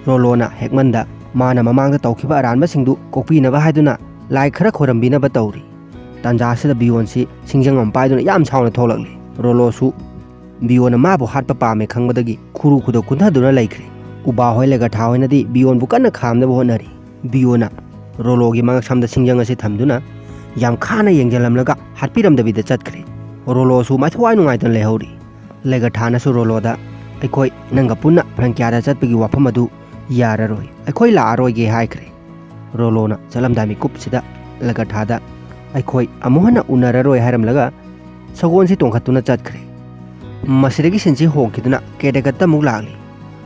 ꯔꯣꯂꯣꯅ ꯍꯦꯛꯃꯟꯗ ꯃꯥꯅ ꯃꯃꯥꯡꯗ ꯇꯧꯈꯤꯕ ꯑꯔꯥꯟꯕꯁꯤꯡꯗꯨ ꯀꯣꯛꯄꯤꯅꯕ ꯍꯥꯏꯗꯨꯅ ꯂꯥꯏ ꯈꯔ ꯈꯣꯏꯔꯝꯕꯤꯅꯕ ꯇꯧꯔꯤ꯫ ꯇꯥꯟꯖꯥ ꯑꯁꯤꯗ ꯕꯤꯌꯣꯟꯁꯤ ꯁꯤꯡꯖꯪ ꯑꯃ ꯄꯥꯏꯗꯨꯅ ꯌꯥꯝ ꯁꯥꯎꯅ ꯊꯣꯛꯂꯛꯂꯤ꯫ ꯔꯣꯂꯣꯁꯨ ꯕꯤꯌꯣꯟꯅ ꯃꯥꯕꯨ ꯍꯥꯠꯄ ꯄꯥꯝꯃꯦ ꯈꯪꯕꯗꯒꯤ ꯈꯨꯔꯨ ꯈꯨꯗꯣꯛ ꯀꯨꯟꯊꯗꯨꯅ ꯂꯩꯈ꯭ꯔꯦ꯫ ꯎꯕꯥ ꯍꯣꯏ ꯂꯦꯒꯊꯥ ꯍꯣꯏꯅꯗꯤ ꯕꯤꯌꯣꯟꯕꯨ ꯀꯟꯅ ꯈꯥꯝꯅꯕ ꯍꯣꯠꯅꯔꯤ꯫ ꯕꯤꯌꯣꯟꯅ ꯔꯣꯂꯣꯒꯤ ꯃꯉꯛꯁꯝꯗ ꯁꯤꯡꯖꯪ ꯑꯁꯤ ꯊꯝꯗꯨꯅ ꯌꯥꯝ ꯈꯥꯅ ꯌꯦꯡꯖꯜꯂꯝꯂꯒ ꯍꯥꯠꯄꯤꯔꯝꯗꯕꯤꯗ ꯆꯠꯈ꯭ꯔꯦ꯫ ꯔꯣꯂꯣꯁꯨ ꯃꯊꯋꯥꯏ ꯅꯨꯡꯉꯥꯏꯇꯅ ꯂꯩꯍꯧꯔꯤ꯫ ꯂꯦꯒꯊꯥꯅꯁꯨ ꯔꯣꯂꯣꯗ, "ꯑꯩꯈꯣꯏ ꯅꯪꯒ ꯄꯨꯟꯅ ꯐ꯭ꯔꯦꯡꯀꯤꯌꯥꯗ ꯆꯠꯄꯒꯤ ꯋꯥꯐꯝ ꯑꯗꯨ ꯌꯥꯔꯔꯣꯏ, ꯑꯩꯈꯣꯏ ꯂꯥꯛꯑꯔꯣꯏꯒꯦ" ꯍꯥꯏꯈ꯭ꯔꯦ꯫ ꯔꯣꯂꯣꯅ ꯆꯠꯂꯝꯗꯥꯏ ꯃꯤꯀꯨꯞꯁꯤꯗ ꯂꯦꯒꯊꯥꯗ, "ꯑꯩꯈꯣꯏ ꯑꯃꯨꯛ ꯍꯟꯅ ꯎꯅꯔꯔꯣꯏ" ꯍꯥꯏꯔꯝꯂꯒ ꯁꯒꯣꯜꯁꯤ ꯇꯣꯡꯈꯠꯇꯨꯅ ꯆꯠꯈ꯭ꯔꯦ꯫ ꯃꯁꯤꯗꯒꯤ ꯁꯤꯟꯁꯤ ꯍꯣꯡꯈꯤꯗꯨꯅ ꯀꯦꯗꯦꯀꯠꯇ ꯑꯃꯨꯛ ꯂꯥꯛꯂꯤ꯫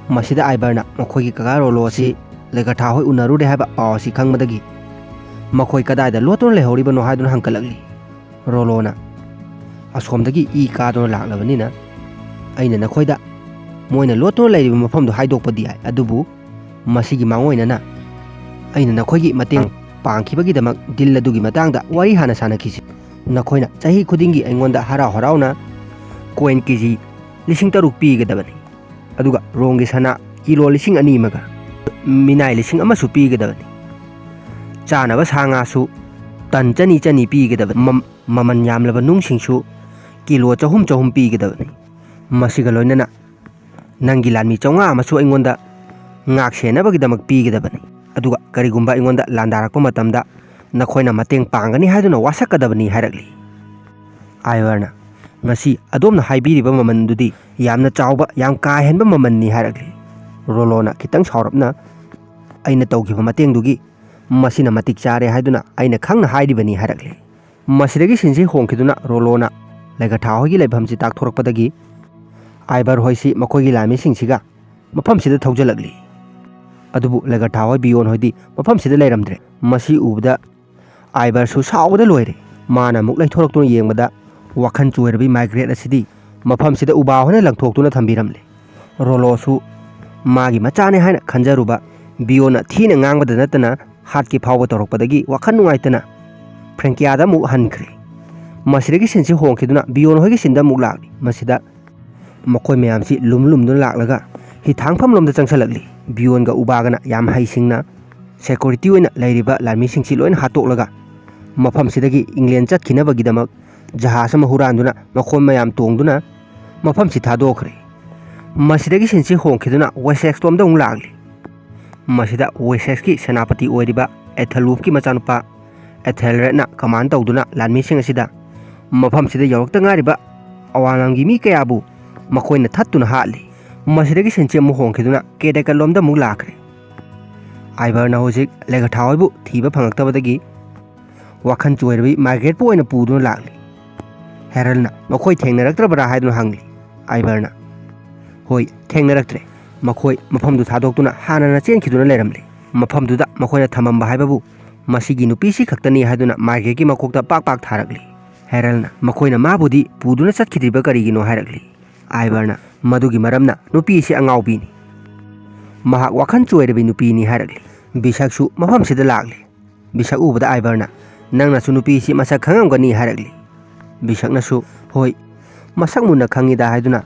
ꯃꯁꯤꯗ ꯑꯥꯏꯕꯔꯅ ꯃꯈꯣꯏꯒꯤ ꯀꯀꯥ ꯔꯣꯂꯣ ꯑꯁꯤ ꯂꯦꯒꯊꯥ ꯍꯣꯏ ꯎꯅꯔꯨꯔꯦ ꯍꯥꯏꯕ ꯄꯥꯎ ꯑꯁꯤ ꯈꯪꯕꯗꯒꯤ ꯃꯈꯣꯏ ꯀꯗꯥꯏꯗ ꯂꯣꯠꯇꯨꯅ ꯂꯩꯍꯧꯔꯤꯕꯅꯣ ꯍꯥꯏꯗꯨꯅ ꯍꯪꯀꯠꯂꯛꯂꯤ꯫ ꯔꯣꯂꯣꯅ, "ꯑꯁꯣꯝꯗꯒꯤ ꯏ ꯀꯥꯗꯨꯅ ꯂꯥꯛꯂꯕꯅꯤꯅ ꯑꯩꯅ ꯅꯈꯣꯏꯗ ꯃꯣꯏꯅ ꯂꯣꯠꯇꯨꯅ ꯂꯩꯔꯤꯕ ꯃꯐꯝꯗꯨ ꯍꯥꯏꯗꯣꯛꯄꯗꯤ ꯌꯥꯏ, ꯑꯗꯨꯕꯨ ꯃꯁꯤꯒꯤ ꯃꯥꯡꯑꯣꯏꯅꯅ ꯑꯩꯅ ꯅꯈꯣꯏꯒꯤ ꯃꯇꯦꯡ ꯄꯥꯡꯈꯤꯕꯒꯤꯗꯃꯛ ꯗꯤꯜ ꯑꯗꯨꯒꯤ ꯃꯇꯥꯡꯗ ꯋꯥꯔꯤ ꯍꯥꯟꯅ ꯁꯥꯟꯅꯈꯤꯁꯤ꯫ ꯅꯈꯣꯏꯅ ꯆꯍꯤ ꯈꯨꯗꯤꯡꯒꯤ ꯑꯩꯉꯣꯟꯗ ꯍꯔꯥꯎ ꯍꯔꯥꯎꯅ ꯀꯣꯏꯟ ꯀꯦ ꯖꯤ ꯂꯤꯁꯤꯡ ꯇꯔꯨꯛ ꯄꯤꯒꯗꯕꯅꯤ, ꯑꯗꯨꯒ ꯔꯣꯝꯒꯤ ꯁꯅꯥ ꯀꯤꯂꯣ ꯂꯤꯁꯤꯡ ꯑꯅꯤ ꯑꯃꯒ ꯃꯤꯅꯥꯏ ꯂꯤꯁꯤꯡ ꯑꯃꯁꯨ ꯄꯤꯒꯗꯕꯅꯤ꯫ ꯆꯥꯅꯕ ꯁꯥ ꯉꯥꯁꯨ ꯇꯟ ꯆꯅꯤ ꯆꯅꯤ ꯄꯤꯒꯗꯕꯅꯤ꯫ ꯃꯝ-, ꯃꯃꯜ ꯌꯥꯝꯂꯕ ꯅꯨꯡꯁꯤꯡꯁꯨ ꯀꯤꯂꯣ ꯆꯍꯨꯝ ꯆꯍꯨꯝ ꯄꯤꯒꯗꯕꯅꯤ꯫ ꯃꯁꯤꯒ ꯂꯣꯏꯅꯅ ꯅꯪꯒꯤ ꯂꯥꯟꯃꯤ ꯆꯥꯝꯃꯉꯥ ꯑꯃꯁꯨ ꯑꯩꯉꯣꯟꯗ ꯉꯥꯛ ꯁꯦꯟꯅꯕꯒꯤꯗꯃꯛ ꯄꯤꯒꯗꯕꯅꯤ꯫ ꯑꯗꯨꯒ ꯀꯔꯤꯒꯨꯝꯕ ꯑꯩꯉꯣꯟꯗ ꯂꯥꯟꯗꯥꯔꯛꯄ ꯃꯇꯝꯗ ꯅꯈꯣꯏꯅ ꯃꯇꯦꯡ ꯄꯥꯡꯒꯅꯤ ꯍꯥꯏꯗꯨꯅ ꯋꯥꯁꯛꯀꯗꯕꯅꯤ" ꯍꯥꯏꯔꯛꯂꯤ꯫ ꯑꯥꯏꯕꯔꯅ, "ꯉꯁꯤ ꯑꯗꯣꯝꯅ ꯍꯥꯏꯕꯤꯔꯤꯕ ꯃꯃꯜꯗꯨꯗꯤ ꯌꯥꯝꯅ ꯆꯥꯎꯕ, ꯌꯥꯝ ꯀꯥ ꯍꯦꯟꯕ ꯃꯃꯜꯅꯤ" ꯍꯥꯏꯔꯛꯂꯤ꯫ ꯔꯣꯂꯣꯅ ꯈꯤꯇꯪ ꯁꯥꯎꯔꯞꯅ, "ꯑꯩꯅ ꯇꯧꯈꯤꯕ ꯃꯇꯦꯡꯗꯨꯒꯤ ꯃꯁꯤꯅ ꯃꯇꯤꯛ ꯆꯥꯔꯦ ꯍꯥꯏꯗꯨꯅ ꯑꯩꯅ ꯈꯪꯅ ꯍꯥꯏꯔꯤꯕꯅꯤ" ꯍꯥꯏꯔꯛꯂꯤ꯫ ꯃꯁꯤꯗꯒꯤ ꯁꯤꯟꯁꯤ ꯍꯣꯡꯈꯤꯗꯨꯅ ꯔꯣꯂꯣꯅ ꯂꯦꯒꯊꯥ ꯍꯣꯏꯒꯤ ꯂꯩꯐꯝꯁꯤ ꯇꯥꯛꯊꯣꯔꯛꯄꯗꯒꯤ ꯑꯥꯏꯕꯔ ꯍꯣꯏꯁꯤ ꯃꯈꯣꯏꯒꯤ ꯂꯥꯟꯃꯤꯁꯤꯡꯁꯤꯒ ꯃꯐꯝꯁꯤꯗ ꯊꯧꯖꯤꯜꯂꯛꯂꯤ꯫ ꯑꯗꯨꯕꯨ ꯂꯦꯒꯊꯥ ꯍꯣꯏ, ꯕꯤꯌꯣꯟ ꯍꯣꯏꯗꯤ ꯃꯐꯝꯁꯤꯗ ꯂꯩꯔꯝꯗ꯭ꯔꯦ꯫ ꯃꯁꯤ ꯎꯕꯗ ꯑꯥꯏꯕꯔꯁꯨ ꯁꯥꯎꯕꯗ ꯂꯣꯏꯔꯦ꯫ ꯃꯥꯅ ꯑꯃꯨꯛ ꯂꯩꯊꯣꯔꯛꯇꯨꯅ ꯌꯦꯡꯕꯗ ꯋꯥꯈꯜ ꯆꯣꯏꯔꯕꯤ ꯃꯥꯏꯒ꯭ꯔꯦꯠ ꯑꯁꯤꯗꯤ ꯃꯐꯝꯁꯤꯗ ꯎꯕꯥ ꯍꯣꯏꯅ ꯂꯪꯊꯣꯛꯇꯨꯅ ꯊꯝꯕꯤꯔꯝꯂꯦ꯫ ꯔꯣꯂꯣꯁꯨ ꯃꯥꯒꯤ ꯃꯆꯥꯅꯦ ꯍꯥꯏꯅ ꯈꯟꯖꯔꯨꯕ ꯕꯤꯌꯣꯟꯅ ꯊꯤꯅ ꯉꯥꯡꯕꯗ ꯅꯠꯇꯅ ꯍꯥꯠꯀꯦ ꯐꯥꯎꯕ ꯇꯧꯔꯛꯄꯗꯒꯤ ꯋꯥꯈꯜ ꯅꯨꯡꯉꯥꯏꯇꯅ ꯐ꯭ꯔꯦꯡꯀꯤꯌꯥꯗ ꯑꯃꯨꯛ ꯍꯟꯈ꯭ꯔꯦ꯫ ꯃꯁꯤꯗꯒꯤ ꯁꯤꯟꯁꯤ ꯍꯣꯡꯈꯤꯗꯨꯅ ꯕꯤꯌꯣꯟ ꯍꯣꯏꯒꯤ ꯁꯤꯟꯗ ꯑꯃꯨꯛ ꯂꯥꯛꯂꯤ꯫ ꯃꯁꯤꯗ ꯃꯈꯣꯏ ꯃꯌꯥꯝꯁꯤ ꯂꯨꯝ ꯂꯨꯝꯗꯨꯅ ꯂꯥꯛꯂꯒ ꯍꯤꯊꯥꯡꯐꯝ ꯂꯣꯝꯗ ꯆꯪꯁꯤꯜꯂꯛꯂꯤ꯫ ꯕꯤꯌꯣꯟꯒ ꯎꯕꯥꯒꯅ ꯌꯥꯝ ꯍꯩꯁꯤꯡꯅ ꯁꯦꯀ꯭ꯌꯨꯔꯤꯇꯤ ꯑꯣꯏꯅ ꯂꯩꯔꯤꯕ ꯂꯥꯟꯃꯤꯁꯤꯡꯁꯤ ꯂꯣꯏꯅ ꯍꯥꯠꯇꯣꯛꯂꯒ ꯃꯐꯝꯁꯤꯗꯒꯤ ꯏꯪꯂꯦꯟ ꯆꯠꯈꯤꯅꯕꯒꯤꯗꯃꯛ ꯖꯍꯥꯖ ꯑꯃ ꯍꯨꯔꯥꯟꯗꯨꯅ ꯃꯈꯣꯏ ꯃꯌꯥꯝ ꯇꯣꯡꯗꯨꯅ ꯃꯐꯝꯁꯤ ꯊꯥꯗꯣꯛꯈ꯭ꯔꯦ꯫ ꯃꯁꯤꯗꯒꯤ ꯁꯤꯟꯁꯤ ꯍꯣꯡꯈꯤꯗꯨꯅ ꯋꯦꯁꯦꯛꯁꯂꯣꯝꯗ ꯑꯃꯨꯛ ꯂꯥꯛꯂꯤ꯫ ꯃꯁꯤꯗ ꯋꯦꯁꯦꯛꯁꯀꯤ ꯁꯦꯅꯥꯄꯇꯤ ꯑꯣꯏꯔꯤꯕ ꯑꯦꯊꯦꯜꯋꯨꯐꯀꯤ ꯃꯆꯥꯅꯨꯄꯥ ꯑꯦꯊꯦꯜꯔꯦꯗꯅ ꯀꯃꯥꯟ ꯇꯧꯗꯨꯅ ꯂꯥꯟꯃꯤꯁꯤꯡ ꯑꯁꯤꯗ ꯃꯐꯝꯁꯤꯗ ꯌꯧꯔꯛꯇ ꯉꯥꯏꯔꯤꯕ ꯑꯋꯥꯡꯂꯝꯒꯤ ꯃꯤ ꯀꯌꯥꯕꯨ ꯃꯈꯣꯏꯅ ꯊꯠꯇꯨꯅ ꯍꯥꯠꯂꯤ꯫ ꯃꯁꯤꯗꯒꯤ ꯁꯤꯟꯁꯤ ꯑꯃꯨꯛ ꯍꯣꯡꯈꯤꯗꯨꯅ ꯀꯦꯗꯦꯀꯠꯂꯣꯝꯗ ꯑꯃꯨꯛ ꯂꯥꯛꯈ꯭ꯔꯦ꯫ ꯑꯥꯏꯕꯔꯅ ꯍꯧꯖꯤꯛ ꯂꯦꯒꯊꯥ ꯍꯣꯏꯕꯨ ꯊꯤꯕ ꯐꯪꯂꯛꯇꯕꯗꯒꯤ ꯋꯥꯈꯜ ꯆꯣꯏꯔꯕꯤ ꯃꯥꯔꯒ꯭ꯔꯦꯠꯄꯨ ꯑꯣꯏꯅ ꯄꯨꯗꯨꯅ ꯂꯥꯛꯂꯤ꯫ ꯍꯦꯔꯜꯅ ꯃꯈꯣꯏ ꯊꯦꯡꯅꯔꯛꯇ꯭ꯔꯕꯔꯥ ꯍꯥꯏꯗꯨꯅ ꯍꯪꯂꯤ꯫ ꯑꯥꯏꯕꯔꯅ, "ꯍꯣꯏ, ꯊꯦꯡꯅꯔꯛꯇ꯭ꯔꯦ꯫ ꯃꯈꯣꯏ ꯃꯐꯝꯗꯨ ꯊꯥꯗꯣꯛꯇꯨꯅ ꯍꯥꯟꯅꯅ ꯆꯦꯟꯈꯤꯗꯨꯅ ꯂꯩꯔꯝꯂꯦ꯫ ꯃꯐꯝꯗꯨꯗ ꯃꯈꯣꯏꯅ ꯊꯝꯃꯝꯕ ꯍꯥꯏꯕꯕꯨ ꯃꯁꯤꯒꯤ ꯅꯨꯄꯤꯁꯤ ꯈꯛꯇꯅꯤ" ꯍꯥꯏꯗꯨꯅ ꯃꯥꯔꯒ꯭ꯔꯦꯠꯀꯤ ꯃꯀꯣꯛꯇ ꯄꯥꯛ ꯄꯥꯛ ꯊꯥꯔꯛꯂꯤ꯫ ꯍꯦꯔꯜꯅ, "ꯃꯈꯣꯏꯅ ꯃꯥꯕꯨꯗꯤ ꯄꯨꯗꯨꯅ ꯆꯠꯈꯤꯗ꯭ꯔꯤꯕ ꯀꯔꯤꯒꯤꯅꯣ?" ꯍꯥꯏꯔꯛꯂꯤ꯫ ꯑꯥꯏꯕꯔꯅ, "ꯃꯗꯨꯒꯤ ꯃꯔꯝꯅ ꯅꯨꯄꯤ ꯑꯁꯤ ꯑꯉꯥꯎꯕꯤꯅꯤ꯫ ꯃꯍꯥꯛ ꯋꯥꯈꯜ ꯆꯣꯏꯔꯕꯤ ꯅꯨꯄꯤꯅꯤ" ꯍꯥꯏꯔꯛꯂꯤ꯫ ꯕꯤꯁꯛꯁꯨ ꯃꯐꯝꯁꯤꯗ ꯂꯥꯛꯂꯤ꯫ ꯕꯤꯁꯛ ꯎꯕꯗ ꯑꯥꯏꯕꯔꯅ, "ꯅꯪꯅꯁꯨ ꯅꯨꯄꯤ ꯑꯁꯤ ꯃꯁꯛ ꯈꯪꯉꯝꯒꯅꯤ" ꯍꯥꯏꯔꯛꯂꯤ꯫ ꯕꯤꯁꯛꯅꯁꯨ, "ꯍꯣꯏ, ꯃꯁꯛ ꯃꯨꯟꯅ ꯈꯪꯉꯤꯗ" ꯍꯥꯏꯗꯨꯅ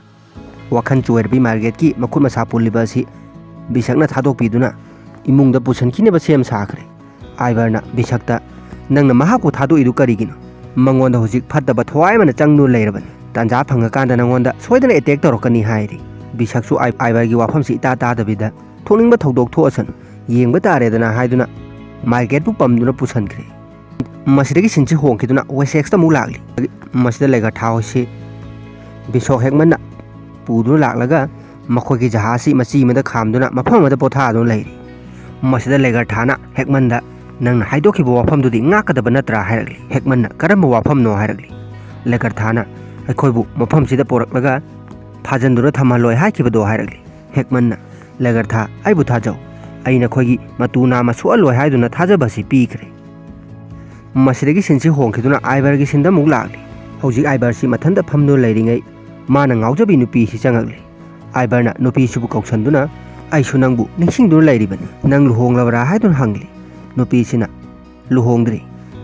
ꯋꯥꯈꯜ ꯆꯣꯏꯔꯕꯤ ꯃꯥꯔꯒ꯭ꯔꯦꯠꯀꯤ ꯃꯈꯨꯠ ꯃꯁꯥ ꯄꯨꯜꯂꯤꯕ ꯑꯁꯤ ꯕꯤꯁꯛꯅ ꯊꯥꯗꯣꯛꯄꯤꯗꯨꯅ ꯏꯃꯨꯡꯗ ꯄꯨꯁꯤꯟꯈꯤꯅꯕ ꯁꯦꯝ ꯁꯥꯈ꯭ꯔꯦ꯫ ꯑꯥꯏꯕꯔꯅ ꯕꯤꯁꯛꯇ, "ꯅꯪꯅ ꯃꯍꯥꯛꯄꯨ ꯊꯥꯗꯣꯛꯏꯗꯨ ꯀꯔꯤꯒꯤꯅꯣ? ꯃꯉꯣꯟꯗ ꯍꯧꯖꯤꯛ ꯐꯠꯇꯕ ꯊꯋꯥꯏ ꯑꯃꯅ ꯆꯪꯗꯨꯅ ꯂꯩꯔꯕꯅꯤ꯫ ꯇꯥꯟꯖꯥ ꯐꯪꯉꯀꯥꯟꯗ ꯅꯉꯣꯟꯗ ꯁꯣꯏꯗꯅ ꯑꯦꯇꯦꯛ ꯇꯧꯔꯛꯀꯅꯤ" ꯍꯥꯏꯔꯤ꯫ ꯕꯤꯁꯛꯁꯨ ꯑꯥꯏ-, ꯑꯥꯏꯕꯔꯒꯤ ꯋꯥꯐꯝꯁꯤ ꯏꯇꯥ ꯇꯥꯗꯕꯤꯗ, "ꯊꯣꯛꯅꯤꯡꯕ ꯊꯧꯗꯣꯛ ꯊꯣꯛꯑꯁꯅꯨ, ꯌꯦꯡꯕ ꯇꯥꯔꯦꯗꯅ" ꯍꯥꯏꯗꯨꯅ ꯃꯥꯔꯒ꯭ꯔꯦꯠꯄꯨ ꯄꯝꯗꯨꯅ ꯄꯨꯁꯟꯈ꯭ꯔꯦ꯫ ꯃꯁꯤꯗꯒꯤ ꯁꯤꯟꯁꯤ ꯍꯣꯡꯈꯤꯗꯨꯅ ꯋꯦꯁꯦꯛꯁꯇ ꯑꯃꯨꯛ ꯂꯥꯛꯂꯤ꯫ ꯃꯁꯤꯗ ꯂꯦꯒꯔꯊꯥ ꯍꯣꯏꯁꯤ ꯕꯤꯁꯣꯛ ꯍꯦꯛꯃꯟꯅ ꯄꯨꯗꯨꯅ ꯂꯥꯛꯂꯒ ꯃꯈꯣꯏꯒꯤ ꯖꯍꯥꯖꯁꯤ ꯃꯆꯤ ꯑꯃꯗ ꯈꯥꯝꯗꯨꯅ ꯃꯐꯝ ꯑꯃꯗ ꯄꯣꯊꯥꯗꯨꯅ ꯂꯩꯔꯤ꯫ ꯃꯁꯤꯗ ꯂꯦꯒꯔꯊꯥꯅ ꯍꯦꯛꯃꯟꯗ, "ꯅꯪꯅ ꯍꯥꯏꯗꯣꯛꯈꯤꯕ ꯋꯥꯐꯝꯗꯨꯗꯤ ꯉꯥꯛꯀꯗꯕ ꯅꯠꯇ꯭ꯔꯥ?" ꯍꯥꯏꯔꯛꯂꯤ꯫ ꯍꯦꯛꯃꯟꯅ, "ꯀꯔꯝꯕ ꯋꯥꯐꯝꯅꯣ?" ꯍꯥꯏꯔꯛꯂꯤ꯫ ꯂꯦꯒꯔꯊꯥꯅ, "ꯑꯩꯈꯣꯏꯕꯨ ꯃꯐꯝꯁꯤꯗ ꯄꯨꯔꯛꯂꯒ ꯐꯥꯖꯟꯗꯨꯅ ꯊꯝꯍꯜꯂꯣꯏ ꯍꯥꯏꯈꯤꯕꯗꯣ?" ꯍꯥꯏꯔꯛꯂꯤ꯫ ꯍꯦꯛꯃꯟꯅ, "ꯂꯦꯒꯔꯊꯥ, ꯑꯩꯕꯨ ꯊꯥꯖꯧ꯫ ꯑꯩ ꯅꯈꯣꯏꯒꯤ ꯃꯇꯨ ꯅꯥꯝꯃ ꯁꯣꯛꯍꯜꯂꯣꯏ" ꯍꯥꯏꯗꯨꯅ ꯊꯥꯖꯕ ꯑꯁꯤ ꯄꯤꯈ꯭ꯔꯦ꯫ ꯃꯁꯤꯗꯒꯤ ꯁꯤꯟꯁꯤ ꯍꯣꯡꯈꯤꯗꯨꯅ ꯑꯥꯏꯕꯔꯒꯤ ꯁꯤꯟꯗ ꯑꯃꯨꯛ ꯂꯥꯛꯂꯤ꯫ ꯍꯧꯖꯤꯛ ꯑꯥꯏꯕꯔꯁꯤ ꯃꯊꯟꯇ ꯐꯝꯗꯨꯅ ꯂꯩꯔꯤꯉꯩ ꯃꯥꯅ ꯉꯥꯎꯖꯕꯤ ꯅꯨꯄꯤ ꯑꯁꯤ ꯆꯪꯉꯛꯂꯤ꯫ ꯑꯥꯏꯕꯔꯅ ꯅꯨꯄꯤꯁꯤꯕꯨ ꯀꯧꯁꯟꯗꯨꯅ, "ꯑꯩꯁꯨ ꯅꯪꯕꯨ ꯅꯤꯡꯁꯤꯡꯗꯨꯅ ꯂꯩꯔꯤꯕꯅꯤ꯫ ꯅꯪ ꯂꯨꯍꯣꯡꯂꯕ꯭ꯔꯥ?" ꯍꯥꯏꯗꯨꯅ ꯍꯪꯂꯤ꯫ ꯅꯨꯄꯤꯁꯤꯅ, "ꯂꯨꯍꯣꯡꯗ꯭ꯔꯤ꯫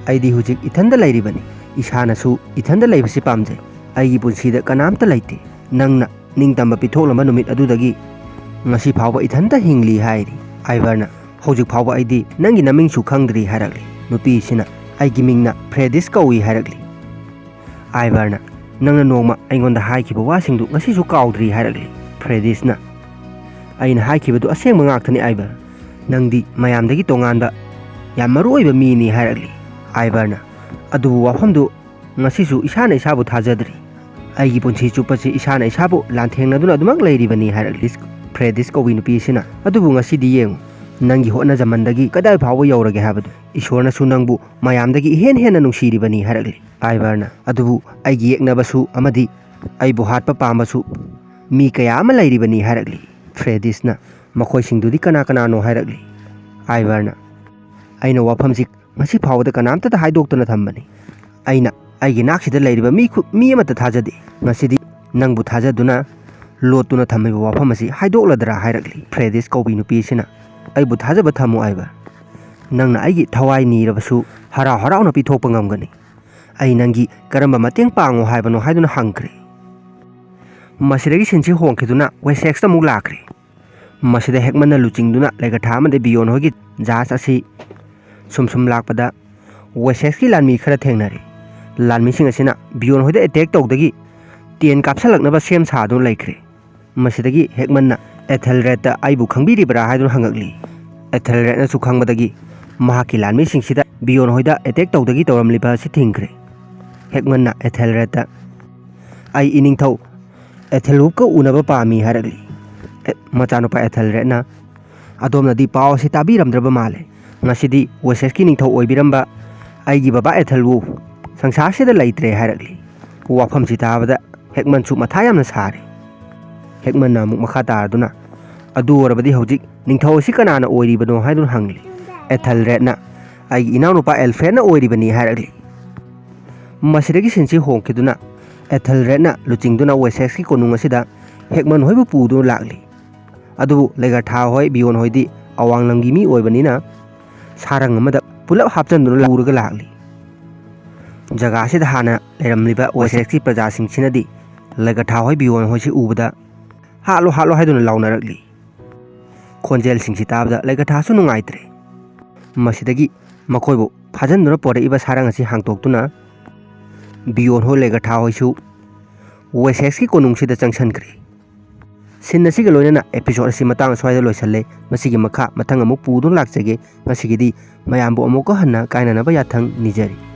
ꯑꯩꯗꯤ ꯍꯧꯖꯤꯛ ꯏꯊꯟꯗ ꯂꯩꯔꯤꯕꯅꯤ꯫ ꯏꯁꯥꯅꯁꯨ ꯏꯊꯟꯗ ꯂꯩꯕꯁꯤ ꯄꯥꯝꯖꯩ꯫ ꯑꯩꯒꯤ ꯄꯨꯟꯁꯤꯗ ꯀꯅꯥꯝꯇ ꯂꯩꯇꯦ꯫ ꯅꯪꯅ ꯅꯤꯡꯇꯝꯕ ꯄꯤꯊꯣꯛꯂꯝꯕ ꯅꯨꯃꯤꯠ ꯑꯗꯨꯗꯒꯤ ꯉꯁꯤ ꯐꯥꯎꯕ ꯏꯊꯟꯇ ꯍꯤꯡꯂꯤ" ꯍꯥꯏꯔꯤ꯫ ꯑꯥꯏꯕꯔꯅ, "ꯍꯧꯖꯤꯛ ꯐꯥꯎꯕ ꯑꯩꯗꯤ ꯅꯪꯒꯤ ꯅꯃꯤꯡꯁꯨ ꯈꯪꯗ꯭ꯔꯤ" ꯍꯥꯏꯔꯛꯂꯤ꯫ ꯅꯨꯄꯤꯁꯤꯅ, "ꯑꯩꯒꯤ ꯃꯤꯡꯅ ꯐ꯭ꯔꯦꯗꯤꯁ ꯀꯧꯏ" ꯍꯥꯏꯔꯛꯂꯤ꯫ ꯑꯥꯏꯕꯔꯅ, "ꯅꯪꯅ ꯅꯣꯡꯃ ꯑꯩꯉꯣꯟꯗ ꯍꯥꯏꯈꯤꯕ ꯋꯥꯁꯤꯡꯗꯨ ꯉꯁꯤꯁꯨ ꯀꯥꯎꯗ꯭ꯔꯤ" ꯍꯥꯏꯔꯛꯂꯤ꯫ ꯐ꯭ꯔꯦꯗꯤꯁꯅ, "ꯑꯩꯅ ꯍꯥꯏꯈꯤꯕꯗꯨ ꯑꯁꯦꯡꯕ ꯉꯥꯛꯇꯅꯤ ꯑꯥꯏꯚꯔ꯫ ꯅꯪꯗꯤ ꯃꯌꯥꯝꯗꯒꯤ ꯇꯣꯉꯥꯟꯕ ꯌꯥꯝ ꯃꯔꯨ ꯑꯣꯏꯕ ꯃꯤꯅꯤ" ꯍꯥꯏꯔꯛꯂꯤ꯫ ꯑꯥꯏꯚꯔꯅ, "ꯑꯗꯨꯕꯨ ꯋꯥꯐꯝꯗꯨ ꯉꯁꯤꯁꯨ ꯏꯁꯥꯅ ꯏꯁꯥꯕꯨ ꯊꯥꯖꯗ꯭ꯔꯤ꯫ ꯑꯩꯒꯤ ꯄꯨꯟꯁꯤ ꯆꯨꯞꯄꯁꯤ ꯏꯁꯥꯅ ꯏꯁꯥꯕꯨ ꯂꯥꯟꯊꯦꯡꯅꯗꯨꯅ ꯑꯗꯨꯃꯛ ꯂꯩꯔꯤꯕꯅꯤ" ꯍꯥꯏꯔꯛꯂꯤ꯫ ꯐ꯭ꯔꯦꯗꯤꯁ ꯀꯧꯕꯤ ꯅꯨꯄꯤ ꯑꯁꯤꯅ, "ꯑꯗꯨꯕꯨ ꯉꯁꯤꯗꯤ ꯌꯦꯡꯉꯨ, ꯅꯪꯒꯤ ꯍꯣꯠꯅꯖꯃꯟꯗꯒꯤ ꯀꯗꯥꯏ ꯐꯥꯎꯕ ꯌꯧꯔꯒꯦ ꯍꯥꯏꯕꯗꯨ꯫ ꯏꯁꯣꯔꯅꯁꯨ ꯅꯪꯕꯨ ꯃꯌꯥꯝꯗꯒꯤ ꯏꯍꯦꯟ ꯍꯦꯟꯅ ꯅꯨꯡꯁꯤꯔꯤꯕꯅꯤ" ꯍꯥꯏꯔꯛꯂꯤ꯫ ꯑꯥꯏꯚꯔꯅ, "ꯑꯗꯨꯕꯨ ꯑꯩꯒꯤ ꯌꯦꯛꯅꯕꯁꯨ ꯑꯃꯗꯤ ꯑꯩꯕꯨ ꯍꯥꯠꯄ ꯄꯥꯝꯕꯁꯨ ꯃꯤ ꯀꯌꯥ ꯑꯃ ꯂꯩꯔꯤꯕꯅꯤ" ꯍꯥꯏꯔꯛꯂꯤ꯫ ꯐ꯭ꯔꯦꯗꯤꯁꯅ, "ꯃꯈꯣꯏꯁꯤꯡꯗꯨꯗꯤ ꯀꯅꯥ ꯀꯅꯥꯅꯣ?" ꯍꯥꯏꯔꯛꯂꯤ꯫ ꯑꯥꯏꯚꯔꯅ, "ꯑꯩꯅ ꯋꯥꯐꯝꯁꯤ ꯉꯁꯤ ꯐꯥꯎꯕꯗ ꯀꯅꯥꯝꯇꯗ ꯍꯥꯏꯗꯣꯛꯇꯅ ꯊꯝꯕꯅꯤ꯫ ꯑꯩꯅ ꯑꯩꯒꯤ ꯅꯥꯛꯁꯤꯗ ꯂꯩꯔꯤꯕ ꯃꯤ ꯈꯨ-, ꯃꯤ ꯑꯃꯠꯇ ꯊꯥꯖꯗꯦ꯫ ꯉꯁꯤꯗꯤ ꯅꯪꯕꯨ ꯊꯥꯖꯗꯨꯅ ꯂꯣꯠꯇꯨꯅ ꯊꯝꯂꯤꯕ ꯋꯥꯐꯝ ꯑꯁꯤ ꯍꯥꯏꯗꯣꯛꯂꯗ꯭ꯔꯥ?" ꯍꯥꯏꯔꯛꯂꯤ꯫ ꯐ꯭ꯔꯦꯗꯤꯁ ꯀꯧꯕꯤ ꯅꯨꯄꯤ ꯑꯁꯤꯅ, "ꯑꯩꯕꯨ ꯊꯥꯖꯕ ꯊꯝꯃꯨ ꯑꯥꯏꯚꯔ꯫ ꯅꯪꯅ ꯑꯩꯒꯤ ꯊꯋꯥꯏ ꯅꯤꯔꯕꯁꯨ ꯍꯔꯥꯎ ꯍꯔꯥꯎꯅ ꯄꯤꯊꯣꯛꯄ ꯉꯝꯒꯅꯤ꯫ ꯑꯩ ꯅꯪꯒꯤ ꯀꯔꯝꯕ ꯃꯇꯦꯡ ꯄꯥꯡꯉꯨ ꯍꯥꯏꯕꯅꯣ?" ꯍꯥꯏꯗꯨꯅ ꯍꯪꯈ꯭ꯔꯦ꯫ ꯃꯁꯤꯗꯒꯤ ꯁꯤꯟꯁꯤ ꯍꯣꯡꯈꯤꯗꯨꯅ ꯋꯦꯁꯦꯛꯁꯇ ꯑꯃꯨꯛ ꯂꯥꯛꯈ꯭ꯔꯦ꯫ ꯃꯁꯤꯗ ꯍꯦꯛꯃꯟꯅ ꯂꯨꯆꯤꯡꯗꯨꯅ ꯂꯩꯒꯊꯥ ꯑꯃꯗꯤ ꯕꯤꯌꯣꯟ ꯍꯣꯏꯒꯤ ꯖꯍꯥꯖ ꯑꯁꯤ ꯁꯨꯝ ꯁꯨꯝ ꯂꯥꯛꯄꯗ ꯋꯦꯁꯦꯛꯁꯀꯤ ꯂꯥꯟꯃꯤ ꯈꯔ ꯊꯦꯡꯅꯔꯦ꯫ ꯂꯥꯟꯃꯤꯁꯤꯡ ꯑꯁꯤꯅ ꯕꯤꯌꯣꯟ ꯍꯣꯏꯗ ꯑꯦꯇꯦꯛ ꯇꯧꯗꯒꯤ ꯇꯦꯟ ꯀꯥꯞꯁꯜꯂꯛꯅꯕ ꯁꯦꯝ ꯁꯥꯗꯨꯅ ꯂꯩꯈ꯭ꯔꯦ꯫ ꯃꯁꯤꯗꯒꯤ ꯍꯦꯛꯃꯟꯅ ꯑꯦꯊꯦꯜꯔꯦꯗꯇ "ꯑꯩꯕꯨ ꯈꯪꯕꯤꯔꯤꯕ꯭ꯔꯥ?" ꯍꯥꯏꯗꯨꯅ ꯍꯪꯉꯛꯂꯤ꯫ ꯑꯦꯊꯦꯜꯔꯦꯗꯅꯁꯨ ꯈꯪꯕꯗꯒꯤ ꯃꯍꯥꯛꯀꯤ ꯂꯥꯟꯃꯤꯁꯤꯡꯁꯤꯗ ꯕꯤꯌꯣꯟ ꯍꯣꯏꯗ ꯑꯦꯇꯦꯛ ꯇꯧꯗꯒꯤ ꯇꯧꯔꯝꯂꯤꯕ ꯑꯁꯤ ꯊꯤꯡꯈ꯭ꯔꯦ꯫ ꯍꯦꯛꯃꯟꯅ ꯑꯦꯊꯦꯜꯔꯦꯗꯇ, "ꯑꯩ ꯏꯅꯤꯡꯊꯧ ꯑꯦꯊꯦꯜꯋꯨꯞꯀ ꯎꯅꯕ ꯄꯥꯝꯃꯤ" ꯍꯥꯏꯔꯛꯂꯤ꯫ ꯑꯦ, ꯃꯆꯥꯅꯨꯄꯥ ꯑꯦꯊꯦꯜꯔꯦꯗꯅ, "ꯑꯗꯣꯝꯅꯗꯤ ꯄꯥꯎ ꯑꯁꯤ ꯇꯥꯕꯤꯔꯝꯗ꯭ꯔꯕ ꯃꯥꯜꯂꯦ꯫ ꯉꯁꯤꯗꯤ ꯋꯦꯁꯦꯁꯀꯤ ꯅꯤꯡꯊꯧ ꯑꯣꯏꯕꯤꯔꯝꯕ ꯑꯩꯒꯤ ꯕꯕꯥ ꯑꯦꯊꯦꯜꯋꯨꯞ ꯁꯪꯁꯥꯔꯁꯤꯗ ꯂꯩꯇ꯭ꯔꯦ" ꯍꯥꯏꯔꯛꯂꯤ꯫ ꯋꯥꯐꯝꯁꯤ ꯇꯥꯕꯗ ꯍꯦꯛꯃꯟꯁꯨ ꯃꯊꯥ ꯌꯥꯝꯅ ꯁꯥꯔꯦ꯫ ꯍꯦꯛꯃꯟꯅ ꯑꯃꯨꯛ ꯃꯈꯥ ꯇꯥꯔꯗꯨꯅ, "ꯑꯗꯨ ꯑꯣꯏꯔꯕꯗꯤ ꯍꯧꯖꯤꯛ ꯅꯤꯡꯊꯧ ꯑꯁꯤ ꯀꯅꯥꯅ ꯑꯣꯏꯔꯤꯕꯅꯣ?" ꯍꯥꯏꯗꯨꯅ ꯍꯪꯂꯤ꯫ ꯑꯦꯊꯦꯜꯔꯦꯗꯅ, "ꯑꯩꯒꯤ ꯏꯅꯥꯎꯅꯨꯄꯥ ꯑꯦꯜꯐ꯭ꯔꯦꯗꯅ ꯑꯣꯏꯔꯤꯕꯅꯤ" ꯍꯥꯏꯔꯛꯂꯤ꯫ ꯃꯁꯤꯗꯒꯤ ꯁꯤꯟꯁꯤ ꯍꯣꯡꯈꯤꯗꯨꯅ ꯑꯦꯊꯦꯜꯔꯦꯗꯅ ꯂꯨꯆꯤꯡꯗꯨꯅ ꯋꯦꯁꯦꯛꯁꯀꯤ ꯀꯣꯅꯨꯡ ꯑꯁꯤꯗ ꯍꯦꯛꯃꯟ ꯍꯣꯏꯕꯨ ꯄꯨꯗꯨꯅ ꯂꯥꯛꯂꯤ꯫ ꯑꯗꯨꯕꯨ ꯂꯩꯒꯔꯊꯥ ꯍꯣꯏ ꯕꯤꯌꯣꯟ ꯍꯣꯏꯗꯤ ꯑꯋꯥꯡꯂꯝꯒꯤ ꯃꯤ ꯑꯣꯏꯕꯅꯤꯅ ꯁꯥꯔꯪ ꯑꯃꯗ ꯄꯨꯂꯞ ꯍꯥꯞꯆꯤꯟꯗꯨꯅ ꯄꯨꯔꯒ ꯂꯥꯛꯂꯤ꯫ ꯖꯒꯥ ꯑꯁꯤꯗ ꯍꯥꯟꯅ ꯂꯩꯔꯝꯂꯤꯕ ꯋꯦꯁꯦꯛꯁꯀꯤ ꯄ꯭ꯔꯖꯥꯁꯤꯡꯁꯤꯅꯗꯤ ꯂꯩꯒꯔꯊꯥ ꯍꯣꯏ ꯕꯤꯌꯣꯟ ꯍꯣꯏꯁꯤ ꯎꯕꯗ "ꯍꯥꯠꯂꯣ, ꯍꯥꯠꯂꯣ" ꯍꯥꯏꯗꯨꯅ ꯂꯥꯎꯅꯔꯛꯂꯤ꯫ ꯈꯣꯟꯖꯦꯜꯁꯤꯡꯁꯤ ꯇꯥꯕꯗ ꯂꯩꯒꯔꯊꯥꯁꯨ ꯅꯨꯡꯉꯥꯏꯇ꯭ꯔꯦ꯫ ꯃꯁꯤꯗꯒꯤ ꯃꯈꯣꯏꯕꯨ ꯐꯥꯖꯤꯟꯗꯨꯅ ꯄꯣꯔꯛꯏꯕ ꯁꯥꯔꯪ ꯑꯁꯤ ꯍꯥꯡꯇꯣꯛꯇꯨꯅ ꯕꯤꯌꯣꯟ ꯍꯣꯏ, ꯂꯦꯒꯔꯊꯥ ꯍꯣꯏꯁꯨ ꯋꯦꯁꯦꯛꯁꯀꯤ ꯀꯣꯅꯨꯡꯁꯤꯗ ꯆꯪꯁꯟꯈ꯭ꯔꯦ꯫ ꯁꯤꯟ ꯑꯁꯤꯒ ꯂꯣꯏꯅꯅ episode ꯑꯁꯤ ꯃꯇꯥꯡ ꯑꯁ꯭ꯋꯥꯏꯗ ꯂꯣꯏꯁꯜꯂꯦ꯫ ꯃꯁꯤꯒꯤ ꯃꯈꯥ ꯃꯊꯪ ꯑꯃꯨꯛ ꯄꯨꯗꯨꯅ ꯂꯥꯛꯆꯒꯦ꯫ ꯉꯁꯤꯒꯤꯗꯤ ꯃꯌꯥꯝꯕꯨ ꯑꯃꯨꯛꯀ ꯍꯟꯅ ꯀꯥꯏꯅꯅꯕ ꯌꯥꯊꯪ ꯅꯤꯖꯔꯤ꯫